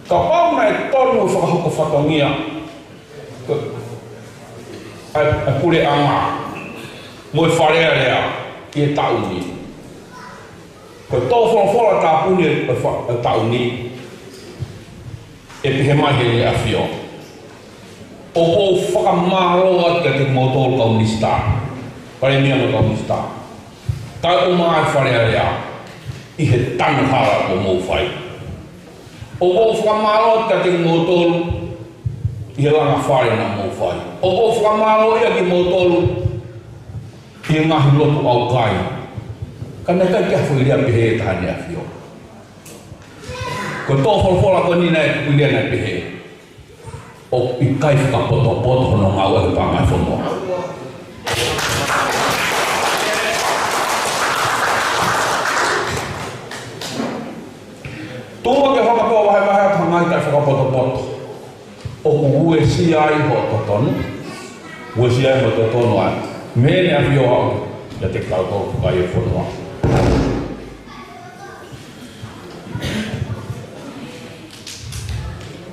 Kapau naʻe tonu fakahoko fatongia ʻa e, ʻa e puleʻanga mo e Fale Alea ʻi he taʻu ni. Ko e tō folofola tāpuni ʻa e fa-, ʻa e taʻu ni, ʻe pehē mai ʻe he ʻAfio: ʻOku ou fakamālō atu kiate kimoutolu kau minisitā, Palēmia mo e kau minisitā, kae ʻumaʻā e Fale Alea, ʻi he tanu hala kuo mou fai. ʻOku ou fakamālō atu kiate kimoutolu ʻi he langa fale naʻa mou fai. ʻOku ou fakamālō ia kimoutolu ʻi he ngaahi lotu ʻaukai. Ka naʻe ʻikai ke ʻi ai ha foʻi lea pehē ʻe taha ʻa e ʻAfio. Ko e tō folofola ko eni naʻe tuku lea naʻe pehē: ʻOku ʻikai fakapotopoto hono ngāue ʻa e paʻanga ʻo e fonua. Tuku ke fakapō vahevahe atu ha ngaahi taʻefakapotopoto. ʻOku uesia ai hoʻo totonu. Uesia ai hoʻo totonu ʻa e meʻa naʻe ʻafio ai kiate kitautolu kakai ʻo e fonua.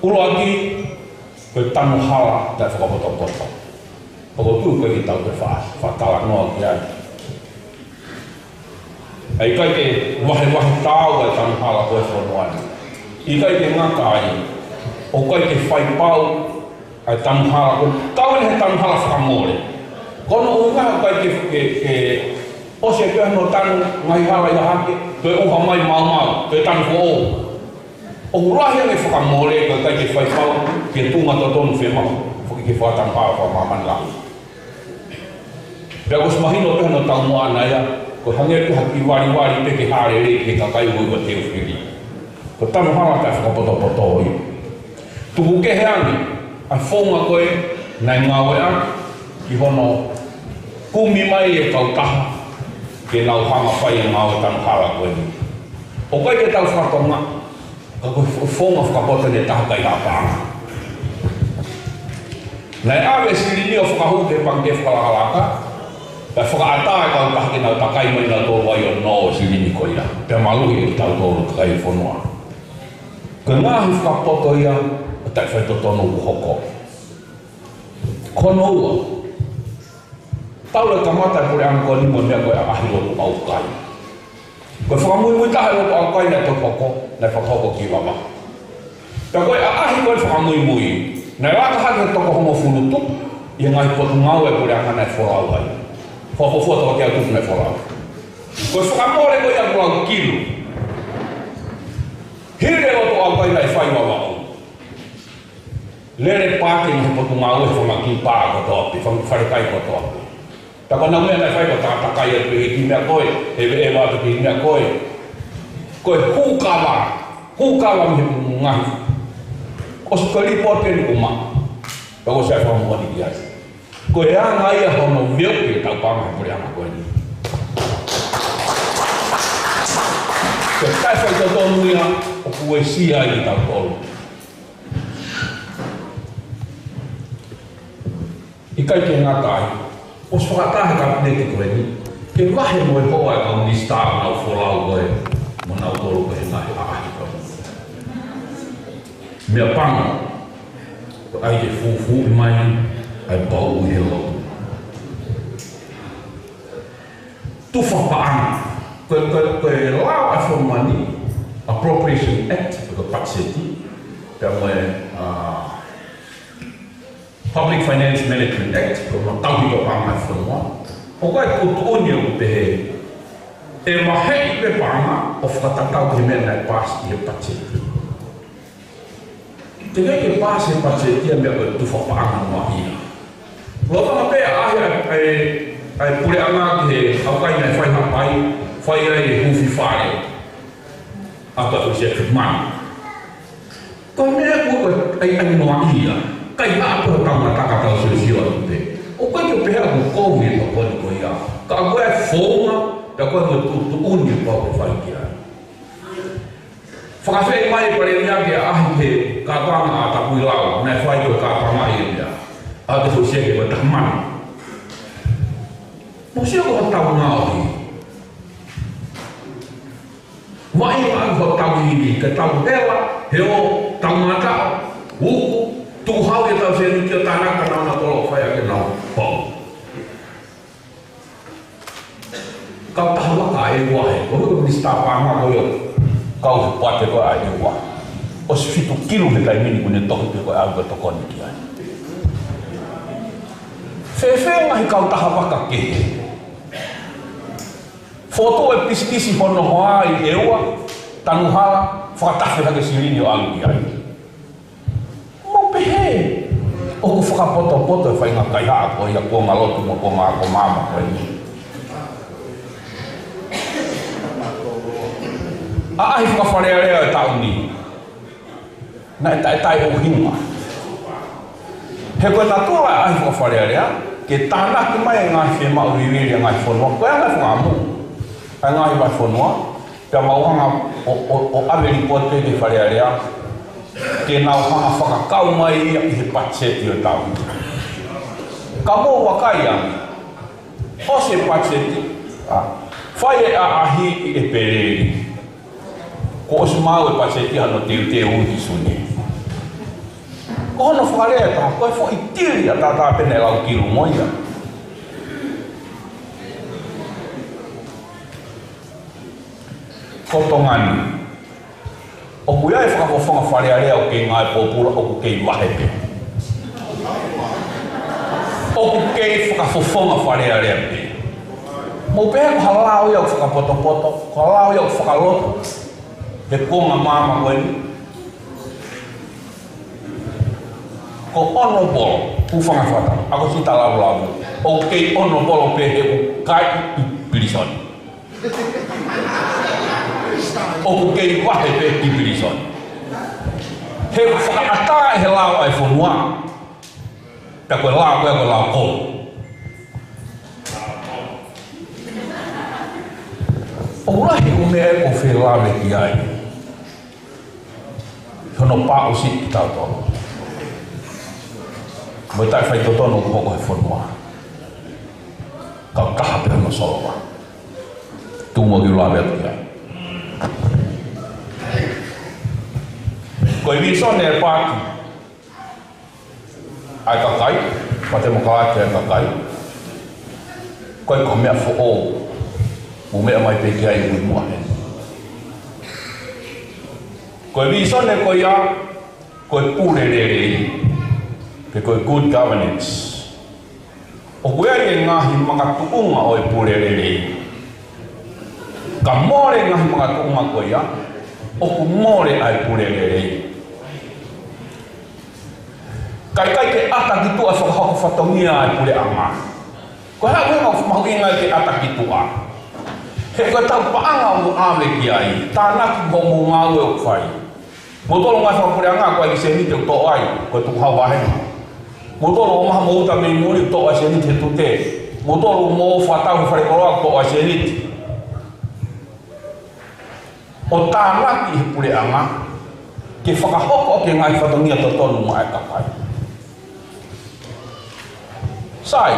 ʻUluaki, ko e tanu hala taʻefakapotopoto. ʻOku ou tui ʻoku ʻikai ke tau toe fa-, fakatalanoa ki ai. ʻE ʻikai ke vahevahe taau ʻa e tanu hala ko ē ʻo e fonua ni. ʻIkai ke ngata ai, ʻoku ʻikai ke fai pau ʻa e tanu hala ko ē. Tau ʻi he tanu hala fakamole. Ko hono ʻuhinga ʻoku ʻikai ke, ke, ke ʻosi ʻa e tanu ngaahi hala ia hake, toe ʻuha mai maumau, toe tanu foʻou. ʻOku lahi ange fakamole, ka ʻikai ke fai pau ki he tuʻunga totonu fiemaʻu ke fakatanu hala fakamāmani lahi. Pea kuo ʻosi mahino pē hono taumuʻa ʻana ia, ko e hangē pē ha kiʻi valivali pē ke hālele ki he kakai ʻoku ʻikai ke fili. Ko e tanu hala taʻefakapotopoto ia. Tuku kehe ange ʻa e founga ko ē naʻe ngāueʻaki ki hono kumi mai e kautaha ke nau hanga fai e ngāue tanu hala ko eni. ʻOku ʻikai ke tau fakatonga, ka ko e fo-, founga fakapoto ʻeni ʻa e taha kaihaʻa paʻanga. Naʻe ʻave e silini ʻo fakahū ki he pangikē fakalakalaka, pea fakaʻatā e kautaha ke nau takai mai nautolu ai ʻo nō e silini ko ia, pea maluʻi ʻe kitautolu kakai e fonua. Ko e ngaahi fakapoto ia ʻo e taʻefaitotonu ʻoku hoko. Ko hono ua, talu e kamata e puleʻanga ko eni mo e meʻa ko e ʻaʻahi lotu ʻaukai. Ko e fakamuimui taha e lotu ʻaukai naʻe toki hoko, naʻe fakahoko ki Vavaʻu. Pea ko e ʻaʻahi ko ē fakamuimui, naʻe laka hake he toko hongofulu tupu ʻi he ngaahi potungāue ʻa e puleʻanga naʻe folau ai. Fakafuofua toko teau tupu naʻe folau. Ko e fakamole ko ia ʻoku lau kilu. Hili e lotu ʻaukai naʻe fai ʻi Vavaʻu, lele pāke ʻi he potungāue he fanga kiʻi pā kotoa pē, fanga falekai kotoa pē. Pea ko ʻenau meʻa naʻe fai ko e takatakai atu pē ki he kiʻi meʻa ko ē, ʻeveʻeva atu ki he kiʻi meʻa ko ē. Ko e hūkava, hūkava mei he ngaahi. ʻOsi ko e lipooti ʻeni ʻoku maʻu. Pea ʻoku sai fakamoʻoni ki ai. Ko e anga ia hono veuki e tau paʻanga he puleʻanga ko eni. Ko e taʻefaitotonu ia ʻoku uesia ai kitautolu. ʻIkai ke ngata ai, ʻosi fakaʻatā ʻe he Kapineti ko eni ke vahe mo e hoa e kau minisitā ʻoku nau folau ko ē, mo nautolu ko ē he ngaahi ʻaʻahi ko ē. Meʻapango, ko e ʻai ke fufū mai ʻa e pauʻu ʻi he lotu. Tufa paʻanga. Ko e, ko e, ko e lao ʻa e fonua ni, Appropriation Act, ko e patiseti, pea mo e, ā, Public Finance Management Act, ko e tauhi ko e paʻanga ʻa e fonua. ʻOku ʻi ai e tuʻutuʻuni ʻoku pehē, ʻe vaheʻi pē paʻanga ʻo fakatatau ki he meʻa naʻe paasi ʻi he patiseti. Teʻeki ke paasi he patiseti ia meʻa ko e tufa paʻanga noa ia. Lolotonga pē ʻaʻahi ʻa e, ʻa e, ʻa e puleʻanga ki he ʻaukai naʻe fai Haʻapai, fai ai e huufi fale ʻa e Tuʻi Sefilima. Ko e meʻa ko ē ko e ʻai, ʻai noa ia. Kaihaʻa ko e tau mataka tau siosio atu pē. ʻOku ʻikai ke pehē ʻoku kovi e tokoni ko ia. Ka ko e founga, ka ko e tuʻutuʻuni ʻoku pau ke fai ki ai. Fakaafeʻi mai e Palēmia ke ʻaʻahi he kātoanga ʻa Tapuilau, naʻe fai ko e kātoanga ia ia. ʻA e foʻi seke ko e taha mano. Mou sio ko hotau ngaohi. Vaʻinga ʻa hotau ivi, ke tau hela, he ʻoku tau mataʻo, uku, tukuhau ke tau sēniti ʻo tānaki ʻa e nāunau kolo ʻoku fai ʻaki ʻenau pou. Kautaha vaka ʻe ua he, ko e Minisitā Paʻanga ko ia, kau he poate ko ē ʻe ua. ʻOsi fitu kilu he taimi ni kuo ne tohi pē ko e ʻalu ke tokoni ki ai. Fēfē ngaahi kautaha vaka kehe? Fotu e pisikisi hono hoa ʻi ʻEua, Tanuhala, fakatafe hake silini ʻo ʻalu ki ai. Mou pehē, ʻoku fakapotopoto e faʻahinga kaihaʻa ko ia, kuonga lotu mo e kuonga ako maama ko eni. ʻAʻahi fakafalealea e taʻu ni. Naʻe taʻe taʻeʻuhinga. He ko e natula e ʻaʻahi fakafalealea, ke tānaki mai e ngaahi fiemaʻu vivili e ngaahi fonua. Ko e anga e fakaʻamu ʻa e ngaahi vahefonua, pea mau hanga ʻo, ʻo, ʻo ʻave lipooti ki he Fale Alea, ke nau hanga fakakau mai ia ʻi he patiseti ʻo e taʻu. Ka mou vakai ange, ʻosi e patiseti, ʻa, fai e ʻaʻahi ʻi ʻEpeleli. Kuo ʻosi maʻu e patiseti hano teuteu ki Sune. Ko hono fakalea ʻe taha, ko e foʻi tili ʻataʻatā pē naʻe lau kilu mo ia. Ko Tonga ni, ʻoku ʻi ai e fakafofonga Fale Alea ʻoku kei ngāue pōpula, ʻoku kei vahe pē. ʻOku kei fakafofonga Fale Alea pē. Mou pehē ko ha lao ia ʻoku fakapotopoto, ko ha lao ia ʻoku fakalotu he kuonga maama ko eni? Ko hono polo, hūfanga he fata, ako sita laulavu. ʻOku kei hono polo pē he ʻoku kai ʻi pilīsone. ʻOku kei vahe pē ʻi pilīsone. He fakaʻatā ʻe he lao ʻa e fonua. Pea ko e lao ko ē, ko e lao kolo. ʻOku lahi ʻū meʻa ʻoku felāveʻi ai. Hono paʻusi kitautolu. Mo e taʻefaitotonu ʻoku hoko he fonua. Kautaha pē hono solova. Tuku muʻa ke u lave atu ki ai. Ko e vīsone e paati ʻa e kakai, paati temokalati ʻa e kakai. Ko e, ko e meʻa foʻou, mou meʻa mai pē ki ai ʻi muʻa heni. Ko e vīsone ko ia, ko e pule lelei, pe ko e good governance. ʻOku ʻi ai e ngaahi makatuʻunga ʻo e pule lelei. Ka mole e ngaahi makatuʻunga ko ia, ʻoku mole ʻa e pule lelei. Ka ʻikai ke ʻata ki tuʻa e fakahoko fatongia ʻa e puleʻanga. Ko e hā e ʻuhinga ʻoku mahuʻinga ke ʻata ki tuʻa? He ko ʻetau paʻanga ʻoku ʻave ki ai, tānaki hoʻomou ngāue ʻoku fai. Moutolu ngaahi fakapuleʻanga, ko e kiʻi sēniti ʻoku toʻo ai, ko e tukuhau vāhenga. Moutolu ʻoku ʻomaha mou uta mei muli, toʻo ai sēniti he tute. Moutolu mou fakatau he falekoloa, toʻo ai sēniti. ʻO tānaki he puleʻanga, ke fakahoko ʻaki e ngaahi fatongia totonu maʻa e kakai. Sai,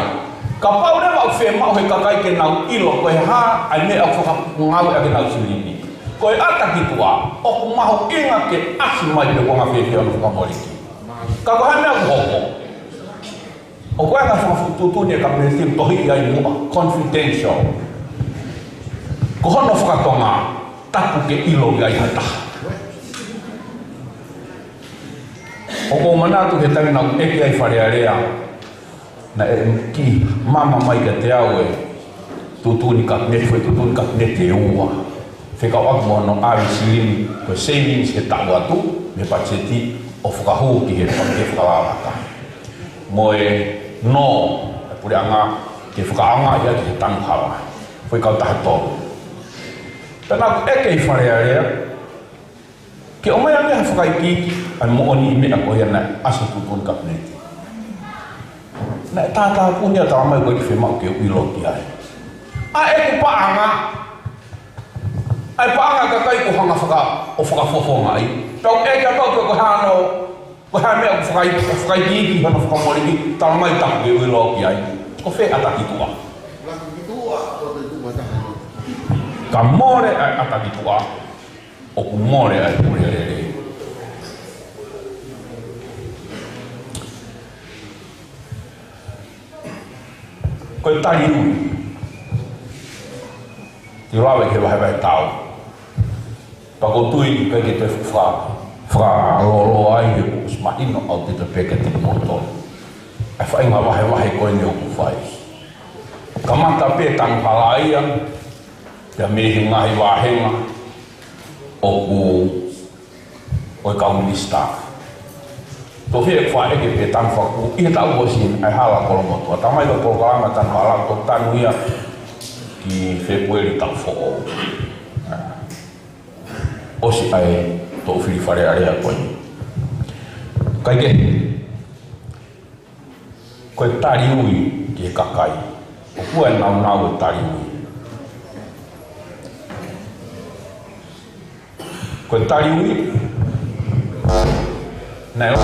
kapau leva ʻoku fiemaʻu he kakai ke nau ʻilo ko e hā ʻa e meʻa ʻoku fakangāueʻaki ʻenau silini, ko e ʻata ki tuʻa, ʻoku mahuʻinga ke ʻasi mai pē ko e ngaahi fiefia ʻo e fakamoleki. Ka ko e hā e meʻa ʻoku hoko? ʻOku ʻi ai e ngaahi fakatuʻutuʻuni ʻa e Kapineti ʻoku tohiʻi ai muʻa, confidential. Ko hono faka-Tonga, tapu ke ʻilo ia ʻe ha taha. ʻOku ou manatu he taimi naʻa ku ʻeke ai Fale Alea, naʻe kiʻi maama mai kiate au e tuʻutuʻuni Kapineti, foʻi tuʻutuʻuni Kapineti ʻe ua. Fekauʻaki mo hono ʻave silini, ko e savings he taʻu atu, mei he patiseti ʻo fakahū ki he, ki he fakalakalaka. Mo e nō e puleʻanga ke fakaʻaongaʻi ʻaki he tanu hala. Foʻi kautaha tolu. Pea naʻa ku ʻeke ʻi Fale Alea, ke ʻomai ange ha fakaikiiki ʻa e moʻoniʻi meʻa ko ia naʻe ʻasi he tuʻutuʻuni Kapineti. Naʻe tātāpuni ʻa e tala mai ko e ʻikai fiemaʻu ke u ʻilo ki ai. ʻA ʻeku paʻanga, ʻA e paʻanga ʻa e kakai ʻoku hanga faka-, ʻo fakafofongaʻi. Tau ʻeke atu ko e hā hono, ko e hā e meʻa ʻoku fakai-, ʻoku fakaikiiki hono fakamoleki, talamai taku ke ui lō ki ai. Ko fē ʻata ki tuʻa? Ka mole ʻa e ʻata ki tuʻa, ʻoku mole ʻa e pule lelei. Ko e tali ui. Te u lave ki he vahevahe tau. Pea ʻoku ou tui ʻikai ke toe fa-, fakalōloa ai he kuo ʻosi mahino ʻaupito pē kiate kimoutolu ʻa e faʻahinga vahevahe ko eni ʻoku fai. Kamata pē tanu hala ia, pea mei he ngaahi vāhenga ʻoku ʻo e kau minisitā. Tohi e fai ke pe tanu fakakū, ʻi he taʻu kuo ʻosi ʻa e hala Kolomotuʻa. Talamai ko e polokalama tanu hala, ko e tanu ia ki Fēpueli taʻu foʻou. ʻOsi ʻa e toʻu fili Fale Alea ko eni. Kae kehe, ko e tali ui ki he kakai. ʻOku ʻi ai e nāunau e tali ui. Ko e tali ui, naʻe ʻai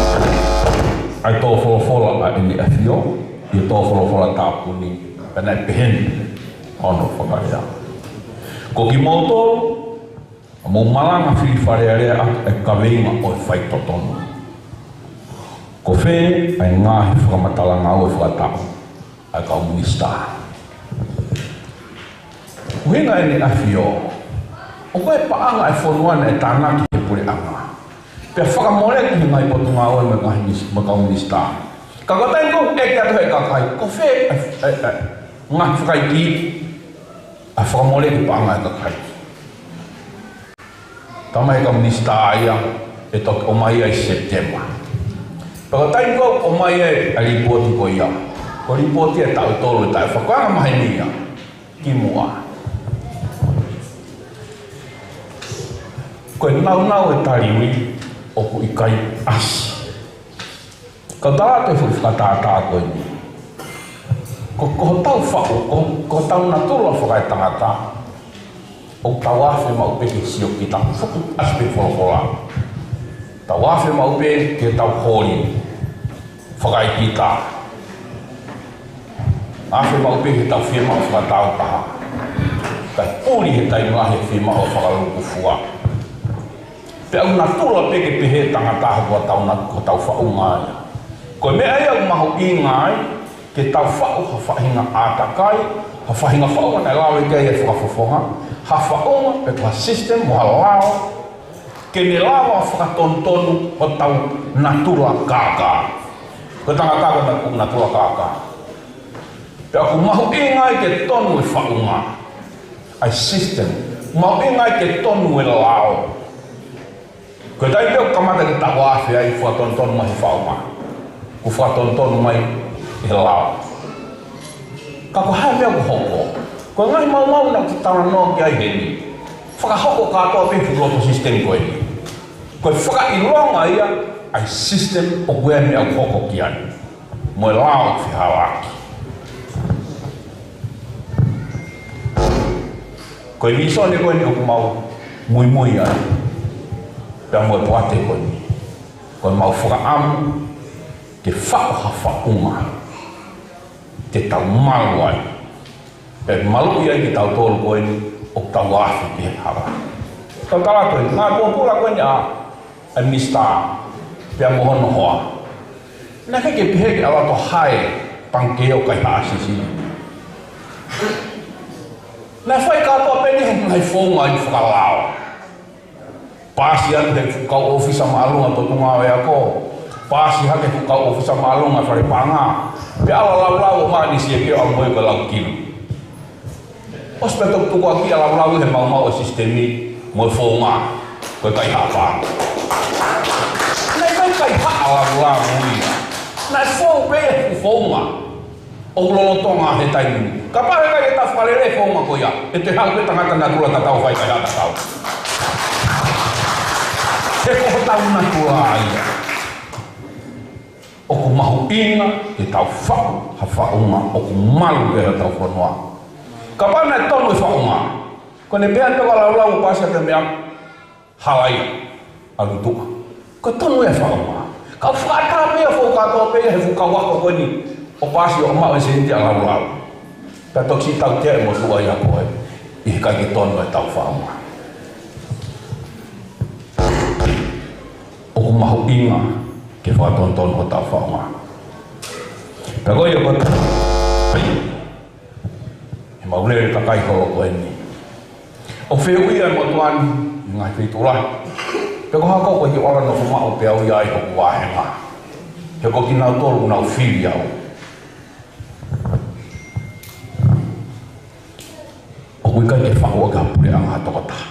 ʻa e tō folofola ʻa ʻEne ʻAfio, ʻi he tō folofola tāpuni, pea naʻe pehē ni hono fakalea. Ko kimoutolu, mou malanga fili Fale Alea ʻaki e kaveinga ʻo e faitotonu. Ko fē ʻa e ngaahi fakamatala ngāue fakataʻu ʻa e kau minisitā? ʻUhinga ʻEne ʻAfio, ʻoku ʻi ai e paʻanga ʻa e fonua naʻe tānaki ʻe he puleʻanga, pea fakamoleki ʻe he ngaahi potungāue mo e ngaahi minis-, mo e kau minisitā. Ka ko e taimi ko ē ʻoku ʻeke atu ʻe he kakai, ko fē ʻa e, ʻa e, ʻa e ngaahi fakaikiiki ʻa e fakamoleki paʻanga ʻa e kakai? Talamai ʻe he kau minisitā ia ʻe toki ʻomai ia ʻi Sepitema. Pea ko e taimi ko ē ʻoku ʻomai ai ʻa e lipooti ko ia, ko e lipooti ʻa e taʻu ʻe tolu ʻe taʻe fakaanga maheni ia kimuʻa. Ko e nāunau e tali ui ʻoku ʻikai ʻasi. Ka tala atu e foʻi fakatātā ko eni. Ko, ko hotau faʻu, ko, ko hotau natula fakaetangata, ʻoku tau afe maʻu pē ke sio kita, fuku ʻasi pē folofola. Tau afe maʻu pē ke tau holi fakaekita. Afe maʻu pē ke tau fiemaʻu fakatāutaha. Kae puli he taimi lahi e fiemaʻu fakalūkufua. Pea ʻoku natula pē ke pehē tangata ko hotau na-, ko hotau faʻunga ia. Ko e meʻa ia ʻoku mahuʻinga ai ke tau faʻu ha faʻahinga ʻātakai, ha faʻahinga faʻunga naʻe lave ki ai e fakafofonga, ha faʻunga pe ko ha system mo ha lao, ke ne lava fakatonutonu hotau natula kākā. Ko e tangata ko e nat-, natula kākā. Pea ʻoku mahuʻinga ai ke tonu e faʻunga, ʻa e system. Mahuʻinga ai ke tonu e lao. Ko e taimi pē ʻoku kamata ke tau afe ai, fakatonutonu mai he faʻunga, kuo fakatonutonu mai he lao. Ka ko e hā e meʻa ʻoku hoko? Ko e ngaahi maumau naʻa ku talanoa ki ai heni, fakahoko kātoa pē he fuʻu loto system ko eni. Ko e fakaʻilonga ia ʻa e system ʻoku ʻi ai e meʻa ʻoku hoko ki ai mo e lao ʻoku fehālaaki. Ko e vīsone ko eni ʻoku mau muimui ai, pea mo e poate ko eni, ko e mau fakaʻamu ke faʻu ha faʻunga te tau malu ai. Pea maluʻi ai kitautolu ko eni ʻoku tau afe ki he hala. Tau tala atu eni, ngaahi pōpula ko eni ʻa, ʻa e minisitā, pea mo hono hoa. Naʻe ʻikai ke pehē ke ʻalu atu ʻo hae pangikē ʻo kaihaʻa siʻisiʻi. Naʻe fai kātoa pē ʻe he ngaahi founga ʻi fakalao. Paasi atu he fuʻu kau ʻōfisa māʻolunga Potungāue Ako. Paasi hake he fuʻu kau ʻōfisa māʻolunga Fale Paʻanga. Pea ʻalu ʻo laulau ʻo maʻu ʻene siekē ʻo ʻalu mo ia ko e lau kilu. ʻOsi pē toki tukuakiʻi ʻa e laulau he maumau ʻo e sisitemi mo e founga ko e kaihaʻa paʻanga. Naʻe ʻikai kaihaʻa laulau ia. Naʻe fou pē he founga ʻoku lolotonga he taimi ni. Kapau ʻe ʻikai ke tau fakalele e founga ko ia, ʻe toe haʻu pē tangata natula tatau ʻo fai kaihaʻa tatau. He ko hotau natula ia. ʻOku mahuʻinga ke tau faʻu ha faʻunga ʻoku malu pē hotau fonua. Kapau naʻe tonu e faʻunga, Ko ʻene pehē ange pē ko e laulau ʻo paasi ʻa e meʻa, hala ia, ʻalu ʻi tuʻa. Ko e tonu ia e faʻunga. Ka u fakaʻatā pē ia, fou kātoa pē ia he fuʻu kau ako ko eni ʻo paasi ʻo maʻu e sēniti ʻa e laulau. Pea toki siʻi tautea e motuʻa ia ko ē, ʻi he ʻikai ke tonu ʻetau faʻunga. ʻOku mahuʻinga ke fakatonutonu hotau faʻunga. Pea ko ia ko e, ʻemau lele takai holo ko eni. ʻOku fehuʻia e motuʻa ni ʻi he ngaahi feituʻu lahi pe ko e hā koā ʻoku ʻi ai ʻo ala nofo maʻu pē au ia ʻi hoku vāhenga. He ko kinautolu ʻoku nau fili au. ʻOku ʻikai ke faʻu ʻaki ha puleʻanga ha tokotaha.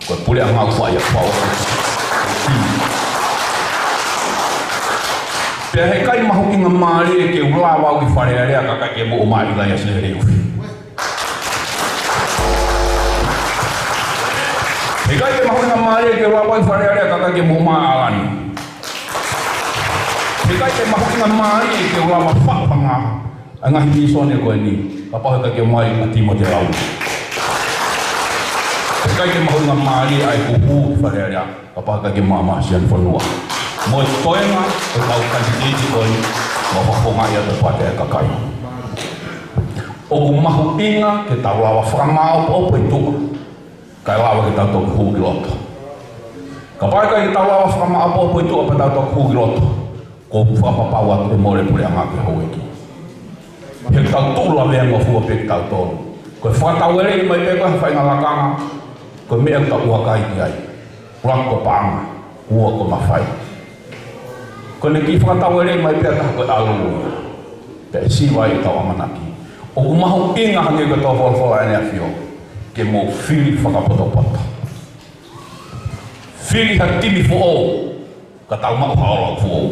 Ko e puleʻanga ʻoku fai ʻe he Fakamoʻui. Pea heʻikai mahuʻinga mālie ke u lava au ki Fale Alea ka ʻikai ke moʻua mai ʻIlaiasi Leleʻufi. Heʻikai ke mahuʻinga mālie ke u lava au ki Fale Alea ka ʻikai ke moʻua mai ʻAlani. Heʻikai ke mahuʻinga mālie ke u lava faʻu ʻa e ngaahi mīsone ko eni kapau heʻikai ke ʻomai ʻa Tīmote Laui. Heʻikai ke mahuʻinga mālie ʻa e huhu ki Fale Alea kapau heʻikai ke maʻu ʻa Sione Fonua mo e toenga ʻo e kau kanititeiti ko eni, mo fakafofongaʻi ʻa e pāti ʻa e kakai. ʻOku mahuʻinga ke tau lava fakamāʻopoʻopo ʻi tuʻa kae lava ke tau toki hū ki loto. Kapau heʻikai ke tau lava fakamāʻopoʻopo ʻi tuʻa pea tau toki hū ki loto, ʻoku ou fakapapau atu ʻe mole e puleʻanga ki he houʻeiki. He ʻoku tau tuʻu lavea mo fua pē kitautolu. Ko e fakataueleʻi mai pē ko e faʻahinga lakanga, ko e meʻa ʻoku tau ʻuha kai ki ai. Ua ko paʻanga, ua ko mafai. Ko ʻene kiʻi fakataueleʻi mai pē ʻa e taha ko e ʻalu ia. Pea ʻe siva ai ʻetau ʻamanaki. ʻOku mahuʻinga hangē ko e tō folofola ʻEne ʻAfio, ke mou fili fakapotopoto. Fili ha timi foʻou, ka tau maʻu ha ʻalu foʻou.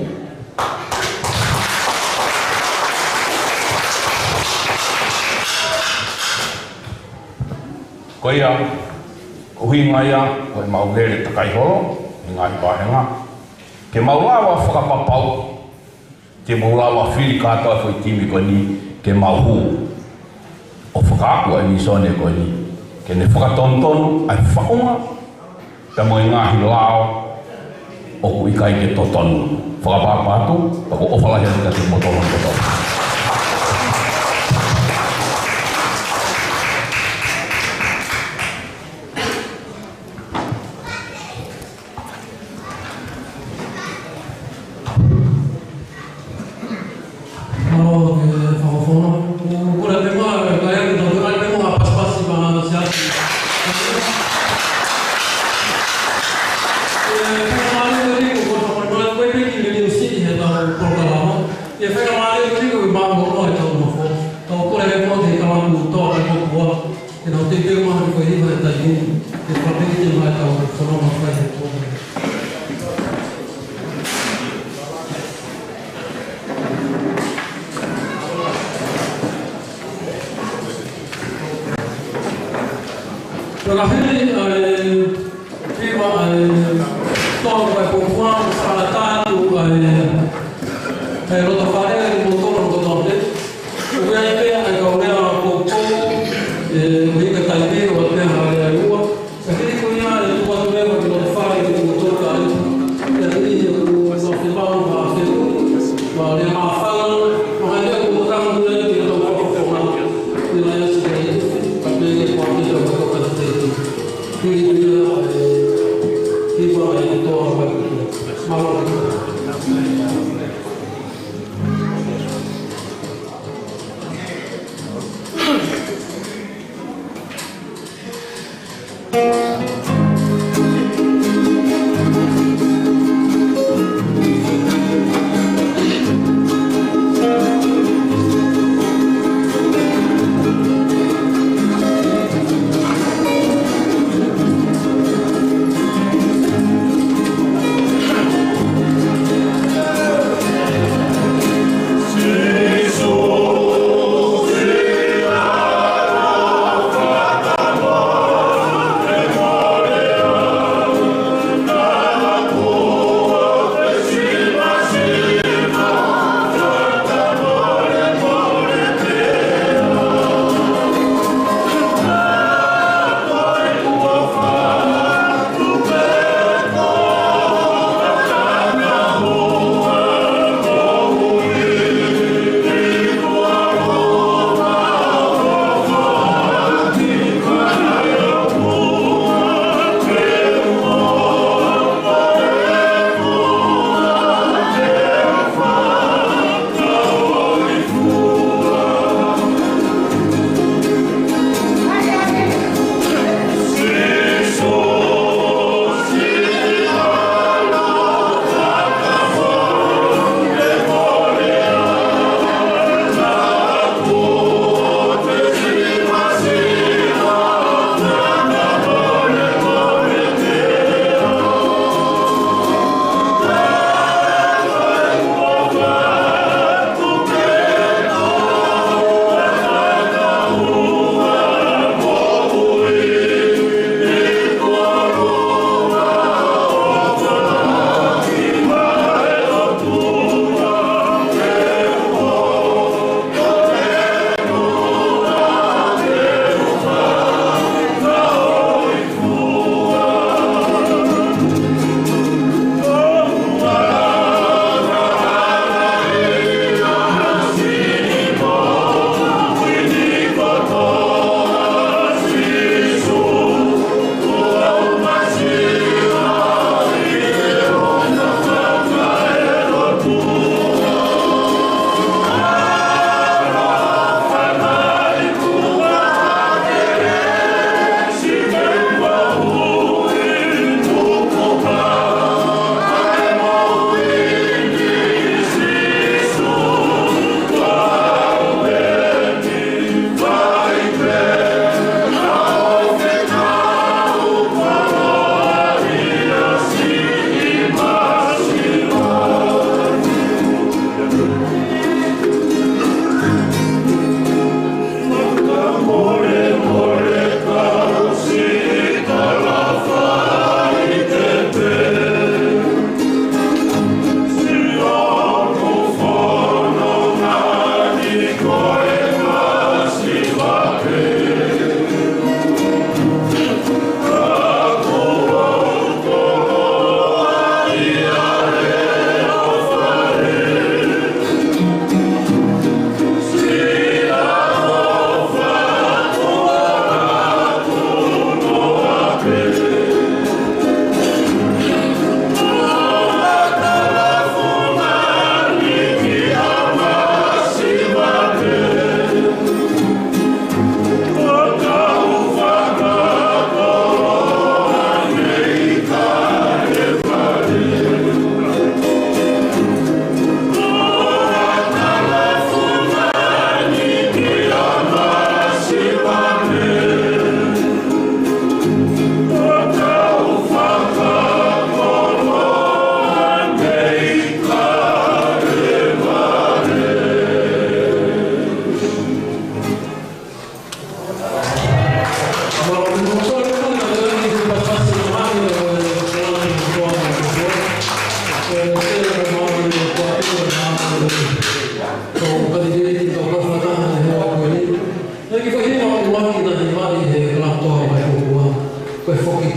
Ko ia, ʻuhinga ia ʻo ʻemau lele takai holo ʻi he ngaahi vāhenga, ke mau lava fakapapau ke mau lava fili kātoa e foʻi timi ko eni ke mau hū ʻo fakaaʻu ʻa e mīsone ko eni, ke ne fakatonutonu ʻa e faʻunga pea mo e ngaahi lao ʻoku ʻikai ke totonu. Fakaʻapaʻapa atu, pea ʻoku ou ʻofa lahi atu kiate kimoutolu kotoa. Mālō e fakafofonga. Kole pē muʻa, kae ʻai ke tau kole pē muʻa ha pasipasi maʻa Siasi. ʻE, fakamālō atu, ko e fakamālō atu pē ki he Leleʻufi ʻi heʻetau polokalama. ʻE, fakamālō atu ki he maʻu ʻo ʻetau nofo. Tau kole pē muʻa ke kalamu toa e kōkua. Ke nau teitei mai he ko e hiva e taimi ni, ke fakapēkē mai ʻetau fononga fai he pō. Ko e hili ʻa e hiva ʻa e toa ko e kōkua, fakatātā atu ʻa e, ʻa e loto fale, ʻa e moutolu kotoa pē. ʻOku ʻi ai pē ʻa e kau lea poupou, ʻe, ʻi he taimi ni ʻoku ʻi ai pē ha lea ʻe ua. Ka hili ko ia ʻe tuku atu leva ki loto fale ki he moutolu ka ai. ʻE hili ʻe ua noa fepau ma fepau, ma lea māfana, ma ha lea ʻoku tau ʻi ai ki heʻetau fakafofonga. ʻI he lea ʻa Siasi, ka pehē ko e pehē ʻa e kau kanititeiti. Hili ko ia ʻa e hiva ʻa e toa mai. Mālō.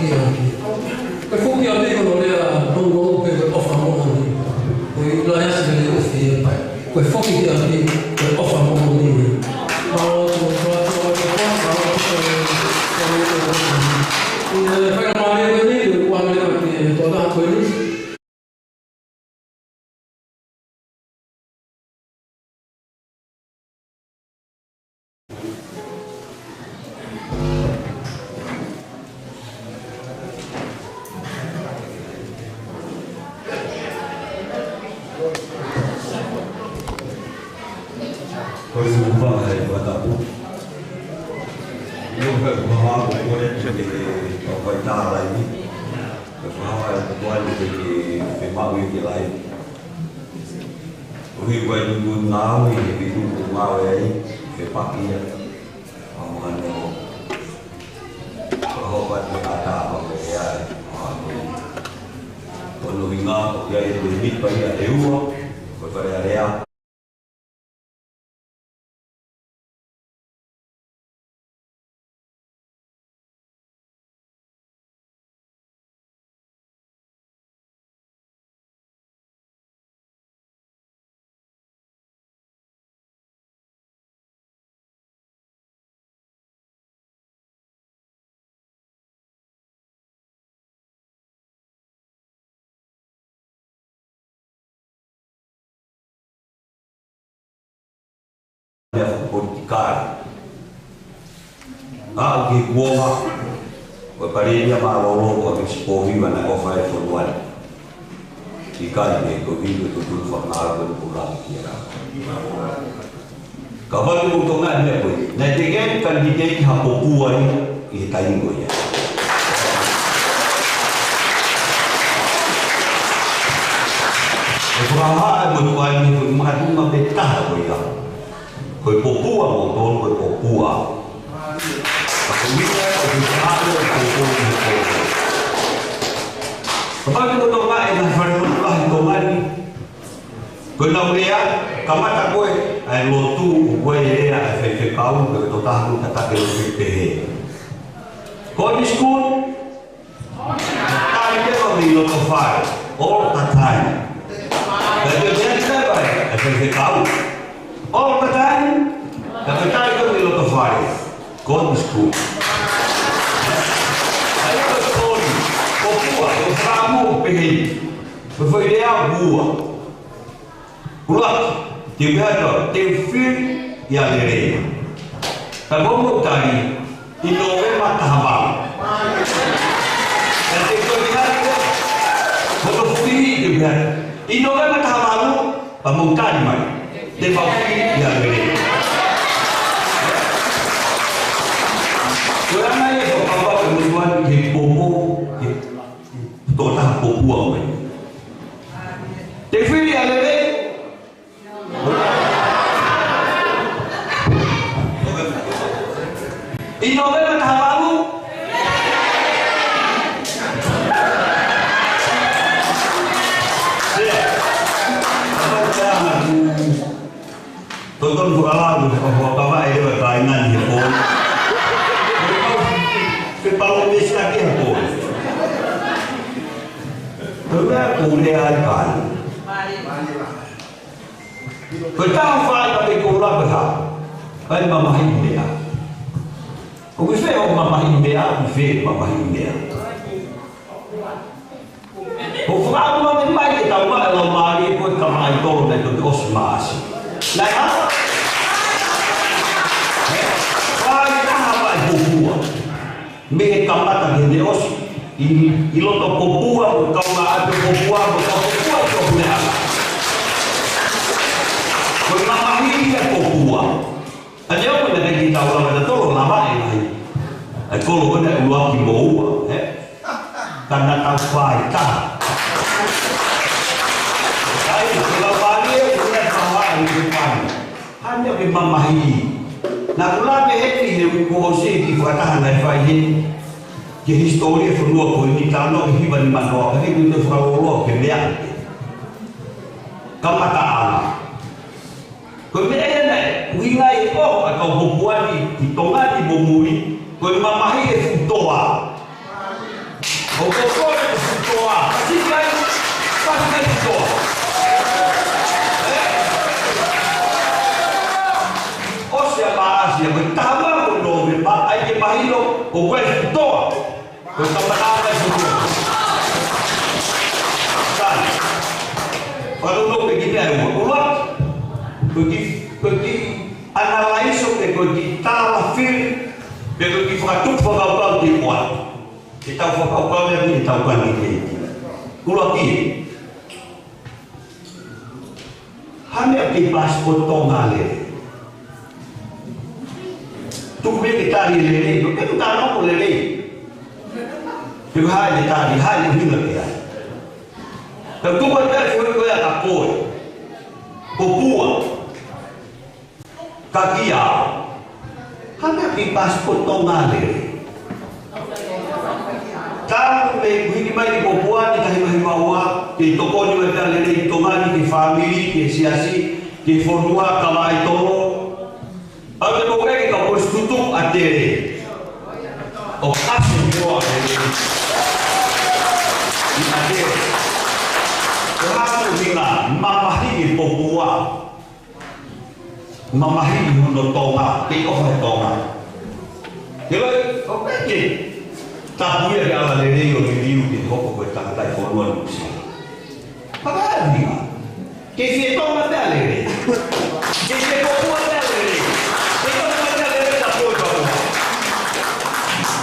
Ko e foki ʻa e piko no lea, no, no, pe ko e ʻofa moʻoni. Ko e ʻilaiasi lele ʻofi e pai. Ko e foki ʻa e piko, ko e ʻofa moʻoni. Mālō atu, mālō atu, mālō atu, mālō atu, mālō atu. ʻI he faingamālie ko eni, ʻoku ou ʻoatu atu ʻa e tokanga ko eni. Ko e sikupa he fakatapu. Io, he fakatapu ko e te ke tau fai tā lai ni. He fakatapu ko e te ke, ke maʻu i ke lai. Ui ko e nunu nau i he pitu ko mau e ai, he pakia. Amano. Ko hopa te ata ma ko e ai. Amano. Ko no hinga, ko ia e te mipa ia e ua, ko e fare alea. Meʻa fakapolitikale. Aʻu ki he kuonga, ko e palēmia mālōlō ko e Misi Pōhiva naʻe ʻofa e fonua ni. ʻIkai ke ko e vītō ko e tūtū fakamālō ko e pula ki a. Ka vale mo tonga e meʻa ko ē. Naʻe teʻeki ai ke kani ki ha pōpua ʻi he taimi ko ia. ʻE fakahā e motuʻa ni ko e makatuʻunga pē taha ko ia. Ko e pōpua mo tonu ko e pōpua. Ka ko ia ko e fakahā e pōpua mo tonu. Kapau te kotoa e ngaahi fale lotu lahi Tonga ni. Ko e nau lea, kamata ko e, ʻa e lotu, ʻo ko e lea, ʻa e faifekau, ko e tokotaha ʻoku tataki lotu pehē. Ko e school, tali pē ko e mei loto fale, all the time. Ka ko e lea ni ka ʻe, ʻa e faifekau. All the time, ka ko e tali ko e mei loto fale. Ko e school. ʻA ia ko e pōpua, ko e fakaʻamu pehē. Ko e foʻi lea ua. ʻUluaki, te u pehē atu, te u fili ʻi ʻAlelei. Ka ko hono tali, ʻi Nōvema taha valu. Ka te u toe pehē atu, ko hono fili te u pehē atu. ʻI Nōvema taha valu, pea mou tali mai. Te mau fili ʻi ʻAlelei. Ko e anga ia ko e papa ke mou tuan ke popo, ke tokotaha pōpua mai. Te u fili ʻi ʻAlelei. ʻI Nōvema taha valu. Totonu fakalau, ko e fakakava e lewa kāinga ni he pō. Ke palo mesi ake he pō. Ko e meʻa ko e lea ai kāinga. Ko e taha fai ka te koula ko e hā. Kai mamahi meʻa. ʻOku ʻi fē hoʻo mamahi meʻa, ʻoku ʻi fē mamahi meʻa. Ko e fakaʻamu mai ke tau maʻu e laumālie ko e kamaʻa ʻi tolo naʻe toki ʻosi maʻasi. Naʻe hā? Fai taha mai pōpua. Mei he kamata ki he ʻosi. ʻI, ʻi loto pōpua, mo kaungā ʻapi pōpua, mo kau pōpua ʻi tō puleʻanga. Ko e mamahi ia pōpua. ʻA ia ko e meʻa ke tau lava ʻo tolo lava e mai. ʻA e kolo ko ena ʻuluaki mo ua, ē? Ka naʻa tau fai taha. ʻAi, ko e lava e, ko e lava e, ko e lava e. Hane ke mamahi. Naʻa ku lave heni he uike kuo ʻosi ki he fakataha naʻe fai heni. Ki he hisitōlia e fonua ko eni, talanoa ki he hiva nimanoa, ka hiki te fakalōloa ke meʻa. Kamataʻanga. Ko e meʻa ia naʻe ʻuhinga ai ʻa e kau pōpua ni ʻi Tonga ni mo muli, ko e mamahi e fuʻu toa. ʻOku ou kole ke fuʻu toa. Pasi ki ai, pasi ki ai fuʻu toa. ʻE? ʻOsi ʻa Maʻasi, ko e taha ua ʻo Nōvema, ʻai ke mahino, ʻoku ʻi ai fuʻu toa. Ko e tama ʻa e fuʻu toa. Sai. Fanongo pē ki he meʻa ʻe ua. ʻUluaki, ko e kiʻi, ko e kiʻi ʻanalaiso pe ko e kiʻi tālafili, pe ko e kiʻi fakatupu fakakaukau ki muʻa. Ke tau fakakaukau atu ʻi heʻetau kani keiki. ʻUluaki, hā e meʻa ʻoku kei paasi ʻi Tonga lelei? Tuku pē ke tali lelei, ko e tuʻu tano ko lelei. Pe ko hai ke tali, hai mo hina pea. Tau tuku atu pē ke hoi ko ia ka koe. Ko pua. Ka kia. Hā e meʻa ʻoku kei paasi ʻi Tonga lelei? Talu mei he hiki mai ni ko pua ni tahi mahi maua, ke tokoni mai pea lelei ʻi Tonga ni ki he fāmili, ki he siasi, ki he fonua, ka mai tolo. ʻAu te mou eke ka posi tutu a tele. ʻO kasi mua lelei. ʻI a tele. Ko hā e ʻuhinga mamahi e popua. Mamahi hono Tonga, pei ʻofa he Tonga. He ʻoku ʻikai ke tapu ia ke ala lelei ʻo liliu ke hoko ko e tangataʻi fonua Nuʻusila. Pea ʻuhinga. Ke fie Tonga pea lelei. Ke fie popua pea lelei. Ke Tonga pea lelei ka ko e kapua.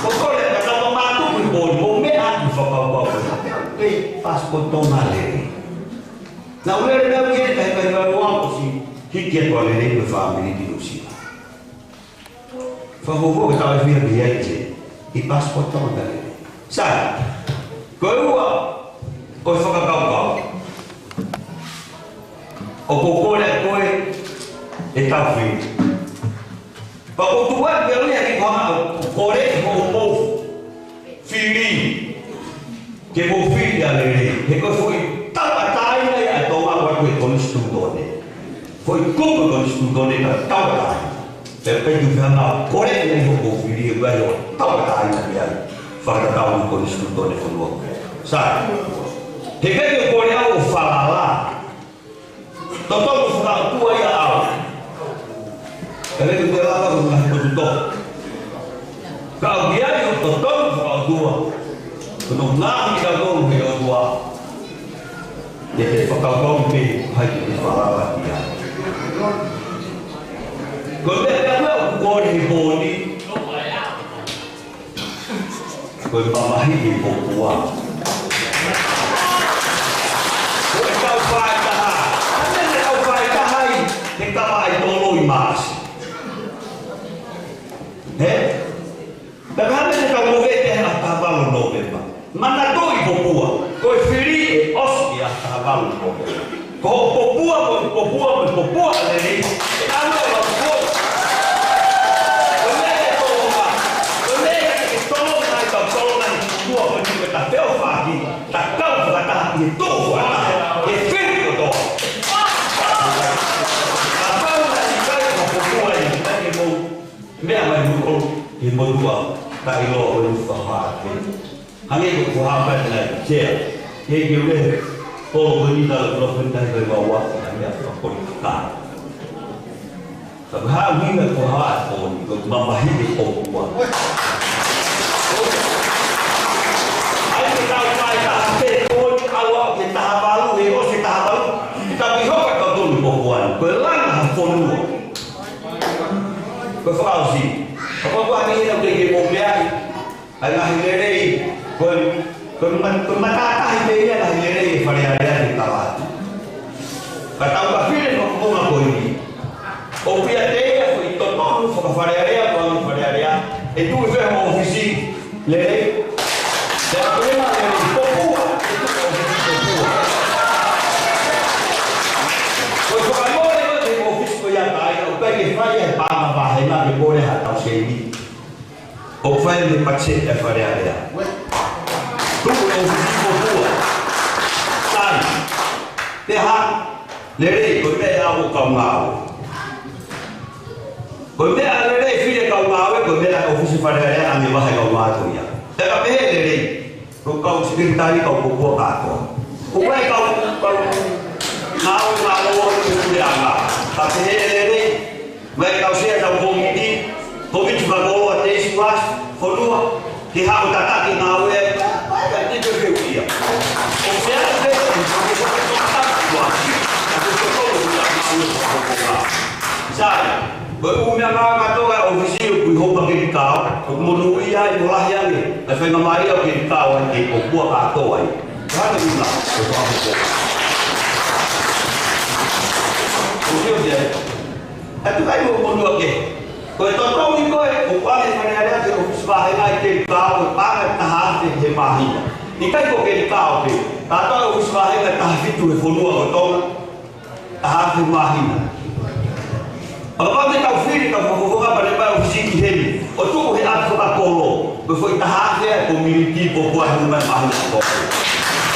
Ko kole ka tau mātuku ʻi pō ni, ʻo meʻa atu fakapapau. Ke paasi ʻi Tonga lelei. Naʻa ku lele naʻa ku ʻi he tahi kai kai ua ʻosi hiki atu a lelei mo e fāmili ki Nuʻusila. Fakahoa ke tau ʻi fia ki ai ke ʻi paasi ʻi Tonga lelei. Sai, ko e ua, ko e fakakaukau. ʻOku ou kole ʻe koe ʻe tau fili. Pea ʻoku ou tuku atu ke ʻoua ke ko ha ʻoku kole ʻe hoʻomou fili. Ke mou fili ʻa lelei. He ko e foʻi tauʻatāina ia ʻa e Tonga ʻoku ʻi he konisitūtone. Foʻi kupu konisitūtone ka tauʻatāina. Pea pehē ʻoku fēfē ʻa e kole ʻe hoʻomou fili ʻe ʻoua ʻe tauʻatāina ia. Fakatatau mo e konisitūtone fonua. Sai. He ʻikai ke kole au ʻo falala. Totonu fakaʻotua ia au. Ka le tu te lava ko na ko tu to. Ka au ia i totonu fakaʻotua. Ko no na ki ka ko he ʻOtua. Ia te fakakaukau pē hai ke te falala ki ai. Ko te te au ko ni poni. Ko e mamahi e popua. Ko e kau faʻitaha. Hane ne kau faʻitaha ai, he kama ai tolo ʻi Maʻasi. He? Pea hane ne kau movete he ʻaho taha valu Nōvema. Manatuʻi popua. Ko e fili ʻe ʻosi ʻi he ʻaho taha valu Nōvema. Ko hoʻo popua, ko hoʻo popua, ko hoʻo popua lelei. ʻE ʻalu ʻo lau kuo. Ko e meʻa ke tolonga. Ko e meʻa ke tolonga, ʻe tau tolonga ʻi he kuo, ko e meʻa ke ta feʻofaʻaki, ta kau fakataha, ʻi he tuʻu fakataha, ʻe fili kotoa. Kapau naʻe ʻikai ko hoʻo popua ʻi he ʻikai ke mou. Meʻa mai mo ko, ke mou tua, ka ʻilo ʻo e ufa hake. Hangē ko ko hapa na kia. Ke ke ule, ko ko ni tala ko ko ni tala ko wa wa, ka mea ko ko ni ka. Ka ha ʻuhinga ko ha ko ni, ko mamahi e popua. ʻAi ke tau kai taha pē ko ni ʻalu ke taha valu, he ʻosi taha valu. Ka ki hoka ka ko ni popua. Ko e langa ha fonua. Ko e fakaʻosi. Ka ko ko ni ina ke ke mo meaʻi. ʻA e ngaahi lelei, ko e, ko e ma-, ko e matātahi pē ia ngaahi lelei e Fale Alea ke tala atu. Ka tau ka fili no konga ko eni. ʻOku ʻiate ia ko e totonu faka-Fale Alea, ko e Fale Alea, ʻe tuʻu ʻi fē hoʻo ʻōfisi lelei. Te a pēma lelei, popua, ʻe tuʻu ʻōfisi popua. Ko e fakamole ko e ʻōfisi ko ia ka ai, ʻoku ʻikai ke fai e paʻanga vāhenga ke mole ha tau sēniti. ʻOku fai mei he patiseti ʻa e Fale Alea. Tuku e ʻōfisi popua. Sai. Te ha, lelei, ko e meʻa ʻoku kau ngāue. Ko e meʻa lelei fili kau ngāue, ko e meʻa ʻōfisi Fale Alea ʻa e vahe kau ngāue ia. Te ka pehē lelei. Ko Kau sekelitali, kau kōpua kātoa. ʻOku ʻi ai e kau, kau ngāue, ngāue ʻo e puleʻanga. Ka pehē lelei, ʻoku ʻi ai e kau sea ʻetau kōmiti, kōmiti fakakoloa teisi ʻa e fonua, ke haʻu ʻo tataki e ngāue, ʻa ia ʻoku ʻikai ke fiefia. ʻOku ʻi ai e, ʻoku ʻi ai e, Sai, ko e ʻū meʻangāue kātoa ʻa e ʻōfisi ʻoku ʻi Houpa Kelikao, ʻoku monūʻia ai mo lahi ange ʻa e faingamālie ʻo Kelikao ai ke kōpua kātoa ai. Ko e hā e ʻuhinga? Ko e fakahoko. ʻOku ʻi ai e, ʻa e tuʻu ai mo monūʻia ke. Ko e totongi ko ē, ʻoku ʻi ai e Fale Alea ki he ʻōfisi vāhenga ʻi Kelikao, ʻoku paʻanga ʻe taha afe he māhina. ʻIkai ko Kelikao pē, kātoa e ʻōfisi vāhenga ʻe taha fitu he fonua ko Tonga. Taha afe māhina. Pea kapau te tau fili, tau fakafofonga pea ne ʻomai e ʻōfisi ki heni, ʻo tuku he ʻapi fakakolo, ko e foʻi taha afe ʻa e community Popua he ʻū meʻa māhina ko ē.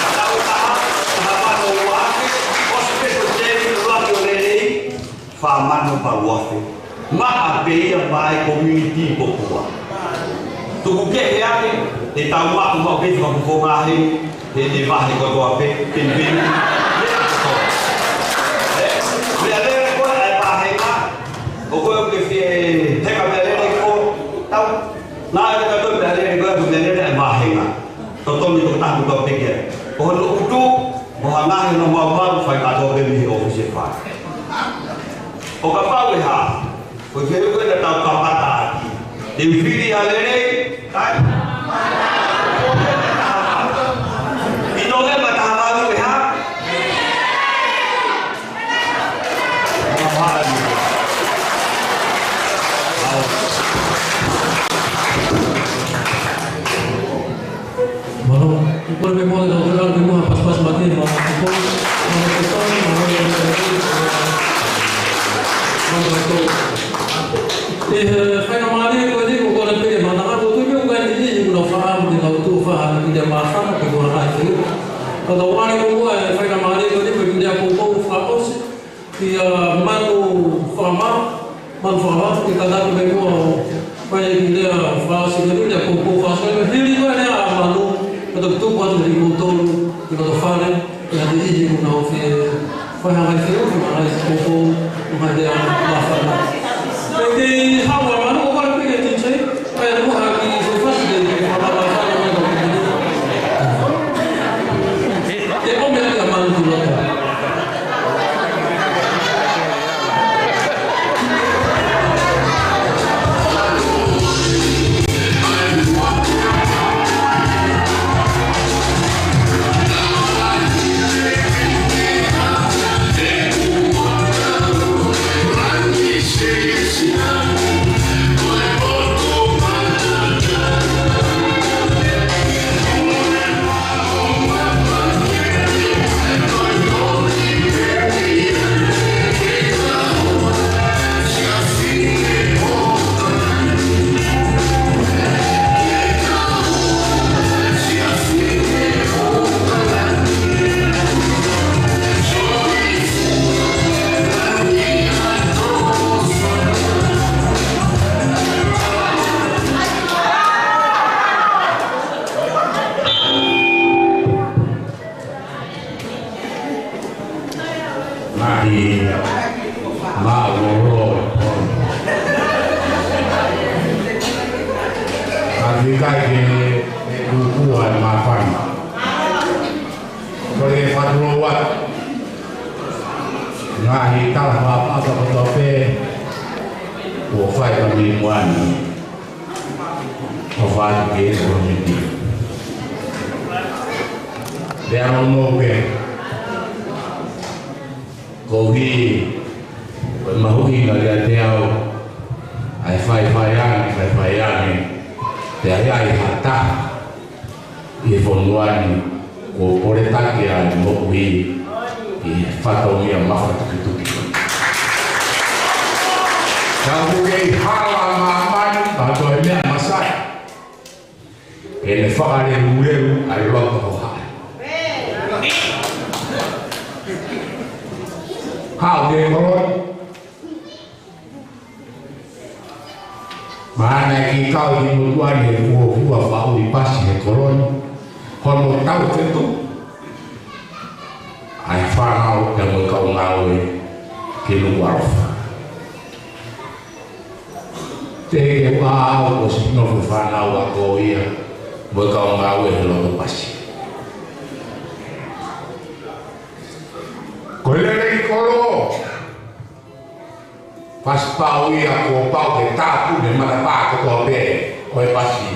Ka tau taha, taha mano ua afe, ʻosi pē ko e temi ʻuluaki ʻo lelei, fā mano pea ua afe. Maʻa pē ia maʻa e community Popua. Tuku kehe ange, te tau maʻu maʻu pē fakafofonga heni, he te vahe kotoa pē, pē, pē, pē kotoa. ʻE, meʻalele ko ē ʻa e vāhenga, ʻoku ʻikai ke fie heka meʻalele ko, tau, naʻe ʻikai ke tau meʻalele ko e meʻalele ʻa e vāhenga. Totongi tokotaha kotoa pē ki ai. Ko hono ʻutu, mo e ngaahi ʻo e maumau, fai kātoa pē mei he ʻōfisi ʻe fā. ʻO kapau ʻe hā, ko e fehuʻi ko ē naʻa tau kamata ʻaki. Te u fili ʻa e lelei, kai? ʻI Nōvema taha valu ʻe hā? Mālō, ʻoku ou kole pē mo e kau kau ke muha paspas mate, mālō, ʻoku ou kole, mālō, ʻoku ou kole, mālō, ʻoku ou kole. ʻI he faingamālie ko eni, ʻoku ou kole pē ke mananga, ko e tuʻu pē ʻoku ʻi ai e niʻihi ʻoku nau fakaʻamu ke nau tuʻu fakahā ki he māfana ke kua hai te. Ka tau ʻoange ko e faingamālie ko eni, ko e kiʻi lea poupou fakaʻosi, kia Manu Fakama, Manu Fakama, ke kātaki mai muʻa ʻo fai e kiʻi lea fakaʻosi, kiʻi lea poupou fakaʻosi, hili ko e lea ʻa Manu, ka tau tuku atu kimoutolu ki loto fale, ke ʻi ai e niʻihi ʻoku nau fie fai ha ngaahi fehuʻi, fai ha ngaahi poupou, fai ha lea māfana. Pea kei hawa Manu, ʻoku ou kole pē ke D J, kae ʻoua ke fasi ke, ke fakaʻamu mai ko e kiʻi lea. Ke ʻomi ʻa Manu ki loto. Mahi, maʻulolo. Ka ʻikai ke, ke kukua e māfana. Ko e fakatulou atu. Ngaahi tala fakaʻapaʻapa kotoa pē, kuo fai ka mi muani. ʻO fai ke ʻo miti. Pea ʻoku ou pehē, koeʻuhi ko e mahuʻinga kiate au ʻa e faifai ange, faifai ange, pea ʻi ai ha taha ʻi he fonua ni kuo poletaki ʻa e moʻui ʻi he fatongia mafatukituki. Ka ʻoku kei hala ʻa māmani, ka ko e meʻa masaʻi ke ne fakalelulelu ʻa e loto hohaʻa. Haʻu ki he koloni. Mahalo naʻe kiʻi kau ʻi he motuʻa ni he fuofua faʻu ʻi Pasi he koloni. Ko hono tau fetuʻu ʻa e fānau pea mo e kau ngāue ki Nukuʻalofa. Teʻeki ke u ʻaʻau kuo ʻosi nofo fānau ako ia mo e kau ngāue he loto pasi. Ko e lelei kolo, pasi pau ia kuo pau ke tāpuni e matapā kotoa pē ʻo e pasi.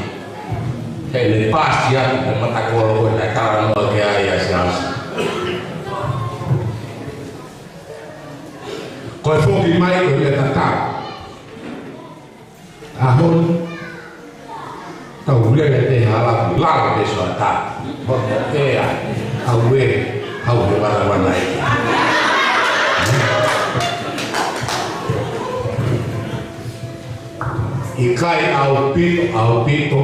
He ʻe pasi atu he matakolo ko ē naʻe talanoa ki ai ʻa Siaosi. Ko e foki mai ko e meʻa tatau. ʻAho ni, tau lele pē hala ki lalo pē soata. Hono ʻea, ʻauē, hau he vanavanai. ʻIkai ʻaupito, ʻaupito,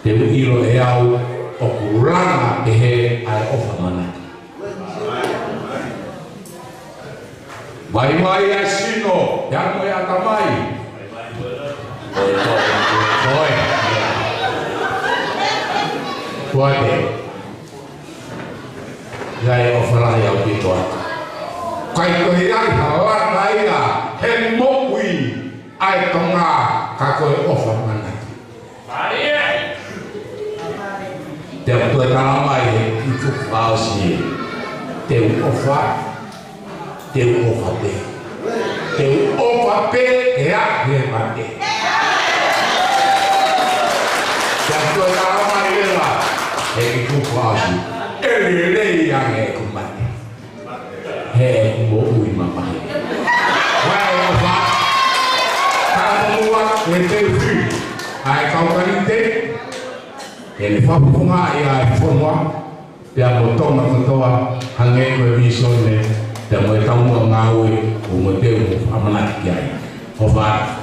te u ʻilo ʻe au ʻoku langa pehē ʻa e ʻofa ʻamanaki. Vaivai ʻa e sino, pea mo e ʻatamai. Ko e, ko e, ko e. Ko e. ʻIkai ʻofa lahi ʻaupito atu. ʻIkai toe ʻi ai ha langa ia he moʻui ʻa e Tonga ka ko e ʻofa ʻamanaki. Pea toe tala mai he ʻi tuku fakaʻosi ē. Te u ʻofa, te u ʻofa pē. Te u ʻofa pē ke aʻu ki he mate. Pea toe tala mai leva he ʻi tuku fakaʻosi. ʻE lelei ange ʻeku mate. He ʻeku moʻui mamahi. Vaivai ʻofa. Ka ʻoku ʻi ai e teu fili ʻa e kau Kanite, ʻe ne fakafofongaʻi ʻa e fonua, pea mo Tonga kotoa, hangē ko e vīsone, pea mo e taumuʻa ngāue, ʻoku mau teu mo ʻamanaki ki ai. ʻOfa atu.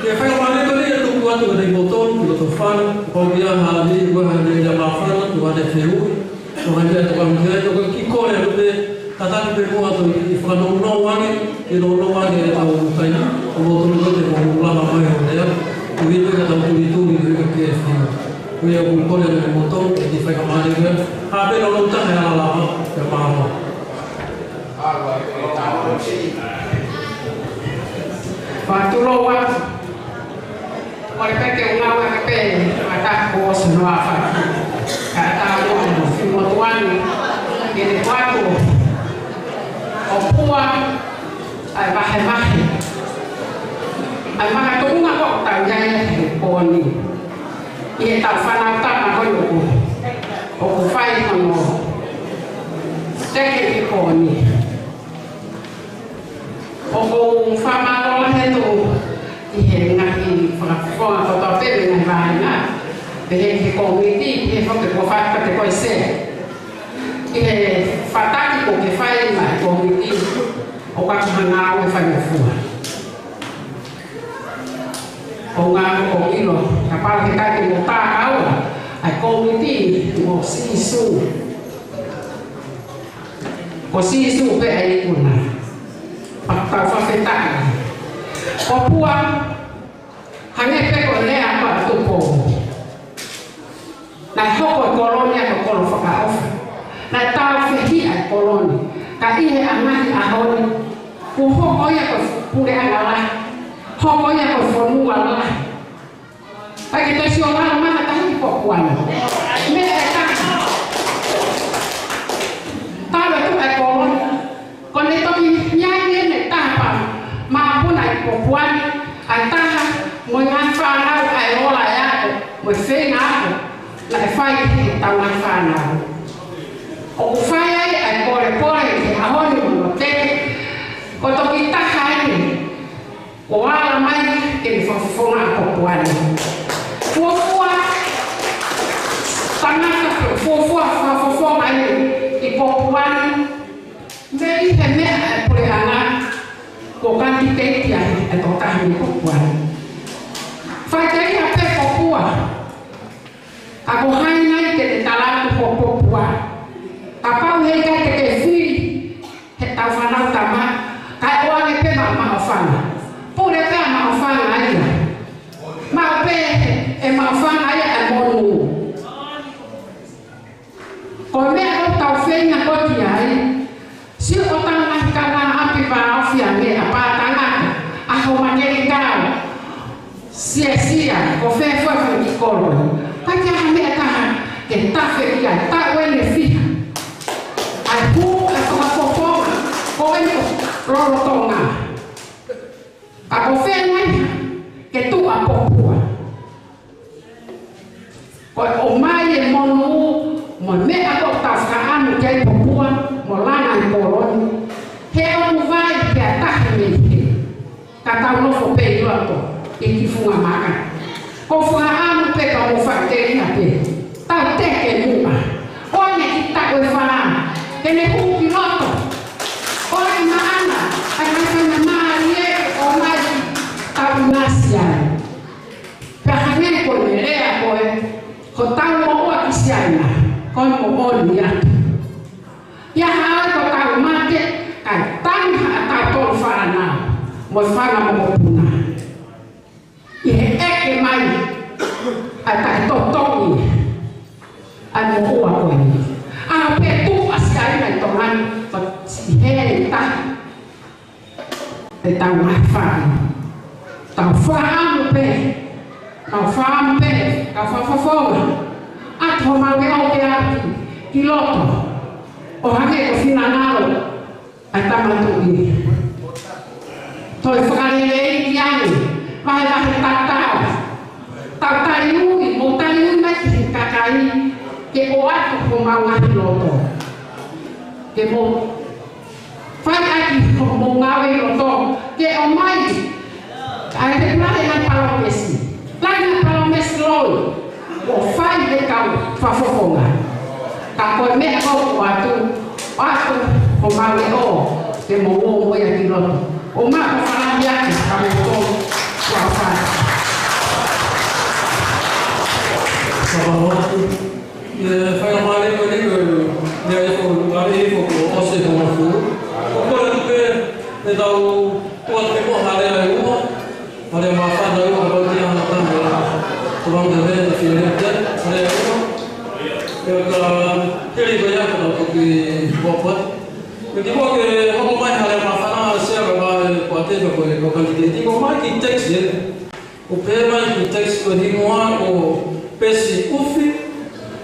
Ke fai ʻa e mālie ko eni ʻe tuku atu ki he kimoutolu, ki loto fale, ko ia ha ni, ko ha ni ia māfana, ko ha ni feui, ko ha ni ia te kami ia, ko e kiʻi kole atu pē, tataki pē muʻa atu ʻi fakanounou ange, ke nounou ange ʻetau taimi, ko moutolu ko ē te mou lava mai ʻo lea, ko ia pē ka tau tulituli, ko ia ke fiu. Ko ia ʻoku ou kole atu kiate kimoutolu, ke fai ʻa e mālie ko ē, ha pē nounou taha ʻe ala lava, ke mālō. Fakatulou atu. Kole pē ke u ngāueʻaki pē ʻa e taha kuo ʻosi noa fai. Ka ta mo mo fi mo tuani. Ke ne kuatu. ʻO pua. ʻA e vahevahe. ʻA e makatuʻunga ko ʻetau ʻi ai he pō ni. ʻI heʻetau fānau tama ko ē ʻoku, ʻoku fai hono teke ki pō ni. ʻOku ou fakamālō lahi atu ʻi he ngaahi fakafofonga kotoa pē mei he ngaahi vāhenga. Pehē ki he kōmiti, pehē foki kuo fai pē ʻe koe sea. ʻI he fataki kuo ke fai maʻa e kōmiti, ʻoku ʻi ai ha ngāue faingofua. ʻOku ou ʻilo, kapau he ʻikai te mou tā kaua ʻa e kōmiti mo Sīsū. Ko Sīsū pē ʻa e ikuna. Pea tau fakafetaʻi. Ko Pua, hangē pē ko e lea ko ē ʻa Tupou. Naʻe hoko e kolo ni ia ko e kolo fakaʻofa. Naʻe tāufehiʻa e kolo ni. Ka ʻi he ngaahi ʻaho ni, kuo hoko ia ko e puleʻanga lahi. Hoko ia ko e fonua lahi. ʻIkai ke toe sio lalo mai ha taha ki Popoani. Meʻa ʻe taha. Talu e tuʻu e kolo ni. Ko ʻene toki ʻi ai ʻene taha pē māpuna ʻi Popoani, ʻa e taha mo e ngaahi fānau ʻa e ola e ako, mo e feinga ako, naʻe fai ʻe heʻetau ngaahi fānau. ʻOku fai ai ʻa e polepole ʻi he ʻaho ni mo e teke, ko e toki taha eni, ʻo ala mai ke ne fakafofonga ʻa Popoani. Fuofua tangata, fuofua fakafofonga eni ʻi Popoani. Mei he meʻa ʻa e puleʻanga, ko e kanititeiti Tokolahi ʻi Popua. Faʻiteliha pē Popua. Ka ko hai nai te ne tala atu ko Popua? Kapau he ʻikai te ke fili he tau fānau tama, kae ʻoange pē maʻa Maʻufanga. Pule pē ʻa Maʻufanga ia. Maʻu pē ʻe Maʻufanga ia ʻa e monū. Ko e meʻa ʻoku tau feinga ko ē ki ai, siʻotau ngaahi kaungāʻapi vāofi ange ʻa pātangata, ʻa ho makelikau, siasia, ko fē fua fua ki kolo. Ka ke ha meʻa taha ke tafe ki ai, taʻu ʻeni ʻe fiha. ʻA e hū ʻa e fakafofonga ko eni ʻo lolotonga. Ka ko fē nai ke tuʻu ʻa Popua? Ko e ʻomai e monū mo e meʻa ko ē ʻoku tau fakaʻamu ki ai Popua mo langa e kolo ni. He ʻoku vai pē ʻa tahi mei hē. Ka tau nofo pē ʻi loto ʻi he kiʻi funga maka. Ko e fakaʻamu pē ka mo faʻiteliha pē. Tau teke muʻa. ʻOange e kiʻi taʻu ʻe fā ke ne hū ki loto. ʻOange maʻana ʻa e ngaahi faingamālie ʻoku ʻomai ke tau ʻinasi ai. Pea hangē ko e lea ko ē, ko hotau moʻua ki Siaina, ko e moʻoni atu. ʻI he ʻaho ko ē ʻoku tau mate, kae tangi haʻatau tolu fānau mo e fanga mokopuna. ʻI he ʻeke mai ʻa e taʻetotongi ʻa e moʻua ko eni. ʻAho pē tuʻu ʻa Siaina ʻi Tonga ni, ko e siʻi hē tahi ʻetau ngaahi fānau. Tau fakaʻamu pē, tau fakaʻamu pē, tau fakafofonga atu homau leʻo ke ʻalu ki loto, ʻo hangē ko e finangalo ʻa e Tama Tuʻi. Toe fakaleleiʻi ange, vahevahe tatau. Tau taliui, mou taliui mai ki he kakai ke ʻoatu homau ngaahi loto. Ke mou fai ʻaki homou ngāue ʻi loto, ke ʻomai ʻa e te pulale ngaahi palōmesi. Lahi ngaahi palōmesi loi, ʻo fai ʻe he kau fakafofonga. Ka ko e meʻa ko ē ʻoku ʻoatu, ʻoatu homau leʻo, ke mou ō mo ia ki loto. ʻO maʻu ha fakalangilangi, ka mou tō, ʻoatu. Sabahotu. ʻIa, faingamālie ko eni, ʻa ia ko, ʻa ia ko, ko ʻosi ko mafu. Ko kole atu pē, ʻe tau, ko atu pē ko ha lea ʻe ua, ha lea māfana ʻe ua, ka tau tia ana tana, ko vanga te mea, te fia lea te, ha lea ʻe ua. ʻIa ka, keli ko ia ka tau toki pōpō. ʻE kimuʻa ke hoko mai ha lea māfana, Sea, ka ko e, ko e te, ko e, ko e kaniteti, ko mai ki text ē. ʻO pehē mai ki text ko e hingoa ko Pesi Ufi.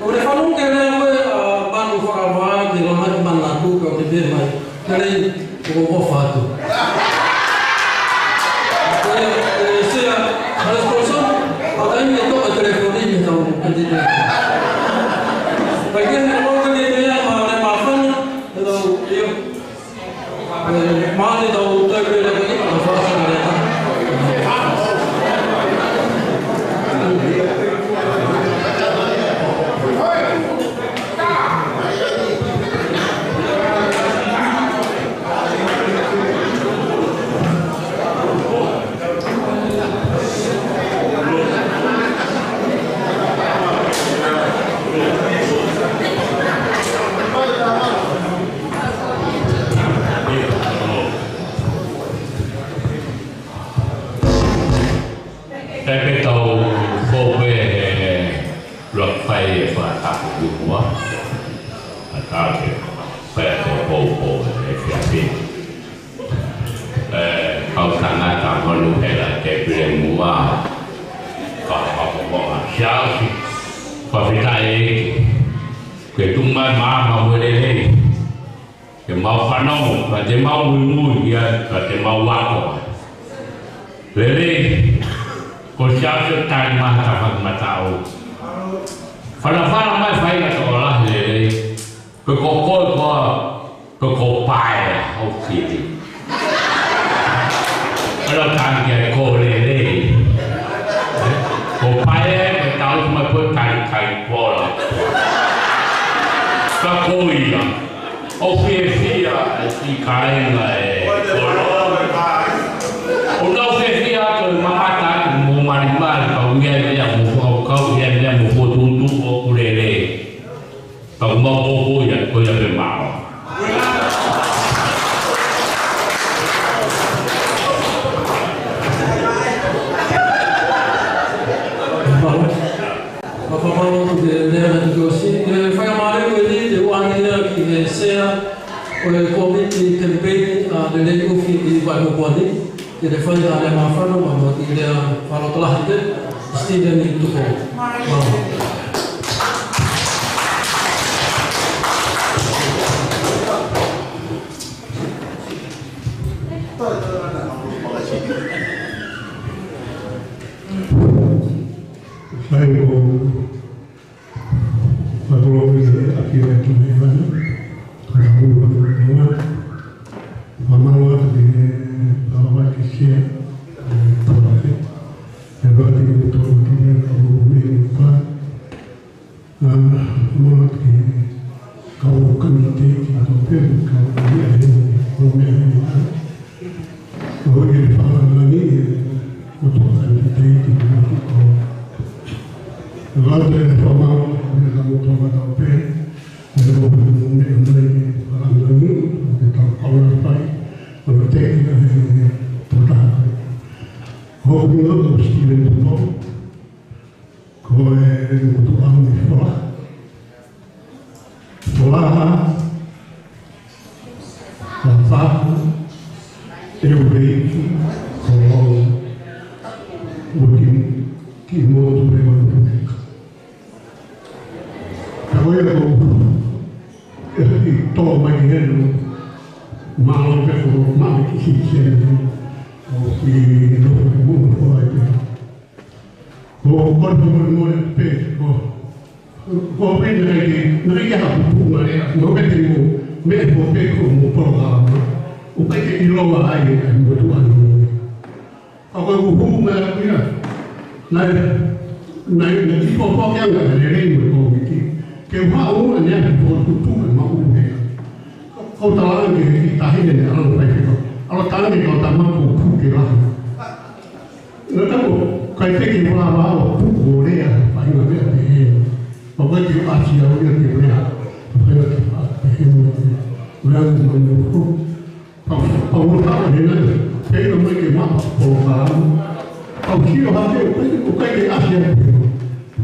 ʻOku ne fanongo ki he lea ko ē ʻa Manu Fakavā ki he Lamaʻi Manatu, ka ʻoku ne pehē mai, ka lei, ʻoku ou ʻofa atu. Ko e, ʻe, Sea, Harris Paulson, ʻo taimi ke toʻo e telefoni mei hotau kaniteti. Kae kehe, ʻoku ou kole ke lea ma, lea māfana, ʻe tau, ʻio. Pea ke tau fou pē he luak fai e fakatapu ki muʻa. A ka ke pea ke poupou e fiafi. ʻE, kau tangata manu hela te pile muʻa. Ka, ka, ka, ka, siasi. Fakafetaʻi ʻEiki. Ke tuku mai maama mo e lelei. Ke mau fanongo, ka te mau muimui ia, ka te mau ako. Lelei, ko Siaosi ʻoku tali mai ha tafaʻaki mataʻu. Fanafana mai faʻahinga tokolahi lelei. Ko e kokoe koa, ko e ko paea, ʻo fili. Alo tangi ai ko lelei. Ko paea, ko e tau mai ko e kai kai pola. Ka ko ia. ʻO fiefia e siʻi kāinga ʻe kolo. ʻO nau fie Ko e kōmiti kemipeini ʻa e Lelei ʻOfi ʻi Vahemokuani, te ne fai ʻa e lea māfana mo e lea fakalotolahi pē, Stephen Tupou. Mālō. Sai o Fakaloa i he ʻapi ʻo e Tuʻi Vana, ka hulu hulu hulu. Fakamālō atu ki he Palawati Sea, e Palawati, e Palawati mo e Tō Matine, ka hulu hulu hulu. ʻA, mālō atu ki he kau kani te ki tō pē, kau meʻa he, kau meʻa he. Ko e fakalani e motuʻa kani te ki motuʻa. Lata e fakamālō, e ka motuʻa ka tau pē, e ko e meʻa mai e fakalani, e tau kaula fai, ko e te ki a he, e tō taha. Ko e meʻa ko Stephen Tupou, ko e motuʻa ʻi Fola. Fola, Fafako, ʻEuleiki, Kololo, mo e kiʻi motu ʻe ua noa. Ka ko ia ko e kiʻi tō mai ki heni, mālō pē ko e maʻu kiʻi sēniti, ʻo kiʻi nofo mo e fai pē. Ko, ko, ko, ko, ko, pē, ko, ko, pē naʻe ʻikai ke, naʻe ʻikai ke ha pupunga lea, mo pē te mo, meʻa ko pē ko mo polokalama. ʻOku ʻikai ke ʻiloa ai e, e motuʻa ni. Ka ko e uhu meʻa ko ia. Naʻe, naʻe, naʻe ʻi ko pō ke anga e lelei mo e kōmiti. Ke u haʻu ʻo ne ʻai ko tutu e maʻu meʻa. Ko, ko tala ange ki he taʻahine ne ʻalu fai fika. ʻAlu tala ange ko tama ko puke lahi. Nō taku, kai te ke wāwā ʻo puke ʻo lea, fai ngā meʻa pehē. Pea kai te ʻasi au ia ke lea, fai ngā te pehē mo lea. Lea mo lea mo. Pau, pau ʻo taku he nai, pehē mai ke mapa polokalama. Pau sio hake, ʻoku ʻikai ke ʻasi au pehē.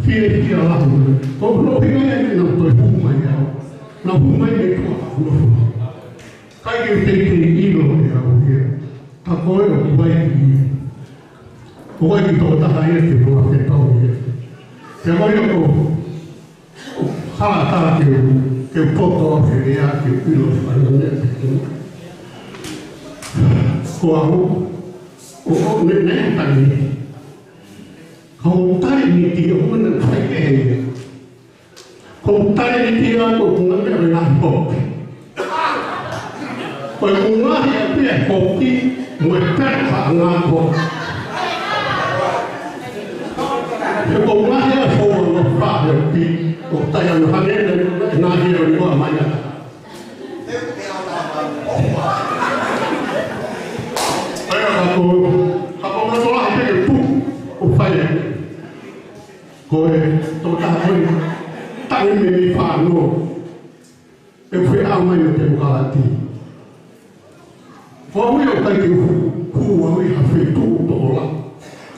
Fie, fie ʻalu. Ko no hinga ia ke nau toe hū mai au. Nau hū mai me tua, nau hū. Kai ke teitei ʻilo ʻe au ia. Ka ko e ʻoku ʻi ai ki, ʻoku ʻi ai ki tō taha ia ke mua ke tau ia. Ke ʻoku ʻi ai ko, hala tā ke u, ke u poto he ea ke u ʻilo fai na mea te ke. Ko au, ʻo, ʻo, ne, ne, tani. Ko tani ni ki o mena fai ke he ia. Ko e talēniti ia ko e ngaahi meʻa ʻo e ngaahi poki. Ko e ngaahi ʻa e pea poki, mo e pea ka ngā poki. He ko e ngaahi ʻa e fou ʻa e pea poki, ʻo tai ʻa e ngaahi ʻa e ngaahi ʻa e ngaahi mai ʻa. ʻAi ʻa ko, ka ko e ngaahi ʻa e pea poki, ʻo fai ʻa e. Ko e tokotaha ko ē, taʻu mei fānau, ʻe feʻao mai mo e temokalati. Ko au ia ʻoku ʻikai ke u hū, hū au ia ha feituʻu toko lahi.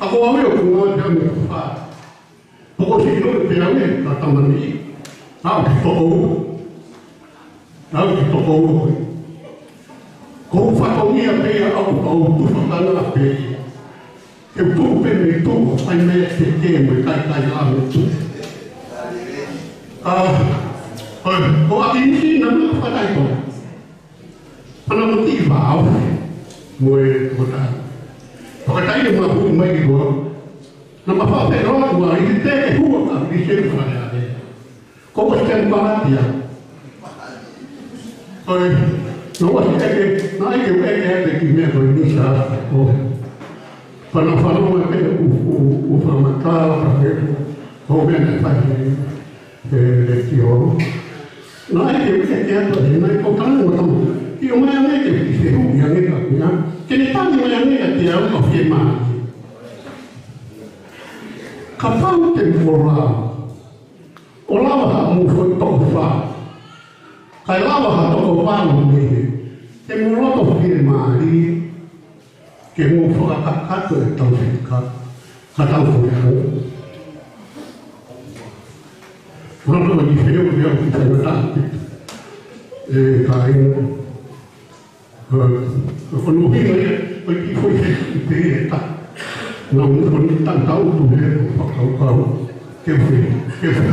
Ka ko au ia ʻoku ngāue pē au mo e toko fā. Pea ko e sino pē au ia ka tamani. Au ki toko ua. Au ki toko ua. Ko e fatongia pē ia au, au tufa kana pē ia. Ke tuʻu pē mei tuʻu, ʻai mai e teke mo e kaikai la mo tuʻu. ʻA, ʻo, ko ʻAkinisi naʻa ma fatai ko. Ana mati vao, mo e kota. Fakatai e ma hū mai ki ko. Naʻa ma faʻa pē roa kua, ʻi te ke hua ka, ʻi se fale ʻa e. Ko e temokalati ia. ʻOi, naʻa ʻosi ʻeke, naʻe ʻeke, ʻeke, ʻeke ki he meʻa ko e nisa, ʻo. Fana, fana, ma ke, ʻu, ʻu, ʻu, fana, ma ka, ka, ke, ko e meʻa naʻe fai, e, e, ki o. Naʻe ʻeke, ʻeke, ʻeke, atu, e, naʻe ko tana, ma tama. Ki o mai ane ke, ki se hu, ia ne ka, ia. Ke ne tani mai ane ka, ki a, ka, ke ma. Kapau te mo la. ʻO lava ha mou foʻi toko fā. Kae lava ha toko valu mei he. Ke mou loto fiemālie. Ke mou fakakakato e tau fika. Ka tau ko e hau. Loto ki feo, feo ki feo ta. E, ka e. Ko hono ʻuhinga ia, ko e kiʻi foʻi fetuʻu pē ia ʻe taha. Naʻa ku ʻi he taʻu ʻe taha ʻo fakakaukau ke u fai, ke u fai.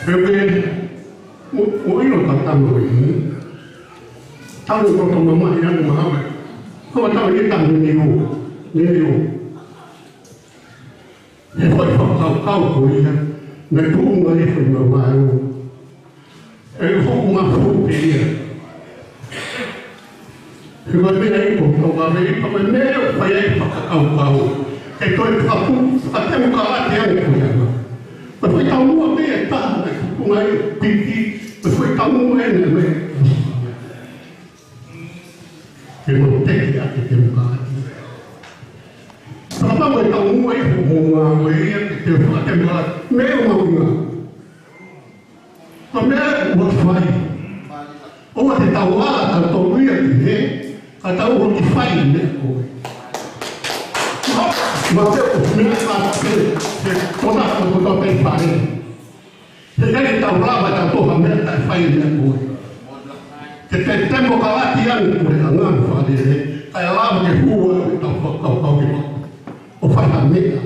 Pea ke mo, mo ʻilo tatau ʻi he taʻu ko tau mamahi ʻanenai. Ko e taʻu ʻe taha ni o, ni o. He foʻi fakakaukau ko ia, naʻe tuʻunga ʻi he foʻi mavae ʻo e hoku mafu pē ia. He ko e meʻa ia ʻoku ou kau vave ʻi he meʻa ʻoku fai ai e fakakaukau. Ke toe fakapu, fakatemokalati ange ko ia. Ko e foʻi taumuʻa pē ia ʻe taha naʻe tuʻunga ʻi he piki, ko e foʻi taumuʻa ʻeni mei he ke mau teke ʻa e temokalati. Fakapapau ʻe taumuʻa ʻi hoʻo ngāue ia ke toe fakatemokalati. Meʻa mahuʻinga. Ko e meʻa ʻoku fai. ʻOua te tau ala tautolu ia ki hē, ka tau ō ki fai meʻa ko ē. Ma te o meʻa ka te, te kona ko kotoa pē fale. He ʻikai ke tau lava tautolu ha meʻa kae fai meʻa ko ē. Ke te temokalati ange ko e anga fale, kae lava ke hua ʻetau fakakaukau ke ʻo fai ha meʻa.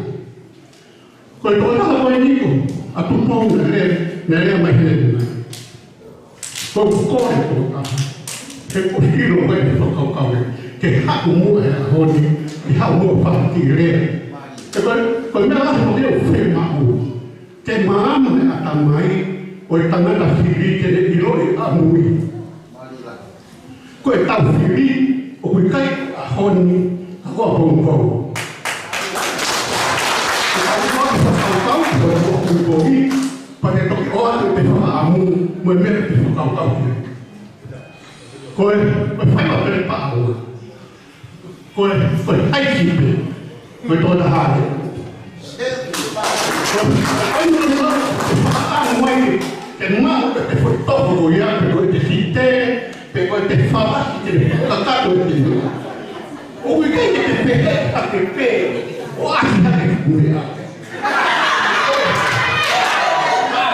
Ko e tokotaha ko eni ko ʻAtupou naʻe lea, naʻe lea mai heni. Ko e kole ko ʻAtu. He ko e hilo ko e fakakaukau ē. Ke haʻu muʻa he ʻaho ni, ke haʻu muʻa fakakilea. He ko e, ko e meʻa lahi ʻoku fiemaʻu. Ke maama e ʻatamai ʻo e tangata fili ke ne ʻiloʻi ʻamui. Ko ʻetau fili, ʻoku ʻikai ʻaho ni, ka ko e pongipongi. Ko e ʻaho ni ʻoku fakakaukau, ko e pongipongi, pea te toki ʻoatu e fakaʻamu, mo e meʻa te fakakaukau ki ai. Ko e, ko e faiva pē paʻanga. Ko e, ko e ʻai ki pē. Ko e tokotaha ē. Ko e, ko e ʻai ki pē. Fakaʻamu mai ke maʻu e foʻi toko ko ia, pe ko e te site, pe ko e te fala, ke kakato e te. ʻOku ʻikai ke te pehē, ka ke pē. ʻO ʻasi hake ki he meʻa.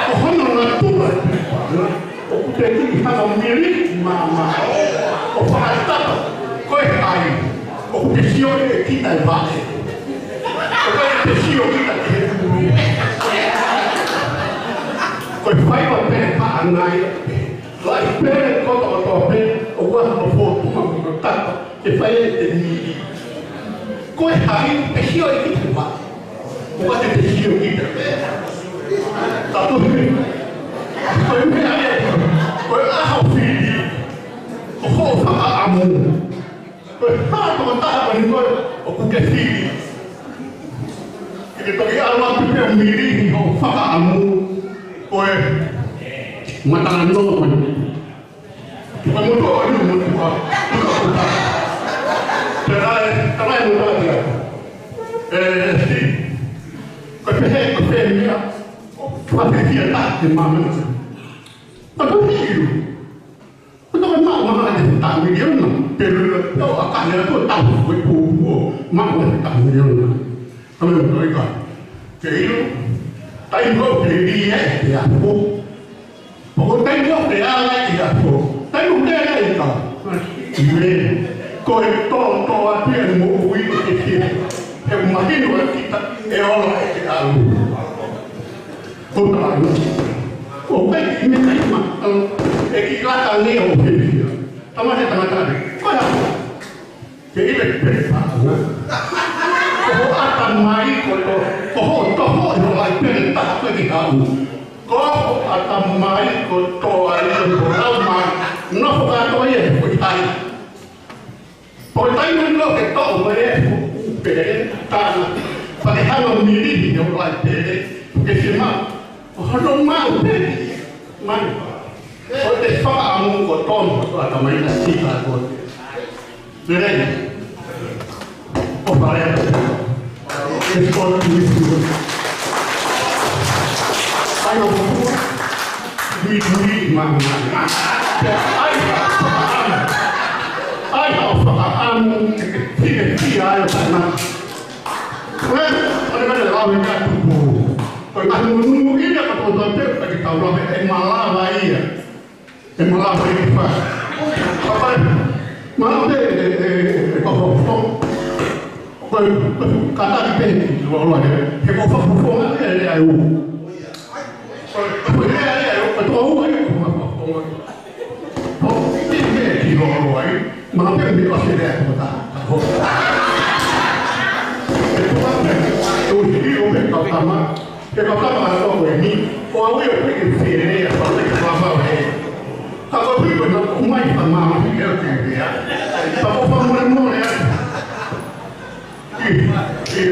Ko hono natula ē, ʻoku te kiʻi hanga mili, ma, ma, ʻo fakatata, ko e ʻai, ʻoku te sio ʻe kita e vaʻe. ʻOku te sio kita ki he tui. Ko e faiva pē paʻanga ia, lahi pē kotoa kotoa pē, ʻoku ʻi ai hono fōtunga mo hono tata. Te fai e te mili. Ko e hai, te sio ʻe kita e vaʻe. ʻOku te te sio kita. Ka ko e, ko e meʻa ia, ko e ʻaho fili. Ko hoʻo fakaʻamu. Ko e hā tokotaha ko eni ko ē, ʻoku ke fili. Ke ke toki ʻalu atu pē ʻo mili ʻi hoʻo fakaʻamu. Ko e mata noa ko eni. Ko e motuʻa ʻo eni, motuʻa. Motuʻa. Pea ʻai, pea ʻai motuʻa ia. ʻE, si. Ko e pehē, ko e pehē meʻa. Ko e pehē ia ta, te mama. Ko e pehē ia. Ko e tau mama, mama te ta miliona. Pea lula, tau ʻa ka lea ko tau, ko e pōpō. Mama te ta miliona. Ka me ko e ka. Ke ʻilo. Taimi ko ē ke lia, te apo. Pea ko e taimi ʻoku te ala ai ki he ʻaho. Taimi ʻoku te ala ai ka. ʻIo. Ko e tōtōatu e moʻui ʻo te fie. He ʻoku mahino ʻa kita ʻe ola ʻe te alu. Ko ta alu. ʻOku ʻikai ke meʻa ma, ʻe ki lata nei ʻo fefia. Tama he tangata ē. Ko e hā. Ke ʻilo pē paʻanga. Ko hoʻo ʻatamai kotoa, ko hoʻo toho ʻi hoʻo laʻi pele taha ko ē ki haʻu. Ko hoʻo ʻatamai kotoa ʻi hoʻo laumālie, nofo kātoa ia he foʻi hai. Ko e taimi ʻoku ke toʻo mai e foʻi pele taha, pea ke hanga mili ʻi hoʻo laʻi pele, ke se ma, ko hono maʻu pē, mai. Ko e te fakaʻamu kotoa, ko e ʻatamai na sika ko. Lelei. ʻO fale atu. It's called to meet you. ʻAi ʻo fua. Meet me, ma, ma, ma. ʻAi ʻo fakaʻamu. ʻAi ʻo fakaʻamu. Fie, fie ai ʻo fakaʻamu. Well, ʻo ne mene lau e ka tupu. Ko e ngaahi nunu ia ka tō tō te, ka ki tau lau e malava ia. ʻE malava ʻi he fā. Papai, Mā pē e, e, e, e, ko, ko, ko, ko e, ko e kātaki pē ki loloa he, he ko fakafofonga e lea ʻe ua. Ko e, ko e lea ʻe ua, ko e tokoua ia ko fakafofonga. Ko e meʻa ki loloa ia, mā pē meʻa ʻosi lea ko ta. Ko e tokoua pē, ʻo hiki ʻo pē kau tama. He ko e tama ʻa toko eni, ko au ia ʻoku ʻikai ke fie lea, ko e lea ko e fakafofonga. Ka ko e piko na ʻomai ka mā, ʻoku ʻikai ke lea. Ka ko e fakamolemole atu. ʻI, ʻi,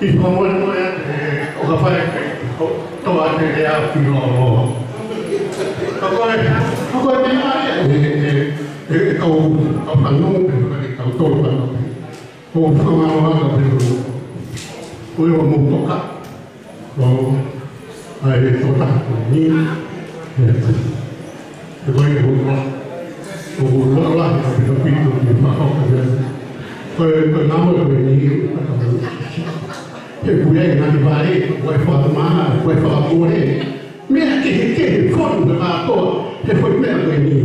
ʻi fakamolemole atu, ʻo ka fai, ʻo toa te lea ki loloa. Ka ko e, ka ko e meʻa ia, e, e, e, e kau, kau fanongo, e kau tolu fanongo. ʻO fakamālō atu pē ʻo, ʻo ia ʻoku mou toka. ʻO, ʻa e tokotaha ko eni. ʻE, ʻe ko e ʻoku, ʻoku lahi ʻa e pito pito ki he fakahoka ia. Ko e, ko e ngāue ko eni, he kuia i ngati vale, ko e fakamā, ko e fakakole. Meʻa kehekehe fonu he kātoa, he foʻi meʻa ko eni.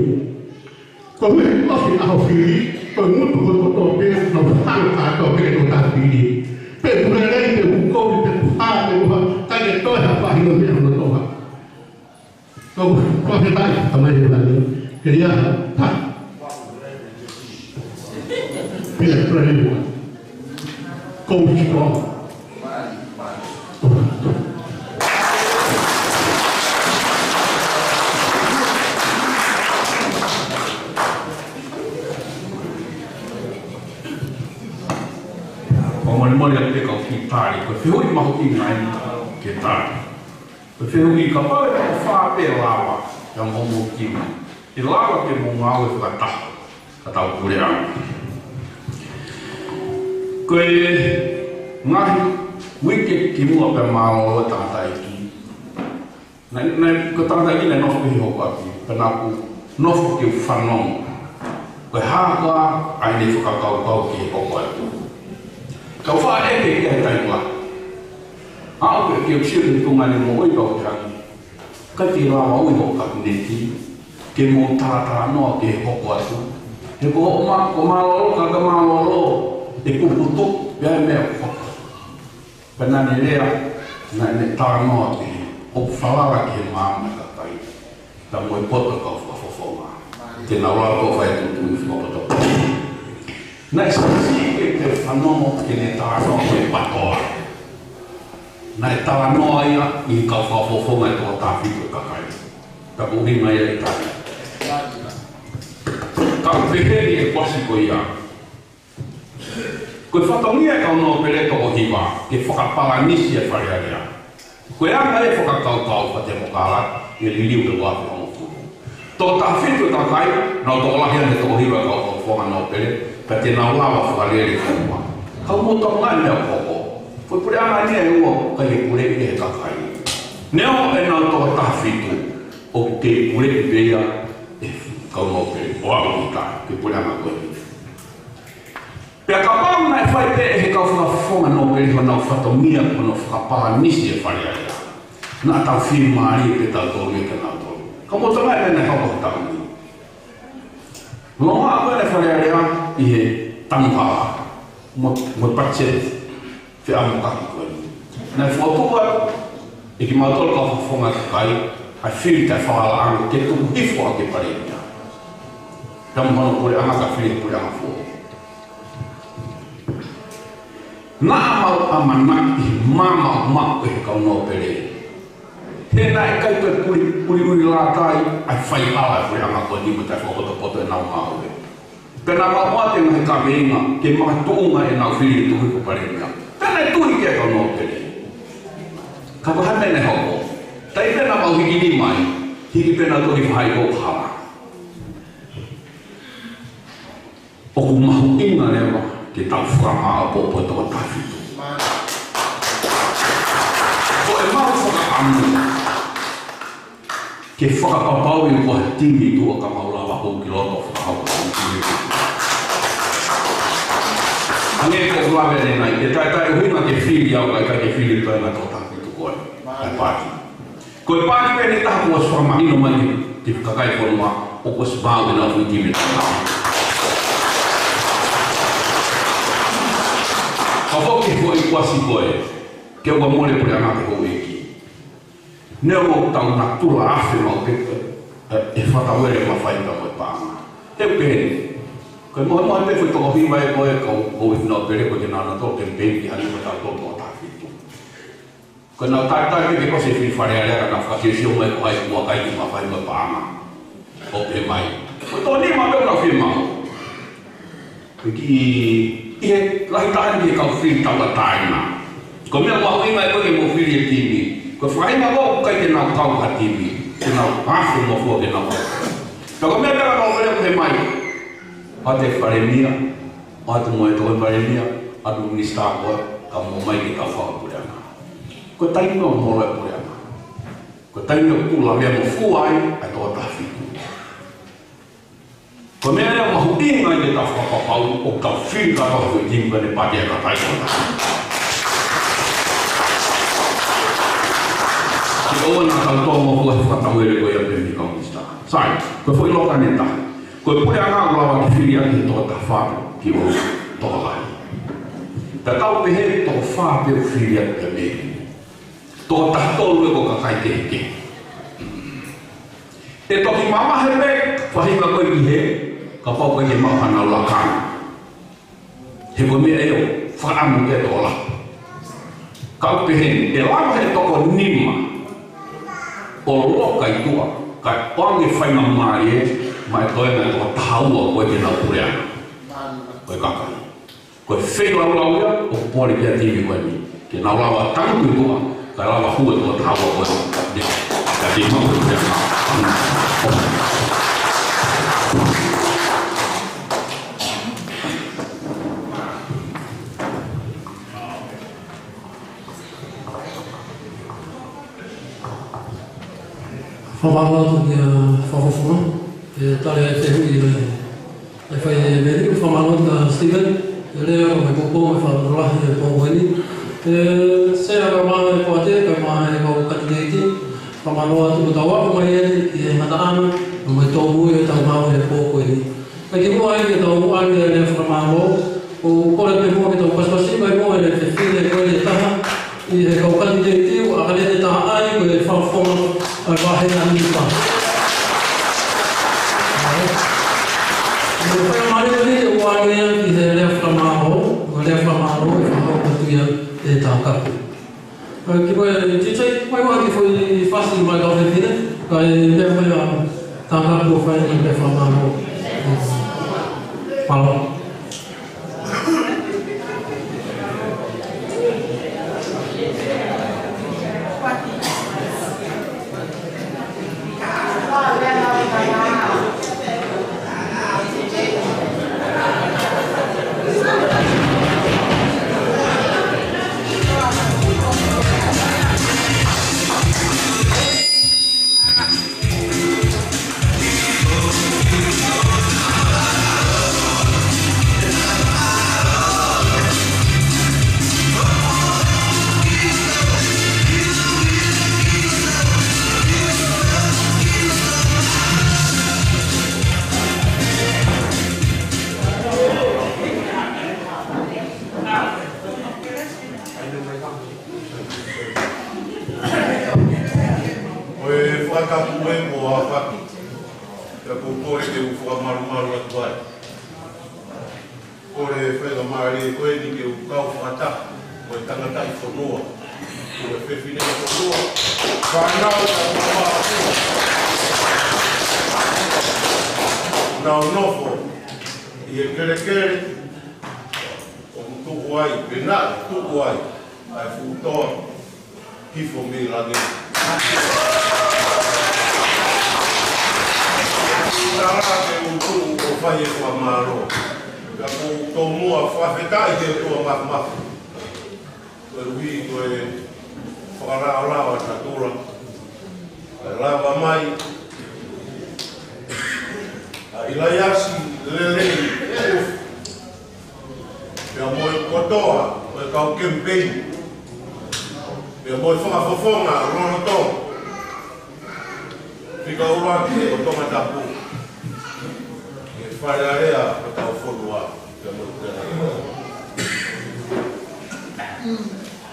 Ko e ʻuhi ʻosi ʻaho fili, ko e ngutu ko e kotoa pē, nau hanga kātoa pē ki he tokotaha fili. Pe kuo lelei, pe kuo kovi, pe kuo hā, pe kuo hā, ʻikai ke toe ha faʻahinga meʻa hono toʻa. Ko, ko e taʻi, tamai he langi, ke lia ha, ta. Pila, pila ni mua. Ko u ki kua. Fakamolemole atu pē kau kiʻi tali, ko e fehuʻi mahuʻinga ia ke tali. Ko e fehuʻi kapau ʻe toko fā pē lava, ʻa e mo mo kima. ʻE lava ke mo ngāue fakataha, ka tau puleʻanga. Ko e ngaahi uike kimuʻa pea mālōlō e tangataʻeiki. Naʻe, naʻe, ko e tangataʻeiki naʻe nofo pē he hoko atu, pea naʻa ku nofo ke u fanongo. Ko e hā koā ʻa ʻene fakakaukau ki he hoko atu. Kau faʻa ʻeke ki he taimi lahi. Aʻu pē ke u sio ki he tuʻunga ʻene moʻui kau te haki. ʻIkai ke lava ui hoʻo kapineti, ke mou talatalanoa ki he hoko atu. He ko hoʻo mā, ko mālōlō, ka ka mālōlō, ʻe puputuʻu, pea ʻe meʻa ko hoko. Pea naʻa ne lea, naʻa ne talanoa ki he, ʻoku falala ki he maama ʻa e kakai. Pea mo e poto kau fakafofonga. Te nau lau ko fai tuʻutuʻuni fakapotopoto. Naʻe siʻisiʻi ke te fanongo ke ne talanoa ki he patoa. Naʻe talanoa ia ʻi he kau fakafofonga ʻe toko taha fitu ʻo e kakai. Ka ko e ʻuhinga ia ʻi tani. Ka ʻoku pehē ni e kuasi ko ia. Ko e fatongia e kau nōpele toko hiva, ke fakapalanisi e Fale Alea. Ko e anga e fakakaukau fakatemokalati, ʻe liliu he ua afe hongofulu. Toko taha fitu e kakai, nau tokolahi ange he toko hiva e kau fakafofonga nōpele, ka te nau lava fakalele fonua. Ka mou tau ngaahi meʻa ʻoku hoko. Ko e puleʻanga ni ʻe ua, ʻikai ke puleʻi he kakai. Neongo ʻenau toko taha fitu, ʻoku kei puleʻi pē ia ʻe he kau nōpele, ʻo aʻu ki tahi, ki he puleʻanga ko eni. Pea kapau naʻe fai pē ʻe he kau fakafofonga nōpele honau fatongia ko hono fakapalanisi e Fale Alea. Naʻa tau fiemālie pē tautolu ia kia nautolu. Ka mou tau ngaahi meʻa naʻe hoko he taʻu ni. Longoaʻa ko ē ʻa e Fale Alea ʻi he tanguhala. Mo, mo e patiseti feʻamokaki ko eni. Naʻe fokotuʻu ʻe kimautolu kau fakafofonga kakai, ʻa e fili taʻefakalalaʻanga ke tuku hifo ʻaki e Palēmia. Pea mo hono puleʻanga ka fili puleʻanga foʻou. Naʻa mau ʻamanaki ʻi he maama ʻoku maʻu ʻe he kau nōpele. He naʻe ʻikai ke puli, puli ui lātai, ʻa e faihala e puleʻanga ko eni mo e taʻefaʻapotopoto ʻenau ngāue. Pea naʻa mau ʻoatu e ngaahi kaveinga, ke makatuʻunga ʻenau fili tuku hifo Palēmia. Pea naʻe tui ki ai e kau nōpele. Ka ko e hā e meʻa naʻe hoko. Taimi pē naʻa mau hiki nima ai, hiki pē nautolu ki faʻahi ko hala. ʻOku mahuʻinga leva ke tau fakamāʻopoʻopo e toko taha fitu. Ko e mau fakaʻamu ke fakapapauʻi ko e timi tuʻa ka mau lava hou ki loto fakahoko. Hangē ko e lave ʻanenai, ʻe taʻetaʻeʻuhinga ke fili au, ka ʻikai ke fili pē ʻa e toko taha fitu ko ē. ʻA e paati. Ko e paati pē ʻe taha kuo ʻosi fakamahino mai ki he kakai fonua, ʻoku ʻosi maʻu ʻenau foʻi timi. Ka foki ko e kuasi ko ē, ke ua mole pule anga ke houʻeiki. Neongo ʻetau natula afe maʻu pē, ē, ʻe fakatauele mafai ka mo e paʻanga. He pehē ni. Ko e mohe mohe pē foʻi toko hiva ē ko ē kau, kau ʻi fina pele ko e ke nana tō ke pehē ki hali ko tau tō tō tafitu. Ko e nau tātā ke ke kose fili Fale Alea ka nau fakasio mai ko hai kua kai ki mafai mo e paʻanga. ʻO pehē mai. Ko e tō nima pē ʻo nau fie maʻu. Ko e kiʻi, ʻi he lahi taha ni ke kau fili tauʻatāina. Ko e meʻa mahuʻinga ē ko e ke mou fili e timi. Ko e fakaʻinga ko ē ʻoku ʻikai ke nau kau ha timi. Ke nau afe mo fua ke nau kau. Ka ko e meʻa pē ʻa e kau pele ko e mai. ʻOatu e Palēmia, ʻoatu mo e Tohi Palēmia, ʻoatu minisitā ko ē, ka mou mai ke kau fakapuleʻanga. Ko e taimi ʻoku mole puleʻanga. Ko e taimi ʻoku lavea mo fua ai, ʻa e tō tafitu. Ko e meʻa ia mahuʻinga ʻi heʻetau fakapapau ʻoku tau fili ka tau fili timi ko ē ne pātia ka tai kona. Ke ʻoua naʻa tau tō mo fua he fakatauele ko ia pē mei he kau minisitā. Sai, ko e foʻi loka ʻe taha. Ko e puleʻanga ʻoku lava ke fili ʻaki e toko taha fā ki ʻo toko lahi. Tatau pē he toko fā pē ʻoku fili ʻaki pē mei he toko taha tolu ē ko e kakai kehekehe. ʻE toki mamahi pē faʻahinga ko ē ki hē, kapau ko ē ke maʻu haʻanau lakanga. He ko e meʻa ia ʻoku fakaʻamu ke tō lahi. Ka ʻoku pehē ni, ʻe lava he toko nima ʻo loka ʻi tuʻa, kae ʻoange faingamālie, maʻa e toenga ʻe toko taha ua ko ē ke nau puleʻanga. Ko e kakai. Ko e feilaulau ia, ʻoku pole ki he timi ko eni. Ke nau lava tangutu ʻi tuʻa, kae lava hū e toko taha ua ko ē. Ka te mau ko e puleʻanga. Fakamālō atu kia Fakafofonga, ʻe tali ai e fehuʻi ʻe fai ʻe Meli, fakamālō atu kia Stephen, ʻe lea mo e poupou mo e fakalotolahi ʻi he pō ko eni. ʻE Sea kae ʻumaʻā e poate, kae ʻumaʻā e kau kanititeiti, fakamālō atu mo tau ako mai eni ki he ngataʻanga, mo e tōmui ʻetau maau ʻi he pō ko eni. Kae kimuʻa ai ke tau ʻoange e lea fakamālō, ʻoku ou kole pē muʻa ke tau pasipasi mai muʻa e fefine ko eni ʻe taha, ʻi he kau kanititeiti ʻoku ʻakanete taha ai ko e Fakafofonga ʻa e Vaheʻanga Minipa. ʻOku ou fakamālō atu ki he lea fakamālō, ko e lea fakamālō ʻe fakahoko atu ia ʻe Takapu. Kae kimuʻa ai, T J, mai ua ki he foʻi fasi mai kau fefine, kae meʻa mai ʻa Takapu ʻo fai mai e lea fakamālō. Mālō. Ko e fakatapu ē mo e fakatapu. Pea ʻoku ou kole ke u fakamalumalu atu ai. Kole faingamālie ko eni ke u kau fakataha mo e tangataʻi fonua, mo e fefine fonua, fānau ʻa e fonua. Nau nofo ʻi he kelekele ʻoku tuku ai, pea naʻe tuku ai ʻa e fuʻu toa hifo mei langi. Tala ke u tuʻu ʻo fai e fakamālō. Pea ʻoku ou tomuʻa fakafetaʻi ki he ʻOtua Māfimafi. Koeʻuhi ko e fakalaolao ʻa e natula. Kae lava mai ʻa ʻIlaiasi Lelei Kufi. Pea mo e kotoa, mo e kau kemipeini. Pea mo e fakafofonga lolotonga. Fika ʻuluaki ʻo Tongatapu. Ke Fale Alea ʻo hotau fonua, pea mo e tēnā.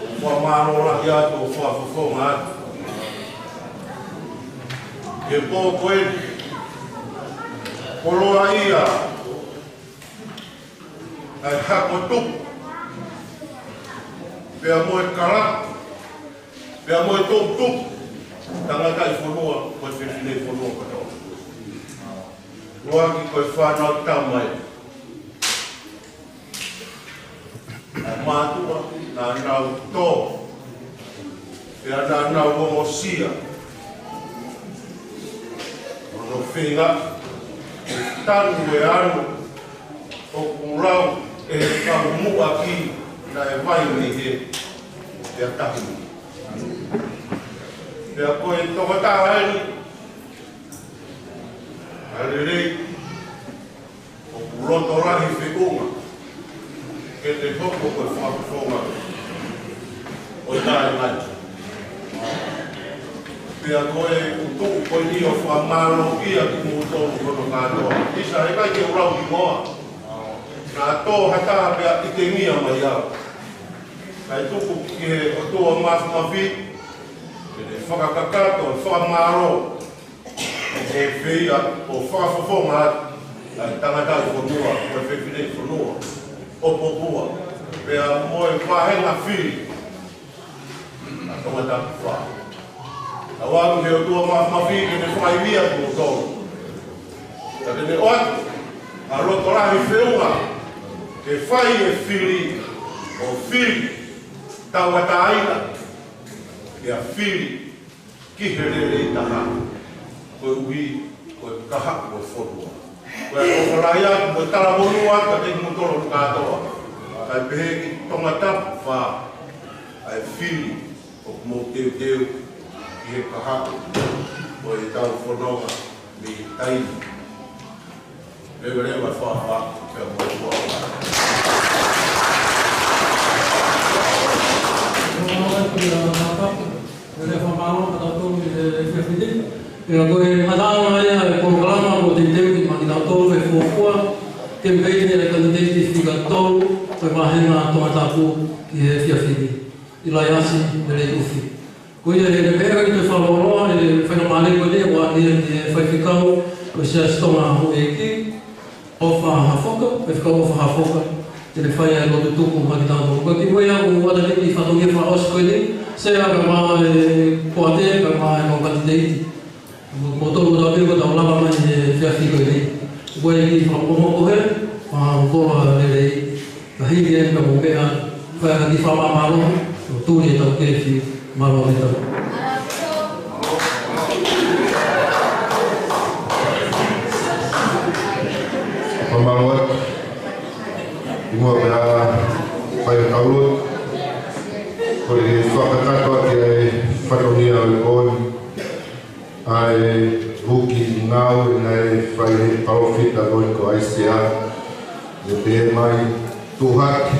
ʻOku fakamālō lahi atu, ʻoku fakafofonga atu ki he pō ko eni, koloaʻia ʻa e hako tupu, pea mo e kalapu, pea mo e toʻutupu, tangataʻi fonua, mo e fefine fonua kotoa. ʻUluaki ko e fānau tama ē. ʻA e mātuʻa, naʻa nau tō, pea naʻa nau ongosia hono feinga ke tanu e ano ʻoku lau ʻe he kau muʻaki naʻe vai mei hē, pea tahi. Pea ko e tokotaha eni, ʻa e lelei, ʻoku loto lahi feʻunga ke te hoko ko e fakafofonga ʻo e taʻengatá. Pea ko e tuʻu ko eni ʻo fakamālō kia kimoutolu kotoa kātoa. ʻIsa, heʻikai ke u lau hingoa. Naʻa tō ha taha pea ʻikai ke ngia mai au. Kae tuku ki he ʻOtua Māfimafi ke ne fakakakato, fakamālō, ʻo feia, ʻo fakafofonga atu ʻa e tangataʻi fonua, mo e fefine fonua ʻo Popua, pea mo e vāhenga fili ʻa Tongatapu fā. Tauange ki he ʻOtua Māfimafi ke ne fakaivia kimoutolu. Ka te ne ʻoatu ha loto lahi feʻunga ke fai e fili, ʻo fili tauʻatāina, pea fili ki he lelei taha, koeʻuhi ko e kahaʻu ʻo e fonua. Ko e ʻofa lahi atu mo e talamonū atu kiate kimoutolu kātoa. Kae pehē ki Tongatapu fā, ʻa e fili ʻoku mou teuteu ki he kahaʻu ʻo ʻetau fononga mei taimi leveleva fāfā pea mo e ua. Pea ko e ngataʻanga ia e polokalama kuo teuteu mai kiate kitautolu he fuofua kemipeini ʻa e kanititeiti fika tolu ʻo e vāhenga Tongatapu ki he efiafi ni, ʻIlaiasi Leleiʻufi. Ko ia, ʻe pehē ʻi he fakamālō, ʻe faingamālie ko eni ʻoku ʻoange ki he faifekau ʻo e Siasi Tonga Houʻeiki, ʻOfa Hafoka, Faifekau ʻOfa Hafoka, ke ne fai ʻa e lotu tuku maʻa kitautolu. Ko e kimuʻa ia ʻoku ʻoatu ʻa e fatongia fakaʻosi ko eni, Sea, kae ʻumaʻā e poate, kae ʻumaʻā e kau kanititeiti. Mo, mo tau, mo tau pē, mo tau lava mai he efiafi ko eni. Ko e kiʻi fakamolemole, fakamolemole lelei. Ka hili eni ka mou meʻa, fai ha kiʻi fakamālō, ʻo tuli ʻetau kefi, mālō ʻetau. Fakamālō atu. Kimuʻa pea fai ʻetau lotu, kole ke fakakakato atu ʻa e fatongia ʻo e pō ni, ʻa e huki ngāue naʻe fai ʻe he palōfita ko eni ko ʻAisea, ʻo ne pehē mai, Tuʻu hake,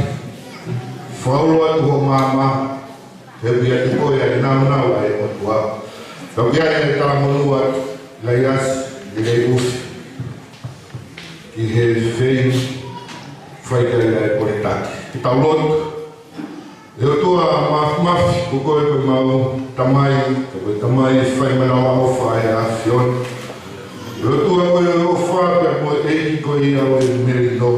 fakaulo atu hoʻo maama, he ʻoku ʻiate koe ʻa e nāunau ʻa e ʻOtua. Pea ʻoku ʻi ai ʻa e talamonū atu, ʻIlaiasi Leleiʻufi, ki he feinga fai ki ai ʻa e pole taki. Ke tau lotu. ʻE ʻOtua Māfimafi, ko koe ko ʻemau Tamai, ko e Tamai fai manavaʻofa ʻa e ʻAfiona. ʻE ʻOtua, ko e ʻofa pea mo e ʻEiki ko ia ʻo e melino.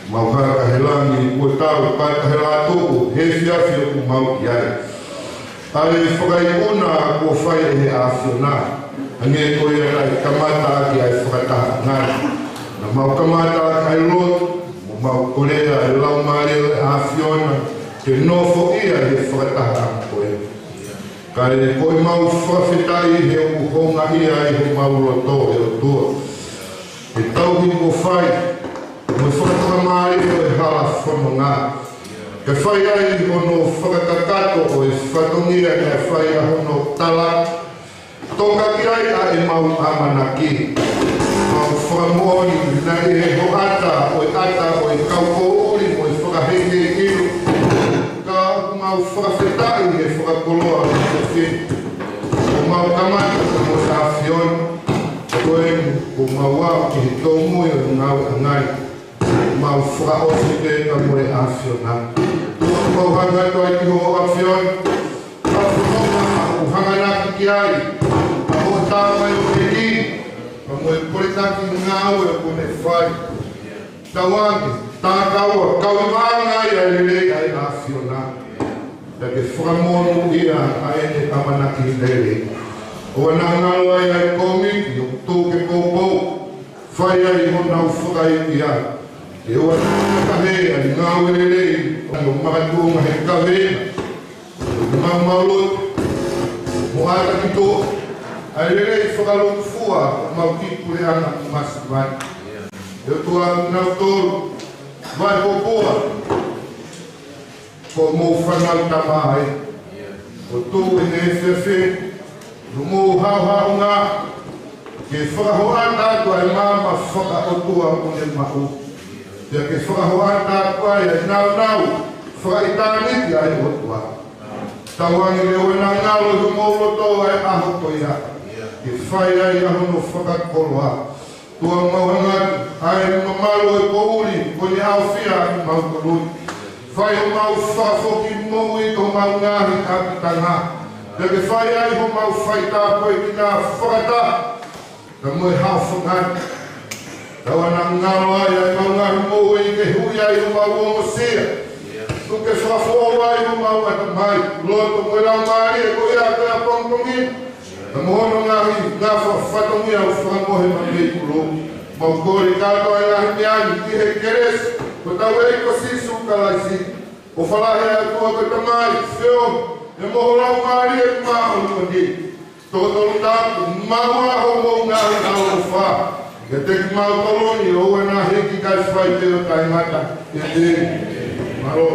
Mau haka he langi kuo tau, haka he lātuku, he efiafi ʻoku mau ʻi ai. ʻA e fakaikuna kuo fai ʻe he ʻAfiona, hangē ko ia naʻe kamata ʻaki ʻa e fakatahaʻanga ni. Naʻa mau kamata ʻaki ʻa e lotu, mo mau kolea ʻa e Laumālie ʻo e ʻAfiona, ke nofoʻia he fakatahaʻanga ko ē. Kae ko ʻemau fakafetaʻi he ʻoku houngaʻia ai homau loto, ʻe ʻOtua. Ke tauhi mo fai, mo e fakatokamālie ʻo e hala fononga. Ke fai ai hono fakakakato ʻo e fatongia naʻe fai ʻa hono tala, toka ki ai ʻa ʻemau ʻamanaki. Mau fakamoʻoni naʻe ʻi he hoʻata ʻo e ʻata ʻo e kau poʻuli mo e fakaheke ʻilo. Ka mau fakafetaʻi he fakakoloa ʻo e fefine. ʻOku mau kamata mo e ʻAfiona. Ko e Mau aʻu ki he tōmui ʻo e ngāue ʻangai. Mau fakaʻosi pē ka mo e ʻAfiona. Tuku mau hanga atu ai ki hoʻo ʻAfiona. Mau fononga ʻoku hanganaki ki ai. Ka hoʻo tama ʻo e ki. Ka mo e koletaki ngāue ʻoku ne fai. Tauange, takaua, kau ʻi vanga ai ʻa e lelei ʻa e ʻAfiona. Pea ke fakamonūʻia ʻa ʻene ʻamanaki lelei. ʻOua naʻa ngalo ai ʻa e kōmiti ʻoku tō ke poupou. Fai ai honau fakaivia. Ke ʻoua naʻa ngata he ʻa e ngāue lelei ʻo makatuʻunga he kaveinga. Mau mau lotu. Mo ʻata ki tuʻa. ʻA e lelei fakalūkufua mau ki puleʻanga masiva. ʻE ʻOtua, nautolu. Vai popua. Ko mou fanau tamai. Ko tu e ne fefe. No mou haohaonga. Ke fakahoʻata atu ʻa e maama fakaʻotua ʻoku ne maʻu. Pea ke fakahoʻata atu ʻa e naunau fakaʻitāniti ʻa e ʻOtua. Tauange ke ʻoua naʻa ngalo ʻi homou loto ʻa e ʻaho ko ia. Ke fai ai ʻa hono fakakoloa. Tuku mau hanga atu ʻa e mamalu ʻo e poʻuli, ko ʻene ʻaofia ʻa mau toloi. Fai homau fakafoki moʻui ki homau ngaahi ʻapitanga. Pea ke fai ai homau faitāpuekina fakataha. Ka mo e hao fangani. Ka ʻoua naʻa ngalo ai ʻa e mau ngaahi moʻui ke hui ai homau ongosia. Tuku ke fakafoʻou ai homau ʻatamai. Loto mo e laumālie ko ia ko e ʻapongipongi. Ka mo hono ngaahi ngafa fatongia ʻoku fakamohe maʻa e kolo. Mau kole kātoa ʻa e ngaahi meʻa ni ʻi he kelesi. Ko hotau ʻEiki ko Sīsū Kalaisi. ʻOfa lahi ʻa e ʻOtua ko e Tamai, feohi, pea mo ho Laumālie Māʻoniʻoni. Tōtō tapu, maʻu ʻa hoʻomou ngaahi ʻaloʻofa. Kiate kimautolu ni ʻo ʻoua naʻa hiki kae fai pē ʻo taʻengata. ʻEmeni. Mālō.